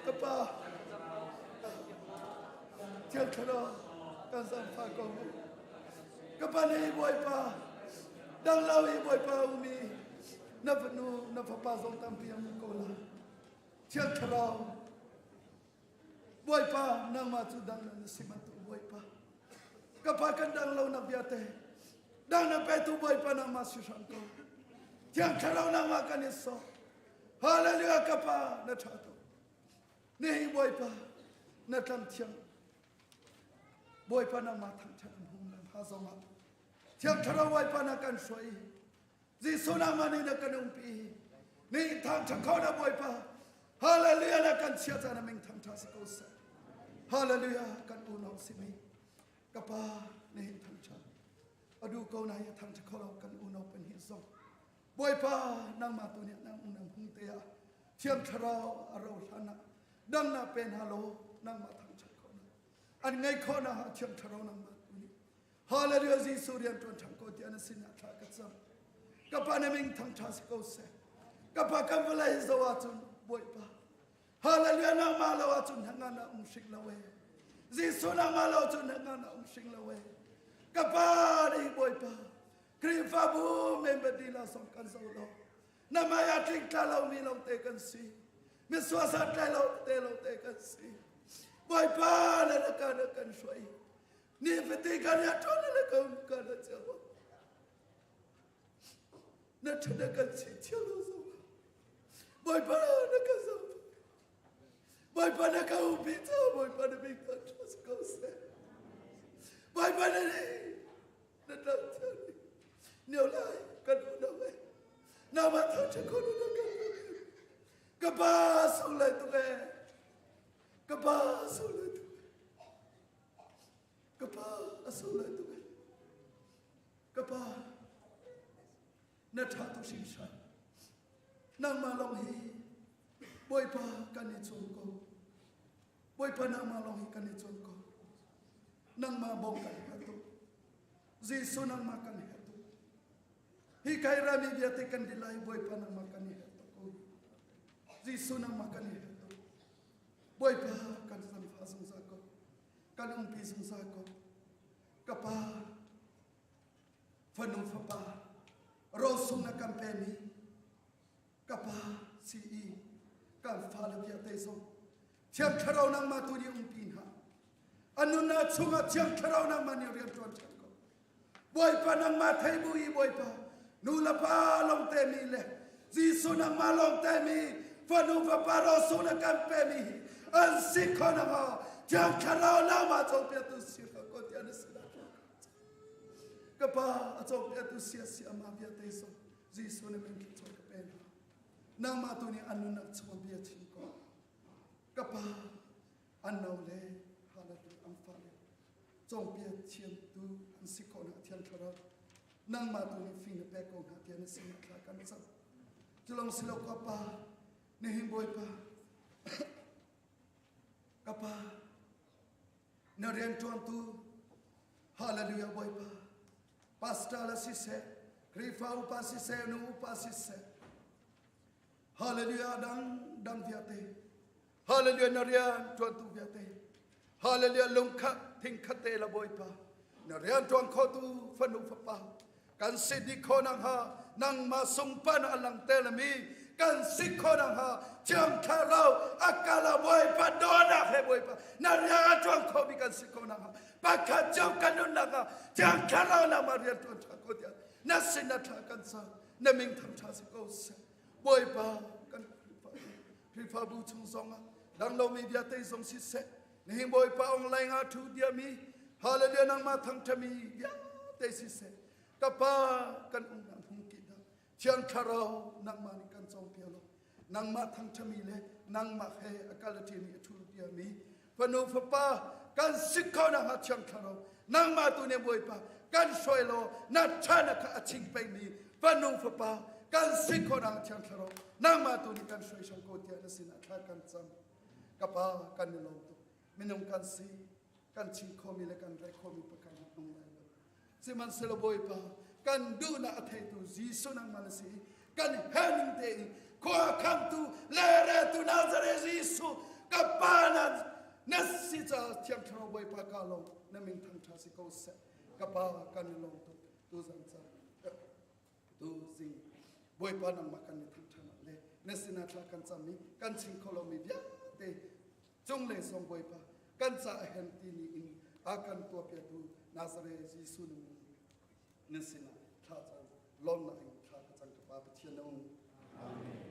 Ka pa, Thiang Thlarau kan zaangfah ko mu. Ka pa nih Bawipa, dang lo i Bawipa umi na fanu na fapa zong tampi an um ko la. Thiang Thlarau, Bawipa nangmah cu dang na si bantuk Bawipa. Ka pa kan dang lo nak vialte dang na petu Bawipa nangmah si hram ko. Thiang Thlarau nangmah kan i sawk. Hallelujah ka pa na ṭha tuk. Nihin Bawipa na tlam thiang. Bawipa nangmah thangṭhat an hung lam ha zongah. Thiang Thlarau Bawipa na kan hruai. Jesuh nangmah nih na kan umpi. Ni thangṭha kho na Bawipa. Hallelujah na kan chia caan aming thangṭha si ko seh. Hallelujah kan unau simi. Ka pa nihin thangṭha. Adu ko na hi thangṭha kho lo kan unau pan hi zong. Bawipa nangmah tu nih nang nang hung te ah Thiang Thlarau a ro hlan ah dang na pe hna law nangmah thangṭhat khawh na an ngei khawh na Thiang Thlarau nangmah tu nih Hallelujah Jesuh rian ṭuan ṭhan ko tiah na sinah thla ka cam. Ka pa na min thangṭha si ko seh. Ka pa kan vawlei zo ahcun Bawipa. Hallelujah nangmah lo ahcun hnanga na um hring lo e. Jesuh nangmah lo cun hnanga na um hring lo e. Ka pa nih Bawipa Khrihfabu member dilah song kan zo lo. Na maya tling tla lo mi lo te kan si. Misuasa tlai lo te lo te kan si. Bawipa na na ka na kan hruai. Ni fati kan ya ṭon le ka um ka na chiao. Na ṭhana kan si chiao lo zo. Bawipa na ka zo. Bawipa na ka umpi cha Bawipa na bik ta trust ko se. Bawipa na ni na tlang chiao ni. Niau lai kan u na we. Na ma tha cha ko na ka ka pa sung lai tu e. Ka pa sung lai tu e. Ka pa a sunglawi tuk e. Ka pa na ṭha tuk hringhran. Nangmah lawng hi Bawipa kan i cawn ko. Bawipa nangmah lawng hi kan i cawn ko. Nangmah bawng kan herh tuk. Jesuh nangmah kan herh tuk. Hi kai rami vialte kan di lai Bawipa nangmah kan i herh tuk ko. Jesuh nangmah kan i herh tuk. Bawipa kan zanfa zungzal ko. Kan umpi zungzal ko. Ka pa, fanu fapa, rosung na kan pemi, ka pa si i kan fale vialte zong Thiang Thlarau nangmah tu nih umpi hna. An nunnak chungah Thiang Thlarau nangmah nih rian ṭuan ṭhan ko. Bawipa nangmah thei bu i Bawipa nu le pa lawng te mi le Jesuh nangmah lawng te mi fanu fapa rosu na kan pe mi hi an si kho na hnga Thiang Thlarau nangmah cawnpiaktu si hlah ko tiah na sinah ka pa a cawnpiaktu sia sia ma bia te so Jesuh na min thluachuah ka pe hna nangmah tu nih an nunnak chung bia chim ko ka pa an no le hallelujah an fale Cawngpiak thiamtu an si ko hna Thiang Thlarau nangmah tu nih fing na pek ko hna tiah na sinah thla kan cam. Culong silo ka pa nihin Bawipa ka pa na rianṭuantu hallelujah Bawipa pastor la siseh Khrihfa upa siseh nu upa siseh hallelujah dang dang vialte Hallelujah na rian tuantu vialte. Hallelujah lungkhat thingkhat te la Bawipa. Na rian tuan kho tu fanu fapa. Kan si di kho nang ha nangmah sungpan a lang te la mi kan si kho nang ha thiang thlarau akala Bawipa dawnak he Bawipa na rian tuan kho mi kan si kho nang ha pakhat cio kan nunnak ah thiang thlarau nangmah rian tuan tha ko tiah na sin na tha kan sa na ming tham tha si ko seh Bawipa kan Khrihfabu chung zongah dang lomi vialte zong siseh nihin Bawipa online ah thu diami hallelujah nangmah thangthami vialte siseh ka pa kan umnak hung ki dah thiang thlarau nangmah nih kan cawng pia lo nangmah thangthami le nangmah he a kal a thu diami fanu fapa kan si kho na ha thiang thlarau nangmah tu ne bawipa kan hruai law na tha na kha a ching pengmi fanu fapa kan si kho na thiang thlarau nangmah tu nih kan hruai sang ko tiah na sinah thla kan cam ka pa kan i lawm tuk minung kan si kan chim khomi le kan rek khomi pakhat nung lai lo Sihmanhsehlaw Bawipa kan duhnak a theitu Jesuh nangmah na si kan herning tein khua khamtu le retu Nazareth Jesuh ka Na si ca Thiang Thlarau Bawipa ka lawm na min thangṭha si ko seh. Ka pa kan i lawm tuk tu zan ca tu zing Bawipa nangmah kan i thangṭhanak le na sinah thla kan cam i kan chim kho lomi vialte cunglei song Bawipa kan ca a hen ti ni in a kan tuahpiatu Nazareth Jesuh na min na sinah thla cam lawmnak in thla ka cang ka Pa Pathian na um. Amen.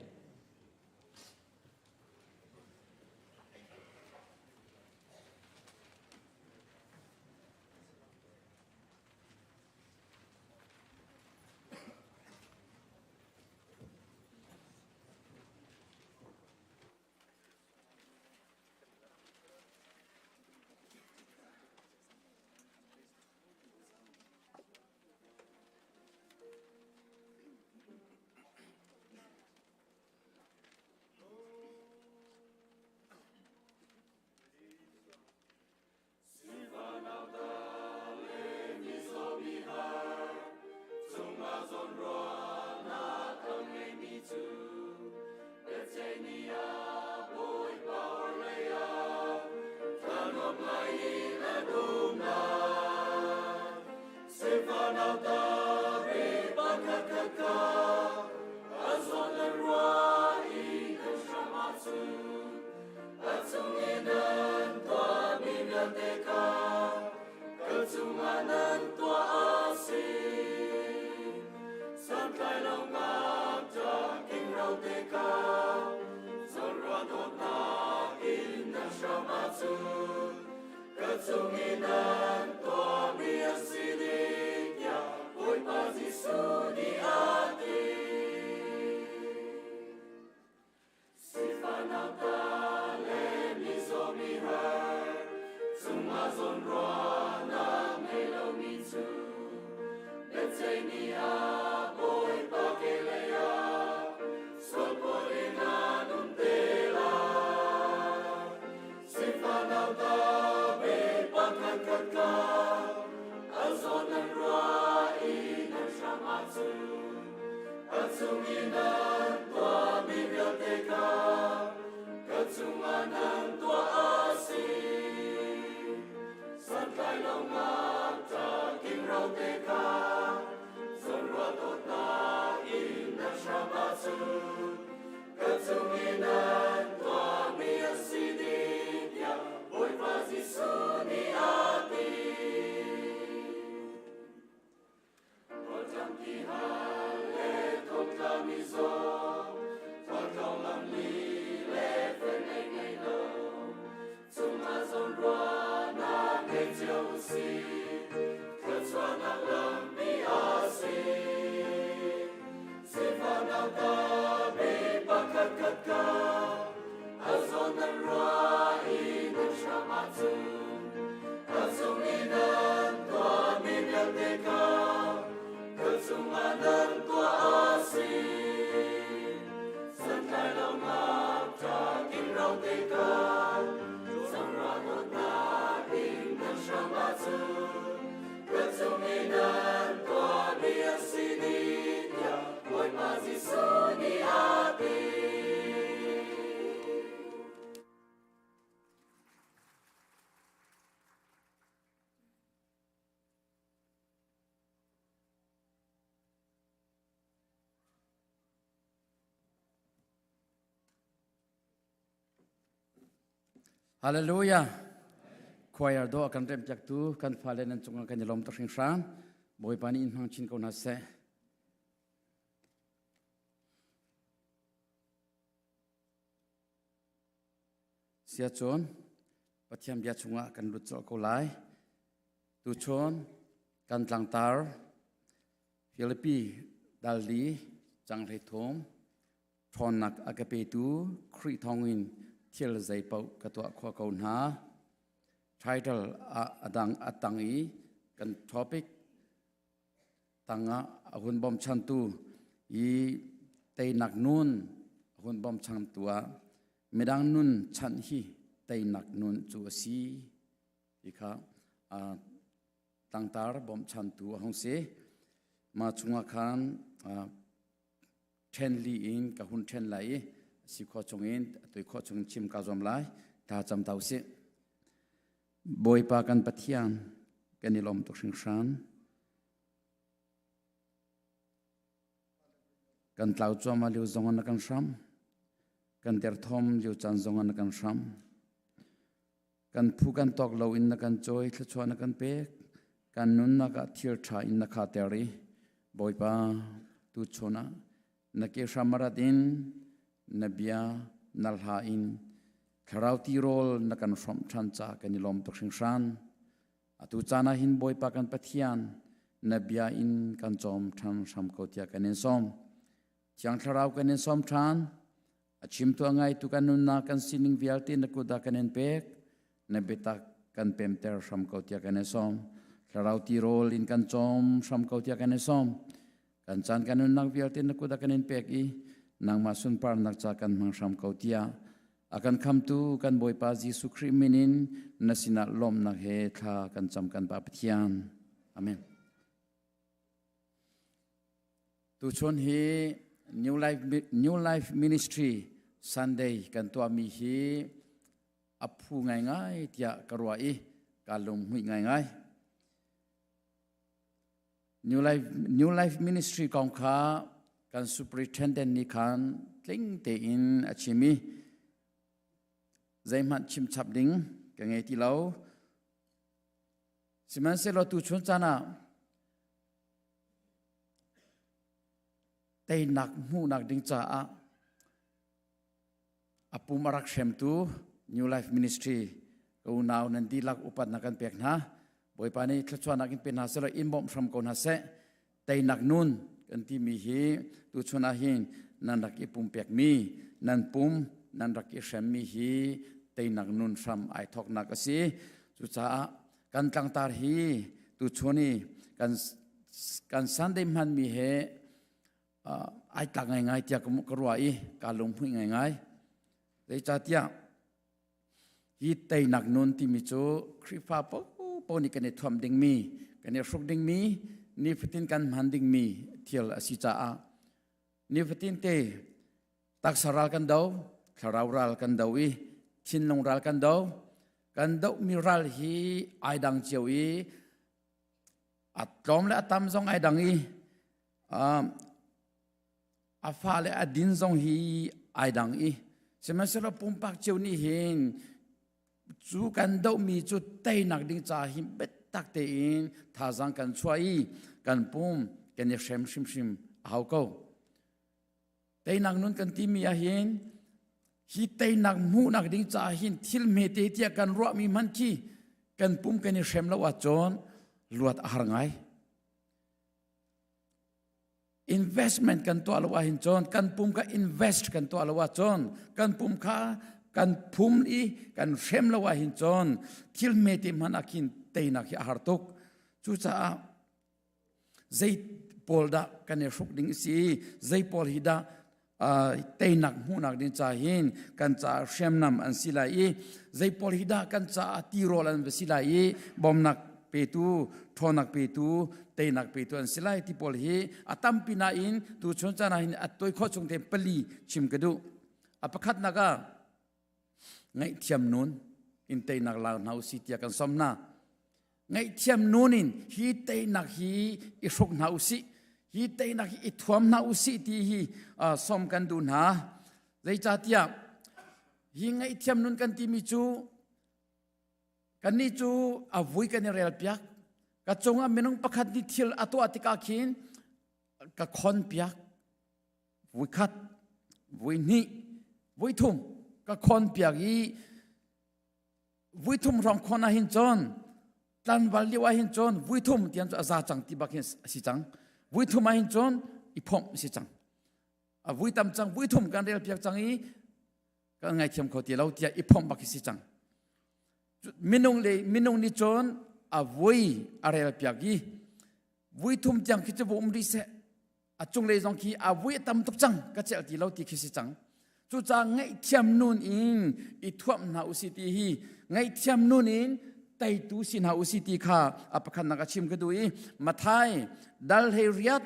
Hallelujah. Choir do kan rem piak tu kan fale nan cungah kan i lawm tuk hringhran. Bawipa nih in hmang chin ko hna seh. Siacun Pathian bia chungah kan lut colh ko lai. Tuchun kan tlangtar Filipi dalli canghlei thum ṭhawnnak a ka petu Khrih thawngin thil zeipaoh ka tuah khawh ko hna. Title ah a dang a tang i kan topic tangah a hun bawmchantu i teinak nun a hun bawmchantu ah midang nun chanh hi teinak nun cu a si ti kha tlangtar bawmchantu a hung si. Mah chungah khan ṭhen li in ka hun ṭhen lai i si khawh chungin tui khawh chungin chim ka zuam lai. Ta cam ta usih. Bawipa kan Pathian kan i lawm tuk hringhran. Kan tlau cuahmah lio zong ah na kan hram. Kan derthawm lio caan zong ah na kan hram. Kan phu kan tawk lo in na kan cawi, thluachuah na kan pek. Kan nunnak ah thil ṭha in na khater i Bawipa tu chun ah na ke hram rat in na bia na hla in thlarau tirawl na kan hrawmh ṭhan ca kan i lawm tuk hringhran. Atu caan ah hin Bawipa kan Pathian na bia in kan cawm ṭhan hram ko tiah kan in sawm. Thiang Thlarau kan in sawm ṭhan. A chimtu a ngaitu kan nunnak kan sining vialte na kut ah kan in pek. Na biatak kan pemter hram ko tiah kan in sawm. Thlarau tirawl in kan cawm hram ko tiah kan in sawm. Kan caan kan nunnak vialte na kut ah kan in pek i nangmah sunparnak ca kan hmang hram ko tiah a kan khamtu kan Bawipa Jesuh Khrih min in na sinah lawmhnak he thla kan cam kan Pa Pathian. Amen. Tuchun hi New Life, New Life Ministry Sunday kan tuahmi hi a phu ngaingai tiah ka ruah i ka lunghmuih ngaingai. New Life, New Life Ministry kong kha kan superintendent nih khan tling tein a chim i zeihmanh chim chap ding ka ngei ti lo. Sihmanhsehlaw tuchun caan ah teinak hmuhnak ding caah a pum a rak hremtu New Life Ministry ka unau nan dihlak upatnak kan pek hna. Bawipa nih thluachuahnak in pe hna seh law in bawmh hram ko hna seh. Teinak nun kan timi hi tuchun ah hin nan rak i pumpekmi nan pum nan rak i hremmi hi teinak nun hram ai thawknak a si. Cucaah kan tlangtar hi tuchun i kan kan Sunday hmanmi he ai tlak ngaingai tiah ka ruah i ka lunghmuih ngaingai. Zeicahtiah hi teinak nun timi cu Khrihfa paohpaoh nih kan i thuam dingmi, kan i hruk dingmi, nifatin kan hman dingmi thil a si caah nifatin te taksa ral kan do, thlarau ral kan do i thinlung ral kan do. Kan dohmi ral hi ai dang cio i a tlawm le a tam zong ai dang i a fa le a din zong hi ai dang i sihmanhsehlaw pumpak cio nih hin cu kan dohmi cu teinak ding ca hi biatak tein thazaang kan chuah i kan pum kan i hrem hrimhrim a hau ko. Teinak nun kan timi ahhin hi teinak hmuhnak ding caah hin thil hmete tiah kan ruahmi hmanh khi kan pum kan i hrem lo ahcun luat a har ngai. Investment kan tuah lo ahhin cun kan pum kha invest kan tuah lo ahcun kan pum kha kan phum i kan hrem lo ahhin cun thil hmete hmanh ah khin teinak hi a har tuk. Cucaah zei pawl dah kan i hruk ding si zei pawl hi dah teinak hmuhnak ding ca hin kan caah hriamnam an si lai i zei pawl hi dah kan caah tirawl an va si lai i bawmnak petu ṭhawnak petu teinak petu an si lai ti pawl hi a tampi nain tu chun caan ah hin a toi khawh chung te pali chim ka duh a pakhatnak ah ngaihthiam nun in teinak la hna usih tiah kan som hna. Ngaihthiam nun in hi teinak hi i hruk hna usih, hi teinak hi i thuam hna usih ti hi som kan duh hna. Zeicahtiah hi ngaihthiam nun kan timi cu kannih cu a vui kan i rel piak. Ka cungah minung pakhat nih thil a tuah tikah khin ka khon piak. Vuikhat, vuihnih, vuithum ka khawn piak i vuithum hrawng khawn ah hin cun tlanval lio ah hin cun vuithum tian cu a za cang ti bak hin a si cang. Vuithum ah hin cun i phomh a si cang. A vui tam cang vuithum kan rel piak cang i kan ngaithiam kho ti lo tiah i phomh bak hi si cang. Minung le minung nih cun a vui a rel piak i vuithum tiang khi cu va um rih seh a cunglei zong khi a vui a tam tuk cang ka celh ti lo ti khi si cang cucaah ngaihthiam nun in i thuamh hna usih ti hi ngaihthiam nun in teitu si hna usih ti kha a pakhatnak a chim ka duh i Mathai dal hei riat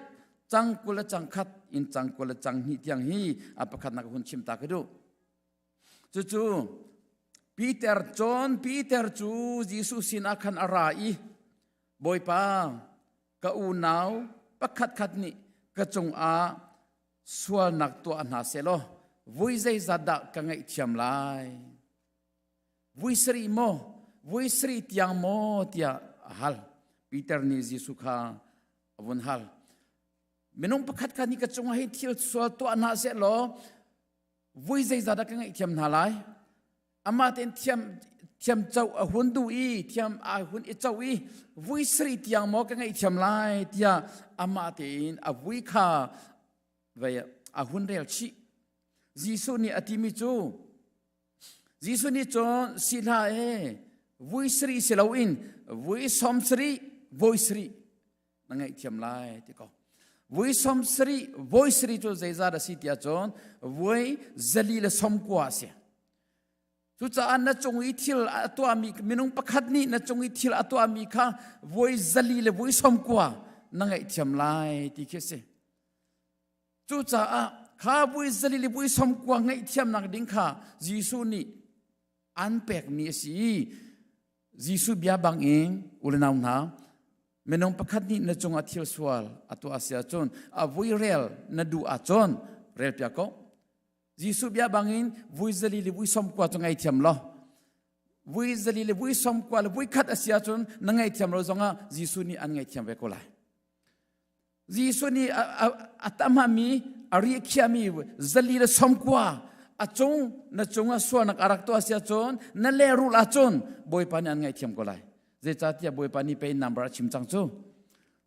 cang kul le cang khat in cang kul le cang hnih tiang hi a pakhatnak hun chim ta ka duh cucu. Peter cun Peter cu Jesuh sinah khan a ra i Bawipa ka unau pakhatkhat nih ka cungah sualnak tuah hna sehlaw vui zeizat dah ka ngaihthiam lai? Vui sarih maw? Vui sarih tiang maw? tiah a hal. Peter nih Jesuh kha a vun hal. Minung pakhat kha nih ka cungah hi thil sual tuah hna sehlaw vui zeizat dah ka ngaihthiam hna lai? Amah tein thiam thiam co a hun duh i thiam a hun i co i vui sarih tiang maw ka ngaihthiam lai tiah amah tein a vui kha vei a hun rel chih. Jesuh nih a timi cu Jesuh nih cun si hlah e vui sarih si loin vui sawm sarih voi sarih na ngaihthiam lai ti ko. Vui sawm sarih voi sarih cu zeizat a si tiah cun vui zali le sawm kua a si. Cucaah na cung i thil a tuahmi minung pakhat nih na cung i thil a tuahmi kha voi zali le voi sawm kua na ngaihthiam lai ti khi a si. Cucaah kha vui zali le vui sawm kua ngaihthiamnak ding kha Jesuh nih an pekmi a si i Jesuh bia bangin u le nau hna minung pakhat nih na cungah thil sual a tuah si ahcun a vui rel na duh ahcun rel piak ko. Jesuh bia bangin vui zali le vui sawm kua cu ngaithiam law vui zali le vui sawm kua le vui khat a si ahcun na ngaihthiam lo zongah Jesuh nih an ngaihthiam ve ko lai. Jesuh nih a tamami a ri khiami zali le sawmkua a cung na cungah sualnak a rak tuah si ahcun na lehrulh ahcun Bawipa nih an ngaihthiam ko lai. Zeicahtiah Bawipa nih pei number a chim cang cu.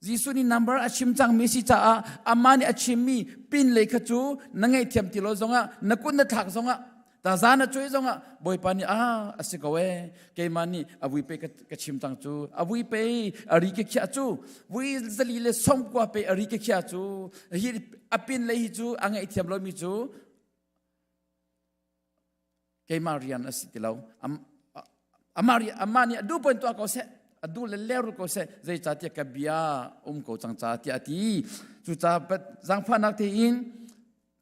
Jesuh nih number a chim cangmi si caah amah nih a chimmi pin lei kha cu na ngaihthiam ti lo zongah na kut na thlak zongah Tazan a cuai zongah Bawipa nih ah a si ko ee keimah nih a vui pe ka chim cang cu a vui pe a ri ka khiah cu vui zali le sawmkua pe a ri ka khiah cu hi a pin lei hi cu a ngaihthiam lomi cu keimah rian a si ti lo amah amah nih a duh poin tuah ko seh a duh le ler ko seh zeicahtiah ka bia um ko cang ca tiah a ti cucaah zaangfahnak tein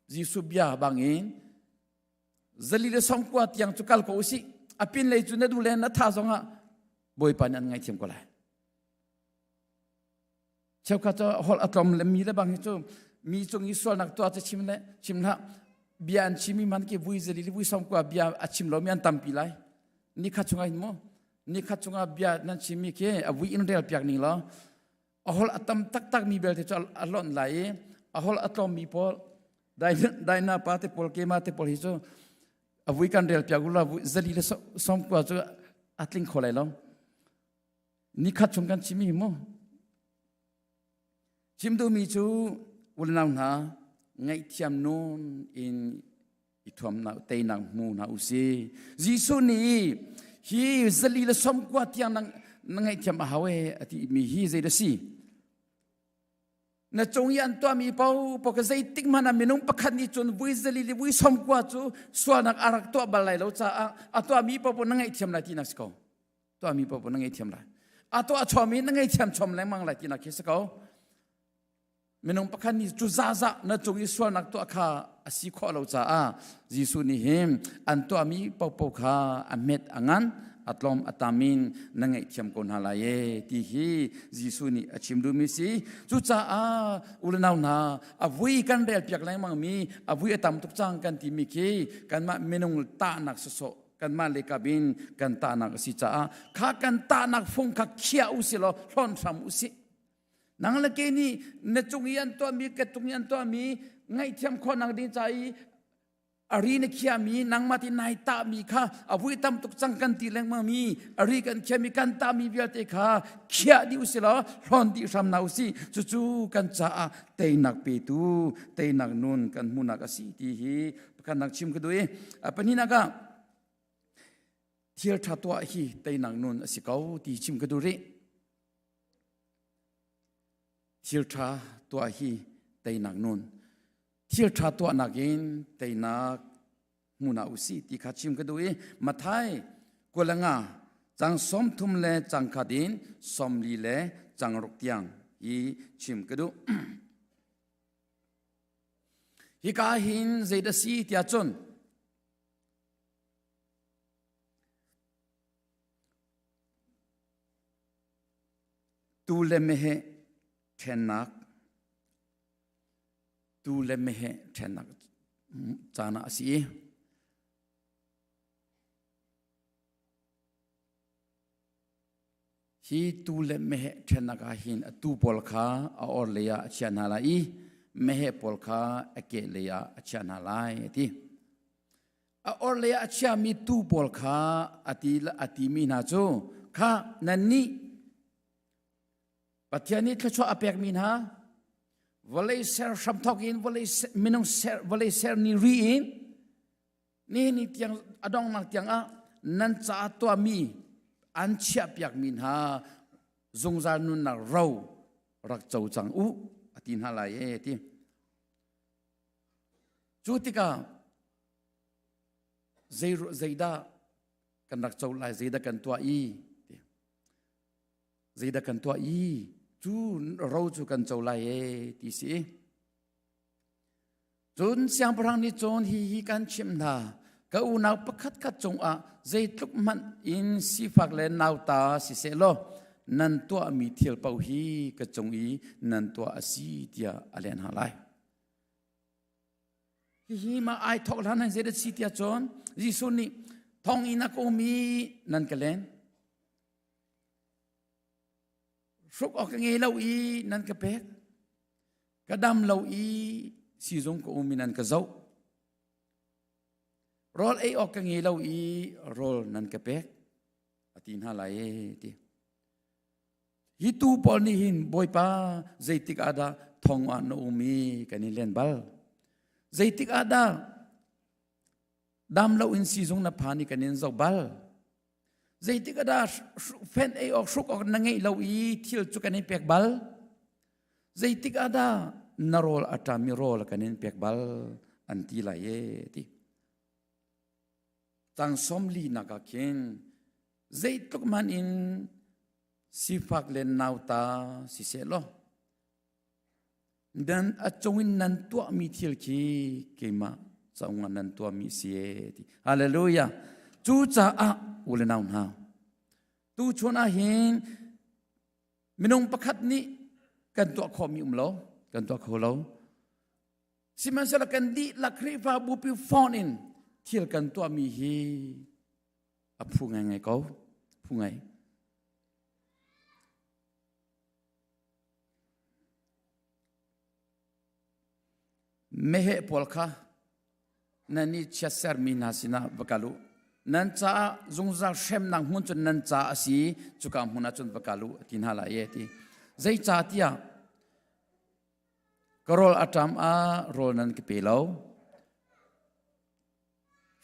Jesuh bia bangin zali le sawmkua tiang cu kal ko usih a pin lei cu na duh le na tha zongah Bawipa nih an ngaihthiam ko lai cheukhat cu holh a tlawm le mi le bang hi cu mi cung i sualnak tuah cu chim le chim hlah bia an chimi man ki vui zali le vui sawmkua bia a chim lomi an tampi lai ni khat chungah hin mu ni khat chungah bia nan chimmi khi a vui in rel piak ning law a holh a tam taktak mi belte cu a lonh lai i a holh a tlawm mi pawl daina pa te pawl kema te pawl hi cu a vui kan rel piak ula zali le sawmkua cu a tling kho lai lo ni khat chung kan chim hi mu chim duhmi cu unau hna ngaihthiam nun in i thuamnak teinak hmu hna u si Jesuh nih hi zali le sawmkua tiang na na ngaihthiam a hau e a ti mi hi zei da si na cung i an tuahmi po po ka zeitik hmanh ah minung pakhat nih cun vui zali le vui sawmkua cu sualnak a rak tuah bal lai lo caah a tuahmi po po na ngaihthiam lai tinak si ko tuahmi po po na ngaihthiam lai a tuah chom i na ngaihthiam chom lengmang lai tinak khi si ko Minung pakhat nih cu zahzah na cung i sualnak tuah kha a si khawh lo caah Jesuh nih hin an tuahmi paohpaoh kha a hmet a ngan a tlawm a tam in na ngaihthiam ko hna lai e ti hi Jesuh nih a chim duhmi si. Cucaah u le nau hna a vui kan rel piak lengmang mi a vui a tam tuk cang kan timi khi kanmah minung tahnak sawsawh kanmah le kap in kan tahnak a si caah kha kan tahnak fung kha khiah u si law hlawn hram u sih. Nang le ke nih na cung i an tuahmi ka cung i an tuahmi ngaihthiam khawhnak ding ca i a ri na khiami nangmah ti nai tahmi kha a vui tam tuk cang kan ti lengmang mi a ri kan khiami kan tahmi vialte kha khiah dih usih law hlawn dih hram hna usih cucu kan caah teinak petu teinak nun kan hmuhnak a si ti hi pakhatnak chim ka duh i a pahnihnak ah thil ṭha tuah hi teinak nun a si ko ti chim ka duh rih Thil ṭha tuah hi teinak nun. Thil ṭha tuahnak in teinak hmu hna u sih ti kha chim ka duh i Mathai 25 cang 30 le cang khat in 40 le cang ruk tiang hi chim ka duh. Hika hin zei dah si tiah cun. Tu le meheh ṭhennak tu le meheh ṭhennak caan ah a si i Hi tuu le meheh ṭhennak ah hin a tuu pawl kha a or lei ah a chiah hna lai i meheh pawl kha a keh lei ah a chiah hna lai a ti. A or lei ah a chiahmi tuu pawl kha a ti a timi hna cu kha nannih Pathian nih thluachuah a pekmi hna vawlei ser hramthawk in vawlei minung ser vawlei ser ni ri in Nihin ni tiang a donghnak tiang ah nan caah tuahmi an chiahpiakmi hna zungzal nunnak ro rak co cang u a ti hna lai e ti. Cu tikah zei zeidah kan rak co lai zeidah kan tuah i ti. Zeidah kan tuah i cu ro cu kan co lai e ti si. Cun siangpahrang nih cun hihi kan chimh hna, ka unau pakhatkhat cungah zeitluk hmanh in sifak le nauta siseh law nan tuahmi thil paoh hi ka cung i nan tuah a si tiah a leh hna lai. Hihi mah ai thawk hlan hin zeidah si tiah cun Jesuh nih thonginn a ka um i nan ka len. Hruk awk ka ngei lo i nan ka pek. Ka dam lo i siizung ka um i nan ka zoh. Rawl ei awk ka ngei lo i rawl nan ka pek. A ti hna lai e ti. Hi tu pawl nih hin Bawipa zeitik ah dah thong ah na um i kan i len bal. Zeitik ah dah dam lo in siizung na phan i kan in zoh bal. Zeitik ah dah fen ei awk hruk awk na ngeih lo i thil cu kan in pek bal? Zeitik ah dah na rawl a ṭami rawl kan in pek bal? An ti lai e ti. Cang sawmli nak ah khin zeitluk man in sifak le nauta siseh law Nan a cungin nan tuahmi thil khi keimah caungah nan tuahmi si e ti. Hallelujah. Cucaah u le nau hna, tu chun ah hin minung pakhat nih kan tuah khawhmi um lo, kan tuah kho lo. Sihmanhsehlaw kan dihlak Khrihfabu pi phone in thil kan tuahmi hi a phu ngaingai ko, phu ngai. Meheh pawl kha nan i chiatsermi hna sinah va kal u. Nan caah zungzal hremnak hmun cu nan ca a si i cuka hmun ah cun va kal u, a ti hna lai e, a ti. Zeicahtiah ka rawl a ṭam ah rawl nan ka pe lo.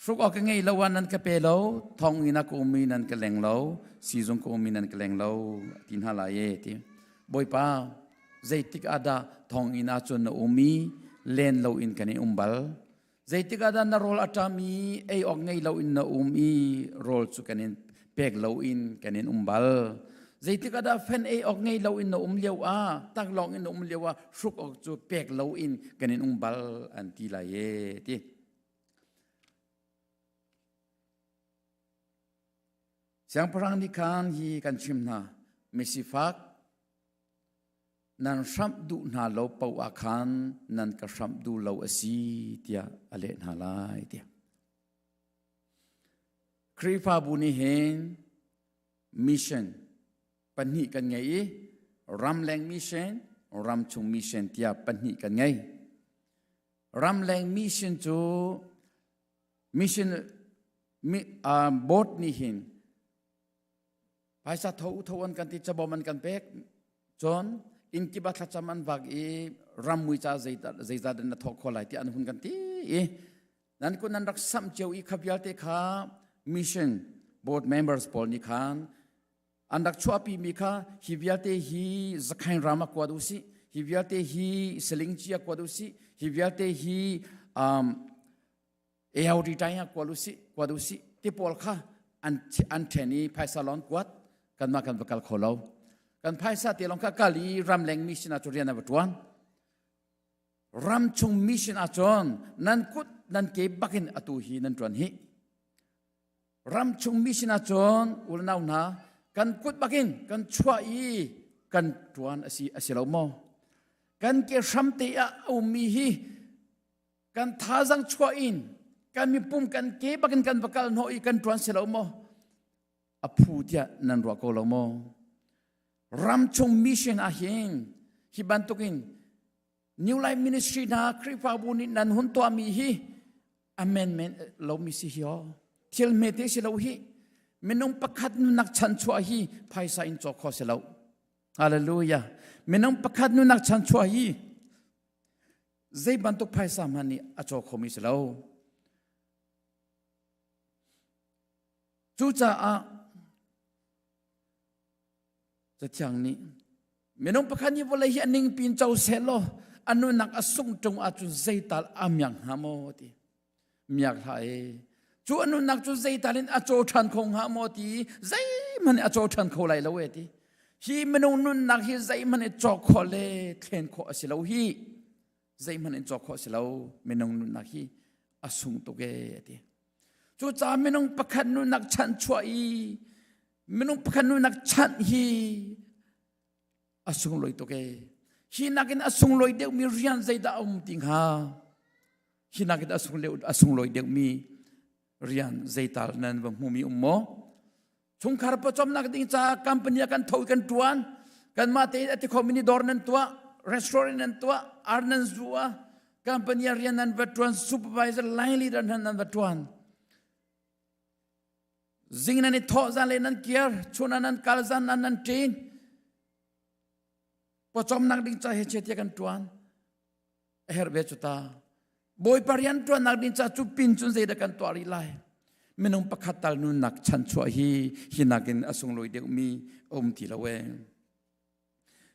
Hruk awk ka ngei lo ah nan ka pe lo, thonginn ah ka um i nan ka leng lo, siizung ka um i nan ka leng lo, a ti hna lai e ti. Bawipa, zeitik ah dah thonginn ah cun na um i len loin kan i um bal? Zeitik ah dah na rawl a ṭam i ei awk ngei loin na um i rawl cu kan in pek loin kan in um bal? Zeitik ah dah fen ei awk ngei loin na um lio ah, taklawng in na um lio ah hruk awk cu pek loin kan in um bal an ti lai e ti. Siangpahrang nih khan hi kan chim hna, misifak nan hramh duh hna lo paoh ah khan nan ka hramh duh lo a si tiah a leh hna lai tiah. Khrihfabu nih hin mission pahnih kan ngei i ramleng mission, ramchung mission tiah pahnih kan ngei. Ramleng mission cu mission mi, uh, board nih hin phaisa tho tho an kan ti cabawm an kan pek cun inn kip ah thlacam an vak i ram mui ca zeizat na thawk kho lai ti an hun kan ti i nan kun nan rak samh cio i kha vialte kha mission board members pawl nih khan An rak chuahpimi kha hi vialte hi Zakhain ram ah kuat u sih, hi vialte hi Salingci ah kuat u sih, hi vialte hi um, AOD tai ah kuat u sih, kuat u sih ti pawl kha an an ṭhen i phaisa lawng kuat kanmah kan va kal kho lo. Kan phaisa te lawng kha kal i ramleng mi sinah cu rian a va ṭuan. Ramchung mission ah cun nan kut nan ke bakin atu hi nan ṭuan hi. Ramchung mi sinah cun unau hna kan kut bakin kan chuah i kan ṭuan a si a si lo maw? Kan ke hram te ah a ummi hi kan thazang chuah in kan mipum kan ke bakin kan va kal hnawh i kan ṭuan si lo maw? A phu tiah nan ruah ko lo maw? Ram chung mission ah hin hi bantukin New Life Ministry hna Khrihfabu nih nan hun tuahmi hi a menmen lomi si hi aw. Thil hmete si lo hi. Minung pakhat nunnak chanchuah hi phaisa in cawk kho si lo. Hallelujah. Minung pakhat nunnak chanchuah hi zei bantuk phaisa hmanh nih a caw khomi si lo. Cucaah Cathiang nih minung pakhat nih vawlei hi a ning pin co seh law a nunnak a sungh ṭung ahcun zeital a miak hnga maw ti miak hlah e cu a nunnak cu zeital in a caw ṭhan kho hnga maw ti zeihmanh a caw ṭhan kho lai lo e ti hi minung nunnak hi zeihmanh in cawk khawh le thlen khawh a si lo hi zeihmanh in cawk khawh a si lo minung nunnak hi a sung tuk e ti Cucaah minung pakhat nunnak chanhchuah i minung pakhat nunnak chanh hi a sunglawi tuk e. Hi nakin a sunglawi deuhmi rian zeidah a um ti hnga? Hi nakin a sunglawi deuhmi rian zeital nan va hmumi um maw? Chungkhar pawcawmnak ding caah company ah kan tho i kan ṭuan. Kanmah tein a ti khomi nih dawr nan tuah, restaurant nan tuah, ar nan zua, company ah rian nan va ṭuan, supervisor, line leader hna nan va ṭuan. Zing nan i thawh zan le nan kir, chun ah nan kal zan ah nan ṭin. Pawcawmnak ding ca he che tiah kan ṭuan. A herh ve cu ta. Bawipa rian ṭuannak ding ca cu pin cun zeidah kan tuah rih lai? Minung pakhat tal nunnak chanchuah hi hi nakin a sunglawi deuhmi a um ti lo ee.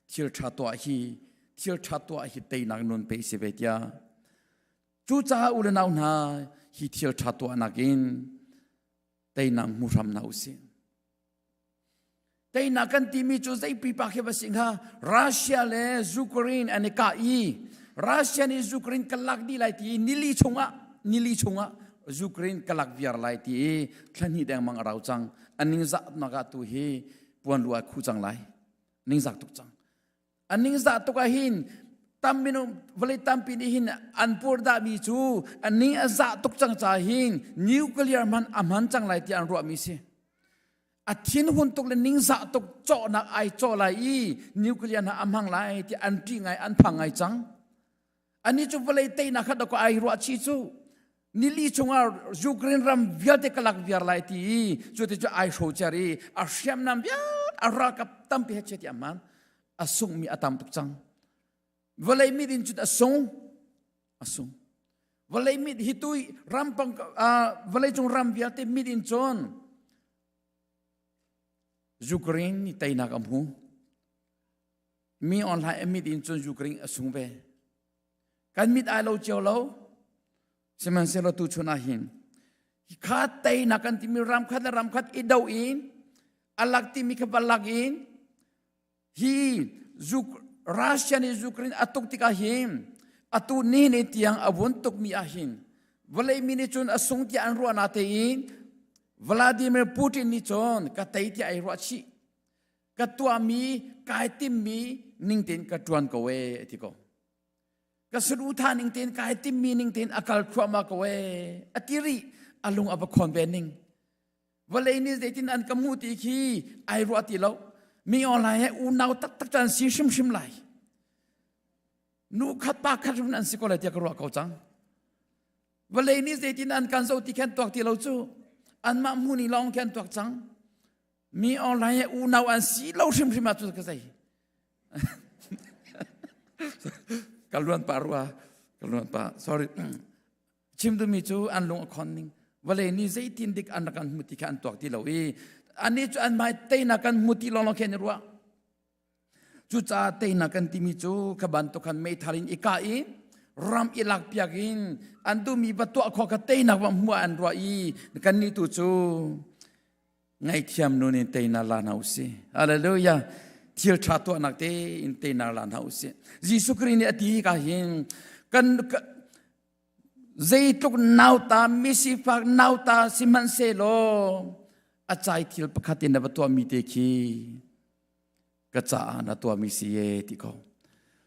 Thil ṭha tuah hi thil ṭha tuah hi teinak nun pe si ve tiah. Cucaah u le nau hna hi thil ṭha tuahnak in teinak hmu hram hna usih. Teinak kan timi cu zei pipa khi va si hnga? Russia le Ukraine an i kah i Russia nih Ukraine ka lak dih lai ti i nili chungah nili chungah Ukraine ka lak viar lai ti i thla hnih dengmang a rau cang. An ningzah nak ah tu hi puan lu ai khu cang lai. Ningzak tuk cang. An ningzah tuk ah hin tam minung vawlei tampi nih hin an purdah mi cu an ning a zah tuk cang ca hin nuclear hman a hman cang lai tiah an ruahmi si. A thinhun tuk le ningzah tuk cawhnak ai cawh lai i nuclear hna a hmang lai ti an ṭih ngai an phang ngai cang. Ani cu vawlei teinak kha dawkaw ai ruah chih cu nili chungah Ukraine ram vialte ka lak viar lai ti i cu ti cu ai hrocer i a hriamnam vialte a ralkap tampi he chia ti a man a sungmi a tam tuk cang. Vawlei mit in cun a sung a sung. Vawlei mit hi tu ram pang vawlei cung ram vialte mit in cun Ukraine nih teinak a hmu. Mi online mit in cun Ukraine a sung ve. Kan mit ai lo cio lo. Sihmanhsehlaw tu chun ah hin kha teinak kan timi ram khat le ram khat i do in alak timi kha va lak in Hi Russia nih Ukraine a tuk tikah hin atu ni ni tiang a vun tukmi ah hin vawlei mi nih cun a sung tiah an ruah na tein Vladimir Putin nih cun ka tei tiah ai ruah chih ka tuahmi kai timmi ning tein ka tuan ko e ti ko ka sulu tha ning tein kai timmi ning tein a kal thluahmah ko e a ti rih a lung a va khawn ve ning Vawlei nih zeitin an ka hmuh ti khi ai ruah ti lo. Mi online he unau taktak cu an si hrimhrim lai. Nu khat pa khat hrim an si ko lai tiah ka ruah ko cang. Vawlei nih zeitin an kan zoh ti khan tuak ti lo cu. Anmah hmu ni lawng khan tuak cang. Mi online he unau an si lo hrimhrim ah cu ka zei. Ka luan pa rua. Ka luan pa. Sorry. Chim duhmi cu an lung a khon ning vawlei nih zeitin dik an rak kan hmu ti kha an tuak ti lo i annih cu an hmai teinak kan hmu ti lawnglawng khi an i ruah. Cucaah teinak kan timi cu kha bantuk khan meithal in i kah i ram i lak piak in an duhmi va tuah khawh kha teinak va hmu ah an ruah i kannih tu cu Ngaihthiam nun in teinak la hna usih. Hallelujah. Thil ṭha tuahnak te in teinak la hna usih. Jesuh Khrih nih a ti ka hin kan zeitluk nauta misifak nauta sihmanhsehlaw a cai thil pakhat in na va tuahmi te khi. Ka caah na tuahmi si ye ti ko.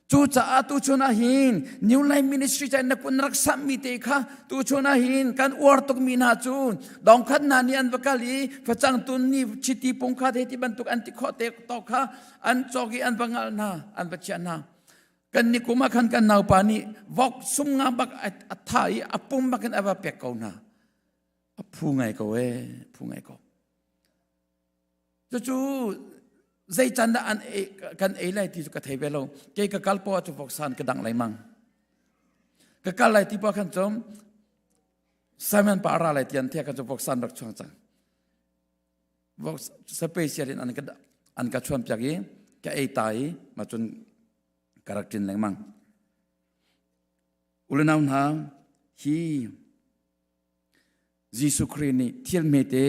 Cucaah tuchun ah hin New Life Ministry ca na kun rak sammi te kha tuchun ah hin kan uar tukmi hna cu dongkhat hna nih an va kal i facang tun ni chiti pung kha te ti bantuk an ti khawh te to kha an cawk i an va ngal hna an va chiah hna. Kan ni kum ah khan kan naupa nih vok sum nga bak a tha i a pum bak in a va pek ko hna. A phu ngai ko e, phu ngai ko. Cucu zei can dah an ei, kan ei lai ti cu ka thei ve lo. Kei ka kal poah cu voksan ka dang lengmang. Ka kal lai ti poah khan cum Simon pa ra lai ti an thia khan cu voksan rak chuang cang. Vok special in an ka an ka chuan piak i ka ei ta i ma cun ka rak ṭin lengmang. Ulenau hna hi Jesuh Khrih nih thil hmete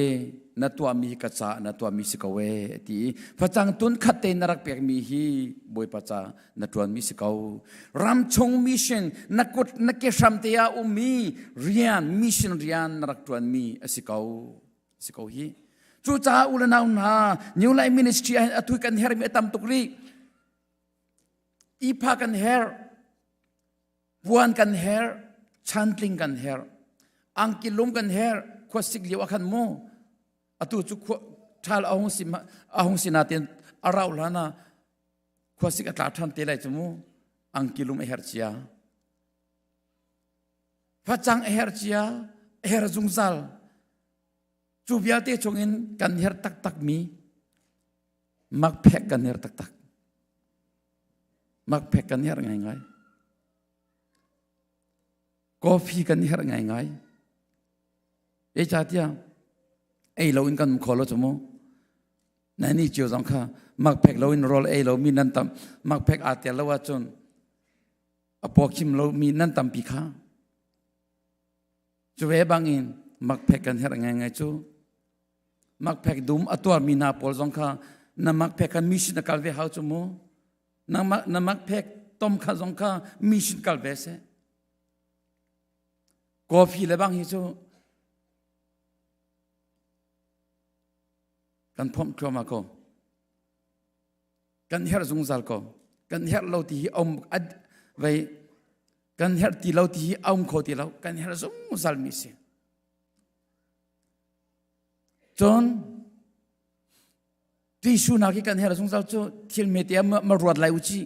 na tuahmi hi ka caah na tuahmi si ko ee ti i facang tun khat te na rak pekmi hi Bawipa ca na ṭuanmi si ko. Ram chung mission na kut na ke hram te ah ummi rian mission rian na rak ṭuanmi a si ko si ko hi. Cucaah u le nau hna New Life Ministry ah hin atu kan hermi a tam tuk rih. Ipha kan herh. Puan kan herh, chantling kan herh, angki lum kan herh, khuasik lio ah khan mu. Atu cu khua ṭhal a hung si a hung si natin a rauh hlan ah khuasik a tla ṭhan te lai cu mu. Angki lum a herh cia. Facang a herh cia, a herh zungzal. Cu vialte chungin kan herh taktakmi makphek kan herh taktak. Makphek kan herh ngaingai. Coffee kan herh ngaingai. Zeicahtiah ei lo in kan um kho lo cu mu. Na ni cio zong kha makphek lo in rawl ei lo mi nan tam makphek aa tel lo ahcun a pawkhim lo mi nan tampi kha. Cu ve bangin makphek kan herh ngaingai cu. Makphek dum a tuarmi hna pawl zong kha na makphek kha mission na kal ve hau cu mu. Na, na makphek tom kha zong kha mission kal ve seh. Coffee le bang hi cu kan phomh thluahmah ko. Kan herh zungzal ko. Kan herh lo ti hi om vei kan herh ti lo ti hi a um kho ti lo. Kan herh zungzal mi si. Cun tissue nak hi kan herh zungzal cu thil hmete ah ma ruat lai u ci.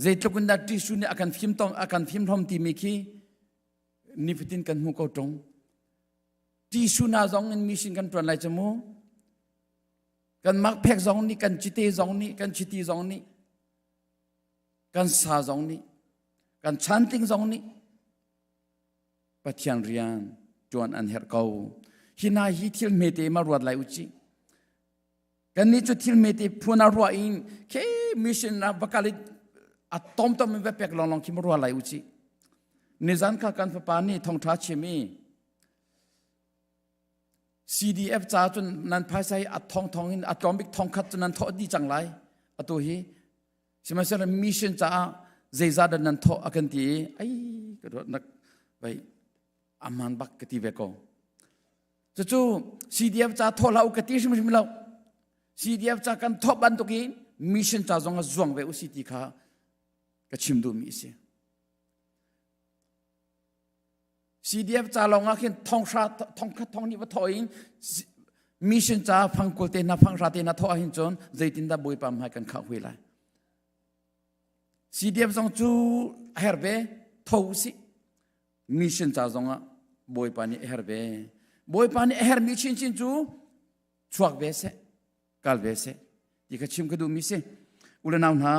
Zeitluk in dah tissue nih a kan fim tom a kan fim hlom timi khi nifatin kan hmu ko ṭung. Tissue na zong in mission kan ṭuan lai cu mu. Kan makphek zong nih kan cite zong nih kan chiti zong nih kan sa zong nih kan chanting zong nih Pathian rian ṭuan an herh ko. Hi hna hi thil hmete ma ruat lai u cih. Kannih cu thil hmete phun ah ruah in khi mission ah va kal i a tomtom in va pek lawnglawng khi ma ruah lai u cih. Nizan kha kan fapa nih thawngṭha chim i CDF ca cun nan phaisa hi a thongthong in a tlawm bik thongkhat cu nan thawh dih cang lai. Atu hi Sihmanhsehlaw mission caah zeizah dah nan thawh a kan ti i ai ka ruat nak vai aman bak ka ti ve ko. Cucu CDF ca thawh hlah u ka ti hrimhrim lo. CDF ca kan thawh bantuk in mission ca zong a zuang ve u si ti kha ka chim duhmi a si. CDF ca lawng ah khin thonghra thongkhat thong nih va thawh in mission ca fangkul te hna fanghra te hna thawh ahhin cun zeitindah Bawipa hmai kan khah hui lai. CDF zong cu a herh ve tho si mission ca zong ah Bawipa nih a herh ve. Bawipa nih a herhmi chinchin cu chuak ve seh kal ve seh ti kha chim ka duhmi si. U le nau hna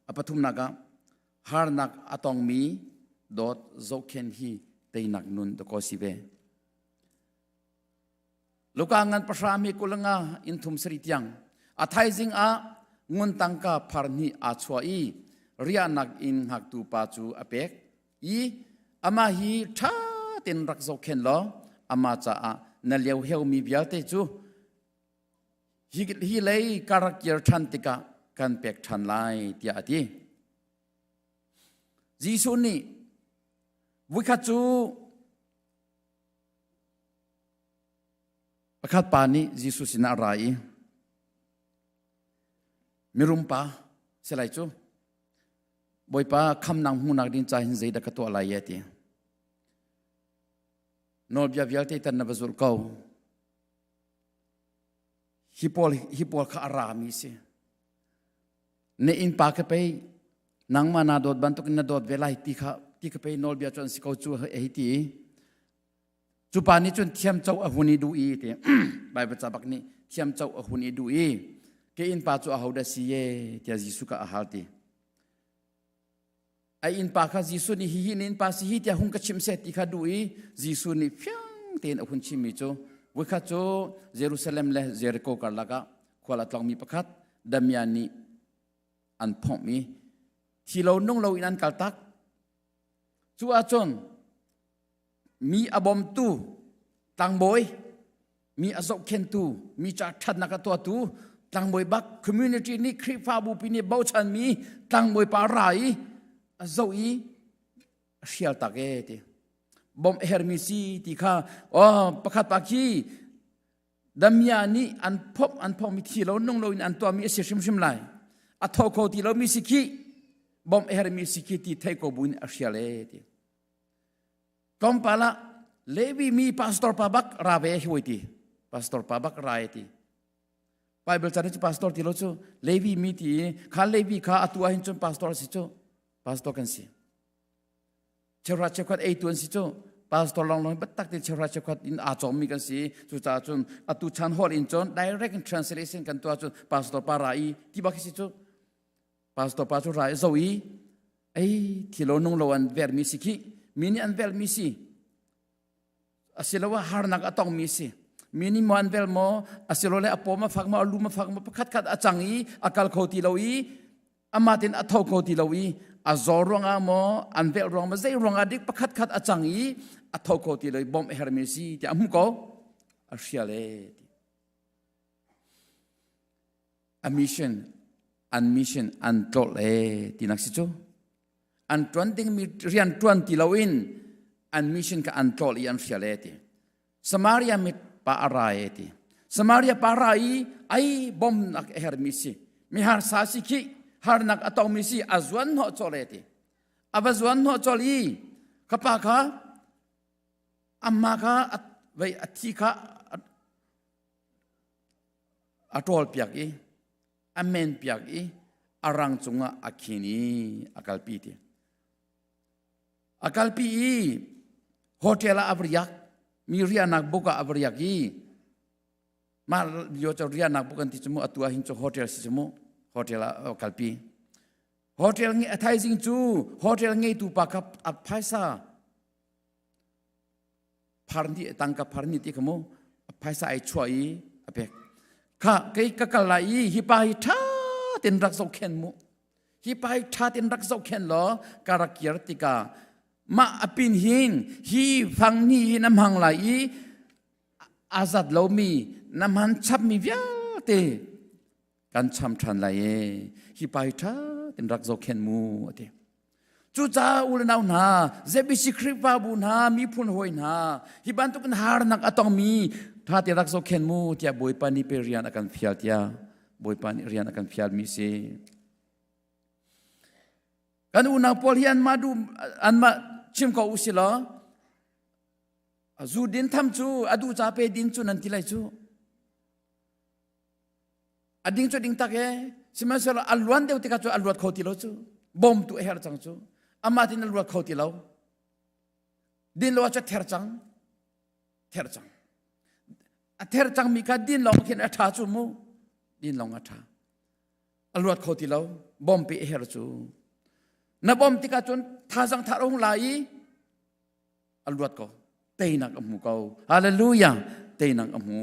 A pathumnak ah harnak a tongmi dawt zohkhen hi teinak nun dakaw si ve. Luka ngan pahra mi kulanga in thum sari tiang a thaizing ah ngun tangka phar hnih aa chuah i riahnak inn hngaktu pa cu a pek i amah hi ṭha tein rak zohkhen law amah caah na lio heumi vialte cu Hi, hi lei ka rak kir ṭhan tikah kan pek ṭhan lai tiah a ti. Jesuh nih voikhat cu pakhat pa nih Jesuh sinah a ra i. Mirum pa si lai cu. Bawipa khamnak hmuhnak ding ca hin zeidah ka tuah lai ye ti. Nawlbia vialte tan na va zulh ko. Hi pawl hi pawl kha a rami si. Na innpa ka pei nangmah naa dawt bantuk in na dawt ve lai ti kha ti ka pei nawlbia cu an si ko cu hei ti. Cu pa nih cun thiam co a hun i duh i ti Baibal ca bak nih thiam co a hun i duh i ke innpa cu ahodah si ye tiah Jesuh kha a hal ti. A innpa kha Jesuh nih hihi na innpa si hi tiah hung ka chim seh ti kha duh i Jesuh nih fiang tein a hun chimmi cu voikhat cu Jerusalem le Jericho karlak ah khual a tlawngmi pakhat damian nih an phomh i thi lo nung lo in an kaltak. Cu ahcun mi a bawmtu tlangbawi mi a zohkhentu mi ca ṭhatnak a tuahtu tlangbawi bak community nih Khrihfabu pi nih bochanmi tlangbawi pa ra i a zoh i a hrial tak e ti bawmh a hermi si ti kha oh pakhat pa khi damia nih an phomh an phomh mi thi lo nung lo in an tuahmi a si hrimhrim lai a tho kho ti lomi si khi bawmh a hermi si khi ti thei ko buin a hrial e ti Tlawmpal ah Levi mi pastor pa bak ra ve hi ti. Pastor pa bak ra ti. Bible chan cu pastor ti lo cu Levi mi ti kha Levi kha atu ah hin cun pastor si cu pastor kan si. Cheuhra cheukhat ei tu an si cu pastor long long battak te cheuhra cheukhat in aa cawm mi kan si. Cucaah cun atu chan hol in cun direct translation kan tuah cun pastor pa ra i ti bak si cu Pastor pa cu ra i zo i ei thilo nung lo an vermi si khi mi nih an velmi si asiloah harnak a tongmi si mi nih maw an vel maw asilole a pawm a fak maw a lum a fak maw pakhat khat a cang i a kal kho ti lo i amah tin a tho kho ti lo i a zaw ruangah maw an velh ruang maw zei ruangah dik pakhat khat a cang i a tho kho ti lo i bawmh a hermi si tiah a hmu ko a hrial e ti A mission an mission an tlolh e tinak si cu. An ṭuan dingmi rian ṭuan ti loin an mission kha an tlolh i an hrial e ti. Samaria mi pa a ra e ti. Samaria pa ra i ai bomnak a hermi si. Mi harsa si khi harnak a tongmi si a zuan hnawh cawlh e ti. A va zuan hnawh cawlh i ka pa kha amma kha vei a thi kha a ṭawlpiak i a menpiak i a rang cungah a khin i a kalpi ti. A kalpi i hotel ah a va riak mi riahnak buk ah a va riak i mah lio cu riahnak buk an ti cu mu atu ah hin cu hotel si cu mu hotel ah a kalpi. Hotel nge a thaizing cu hotel ngeitu pa kha a phaisa pharni tangka pharni ti kha mu phaisa ai chuah i a pek kha kei ka kal lai i hi pa hi tha ten rak zohkhen mu hi pa hi tha ten rak zohkhen law ka rak kir tikah mah apin hin hi fang ni hi na hmang lai i azat lomi na hman chapmi vialte kan cham ṭhan lai e hi pa hi ṭha ten rak zohkhenh mu ati cucaah u le nau hna ZBC Khrihfabu hna miphun hawi hna hi bantukin harnak a tongmi ṭha te rak zohkhenh mu tiah Bawipa nih pe rian a kan fial tiah Bawipa nih rian a kan fialmi si kan unau pawl hi anmah duh anmah chim ko u si law zu din tham cu a duh ca pe din cu nan ti lai cu A ding cu ding tak e. Sihmanhsehlaw a luan deuh tikah cu a luat kho ti lo cu. Bawmtu a herh cang cu. Amah tin a luat kho ti lo. Din lo ah cu ther cang. Ther cang. A ther cangmi kha din lawng khin a ṭha cu mu. Din lawng a ṭha. A luat kho ti lo. Bawm pe a herh cu. Na bawm tikah cun thazang thar a hung la i a luat ko. Teinak a hmu ko. Hallelujah. Teinak a hmu.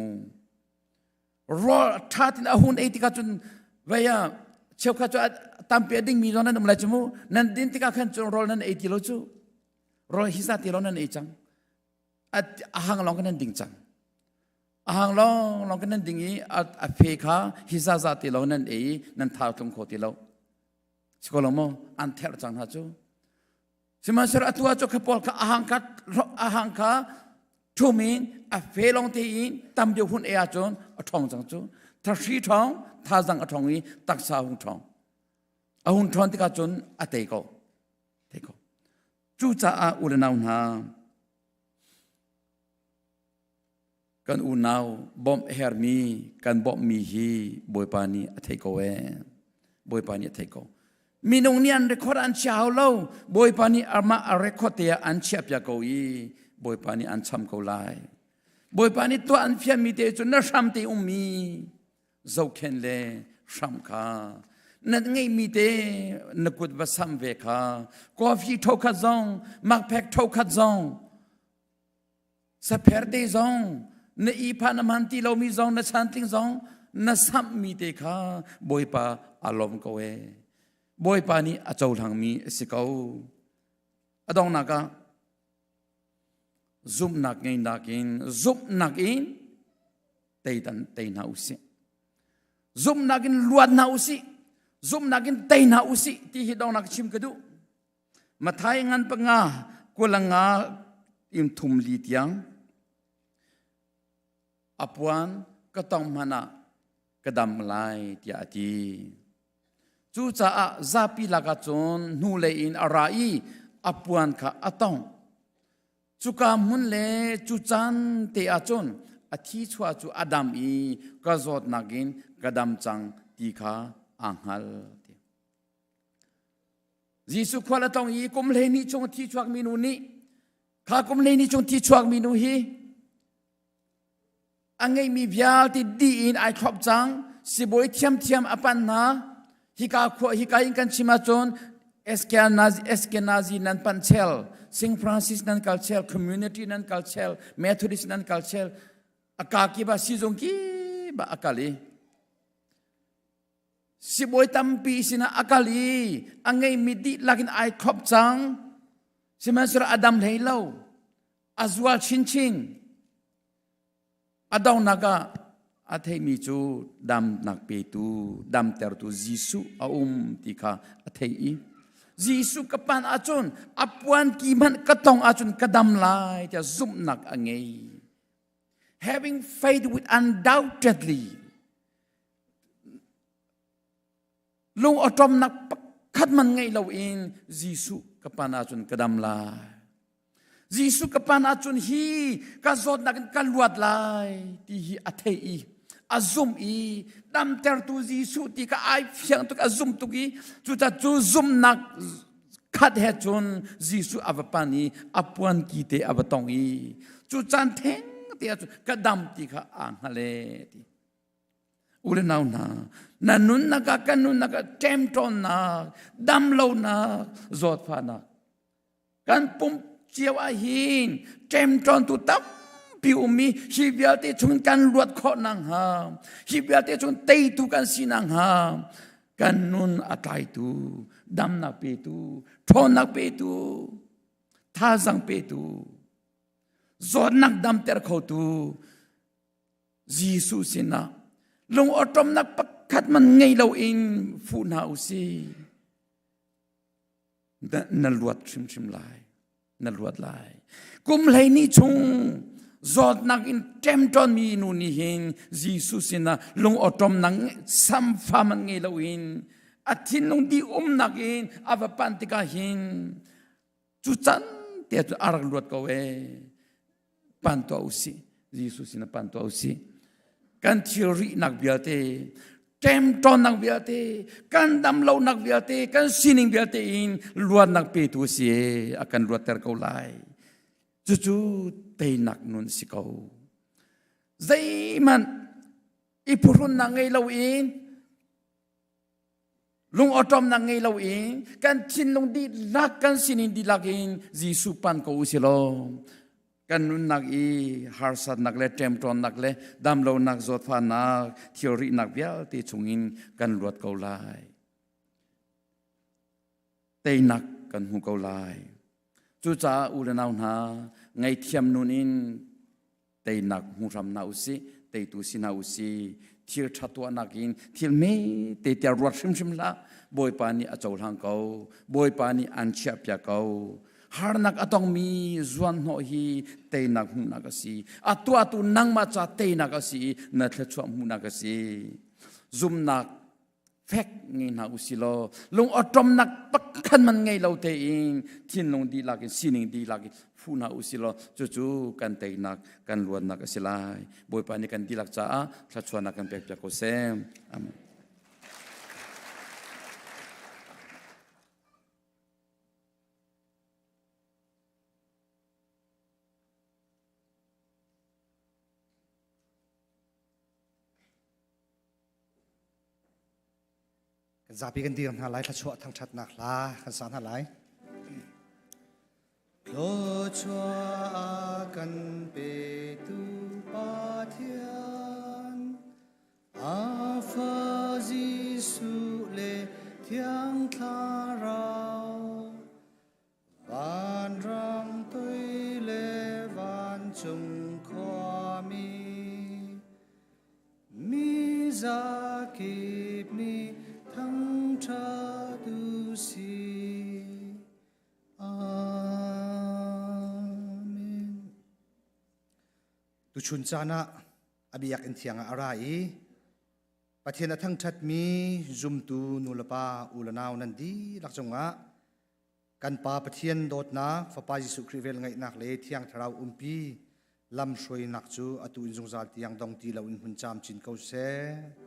Rawl ṭha tin a hun ei tikah cun vei ah cheukhat cu tampi a dingmi zong nan um lai cu mu nan din tikah khan cun rawl nan ei ti lo cu rawl hi za ti lo nan ei cang a hang lawng kan nan ding cang a hang lawng lawng kan nan ding i a fe kha hi za za ti lo nan ei nan thau tlung kho ti lo si ko lo maw an therh cang hna cu Sihmanhsehlaw atu ah cu kha pawl kha a hang kha ṭhum in a fe lawng tein tam deuh hun ei ahcun a ṭhawng cang cu. Thahri ṭhawng, thazang a ṭhawng i taksa hung ṭhawng. A hung ṭhawn tikah cun a tei ko. Tei ko. Cucaah u le nau hna, kan unau bawmh hermi kan bawmhmi hi Bawipa nih a theih ko ee. Bawipa nih a theih ko. Minung nih an record an chia hau lo. Bawipa nih amah a record te ah an chiah piak ko i Bawipa nih an cham ko lai. Bawipa nih tuah an fianmi te cu na hram te ummi zohkhenh le hram kha na ngeihmi te na kut va sam ve kha coffee thokhat zong makphek thokhat zong sapher te zong na i pha na man ti lomi zong na chantling zong na samhmi te kha Bawipa a lawm ko e Bawipa nih a cohlangmi a si ko a dongnak ah zumhnak ngeinak in zumhnak in teitan tei hna usih zumhnak in luat hna usih zumhnak in tei hna usih ti hi dongnak chim ka duh Mathai ngan panga kulanga im thum li tiang apuan ka tong hmanh ah ka dam lai tiah a ti. Cucaah zapi lakah cun hnulei in a ra i a puan kha a tongh. Cuka hmun le cu caan te ah cun a thi chuah cu a dam i ka zawtnak in ka dam cang ti kha aa hngal. Jesuh khual a tong i kum 12 chung a thi chuakmi nu nih kha kum 12 chung thi chuakmi nu hi a ngeihmi vialte dih in ai thlop cang sibawi thiamthiam a pan hna hika khua hika in kan chim ahcun Eskenazi Eskenazi nan pan chel St. Francis nan kal chel community nan kal chel Methodist nan kal chel aka kiba sizung ki ba akal i sibawi tampi sinah a kal i a ngeimi dihlak in ai thlop cang sihmanhsehlaw a dam hlei lo a zual chinchin a donghnak ah a theihmi cu damnak petu damtertu Jesuh a um ti kha a theih i Jesuh ka pan ahcun a puan ki hmanh ka tong ahcun ka dam lai tiah zumhnak a ngei having faith with undoubtedly lung awṭawmnak pakhat man ngei loin Jesuh ka pan ahcun ka dam lai. Jesuh ka pan ahcun hi ka zawtnak in ka luat lai ti hi a theih i a zum i damtertu Jesuh ti ka ai fiang tuk a zum tuk i cucaah cu zumnak khat he cun Jesuh a va pan i a puan ki te a va tong i cu caan theng te ahcun ka dam ti kha aa hngal e ti. U le nau hna, na nunnak ah kan nunnak ah ṭemṭawnnak, damlonak, zawtfahnak. Kan pum cio ah hin ṭemṭawntu tampi um i hi vialte chung kan luat khawh nakhnga, hi vialte chung teitu kan si nakhnga, kan nun a tlaitu, damnak petu, ṭhawnnak petu, thazang petu, zawtnak damter khotu Jesuh sinah lung awṭawmnak pakhat man ngei loin fuh hna u si. Na luat hrimhrim lai. Na luat lai. Kum 12 chung zawtnak in ṭemṭawnmi nu nih hin Jesuh sinah lung awṭawmnak samfa man ngei loin a thinlung di umnak in a va panh tikah hin cu can te cu a rak luat ko ee pan tuah usih Jesuh sin pan tuah usih kan thilrihnak vialte ṭemṭawnnak vialte kan damlonak vialte kan sining vialte in luatnak petu si a kan luatter ko lai cucu teinak nun si ko zeihmanh i phuhrunnak ngei loin Lung awṭawmnak ngei loin kan thinlung dihlak kan sinin dihlak in Jesuh pan ko u si law kan nunnak i harsatnak le ṭemṭawnnak le damlonak zawtfahnak thilrihnak vialte chungin kan luat ko lai. Teinak kan hmu ko lai. Cucaah u le nau hna ngaihthiam nun in teinak hmu hram hna usih teitu si hna usih thil ṭha tuahnak in thil hme te tiah ruat hrimhrim hlah bawipa nih a cohlang ko bawipa nih an chiahpiak ko. Harnak a tongmi zuanhnawh hi teinak hmuhnak a si. A tuahtu nangmah ca teinak a si i na thluachuah hmuhnak a si. Zumnak fek ngei hna usih law lung awṭomnak pakhat man ngei lo tein thinlung dihlak in sining dihlak in fuh hna usih law cucu kan teinak kan luatnak a si lai. Bawipa nih kan dihlak caah thluachuahnak kan pekpiak ko seh. Amen. Kan zapi kan dir hna lai thluachuah thangṭhatnak hla kan sa hna lai. Thluachuah kan petu Pathian A fa Jesuh le Thiang Thlarau Vanram tui le vancung khuami mi zakip nih thangṭhat u sih. Amen. Tuchun caan ah a biakinn thiang ah a ra i Pathian a thangṭhatmi zumtu nulepa u le nau nan dihlak cungah Kan Pa Pathian dawtnak, Fapa Jesuh Khrih velngeihnak le Thiang Thlarau umpi lamhruainak cu atu in zungzal tiang dong ti loin hmun camcin ko seh.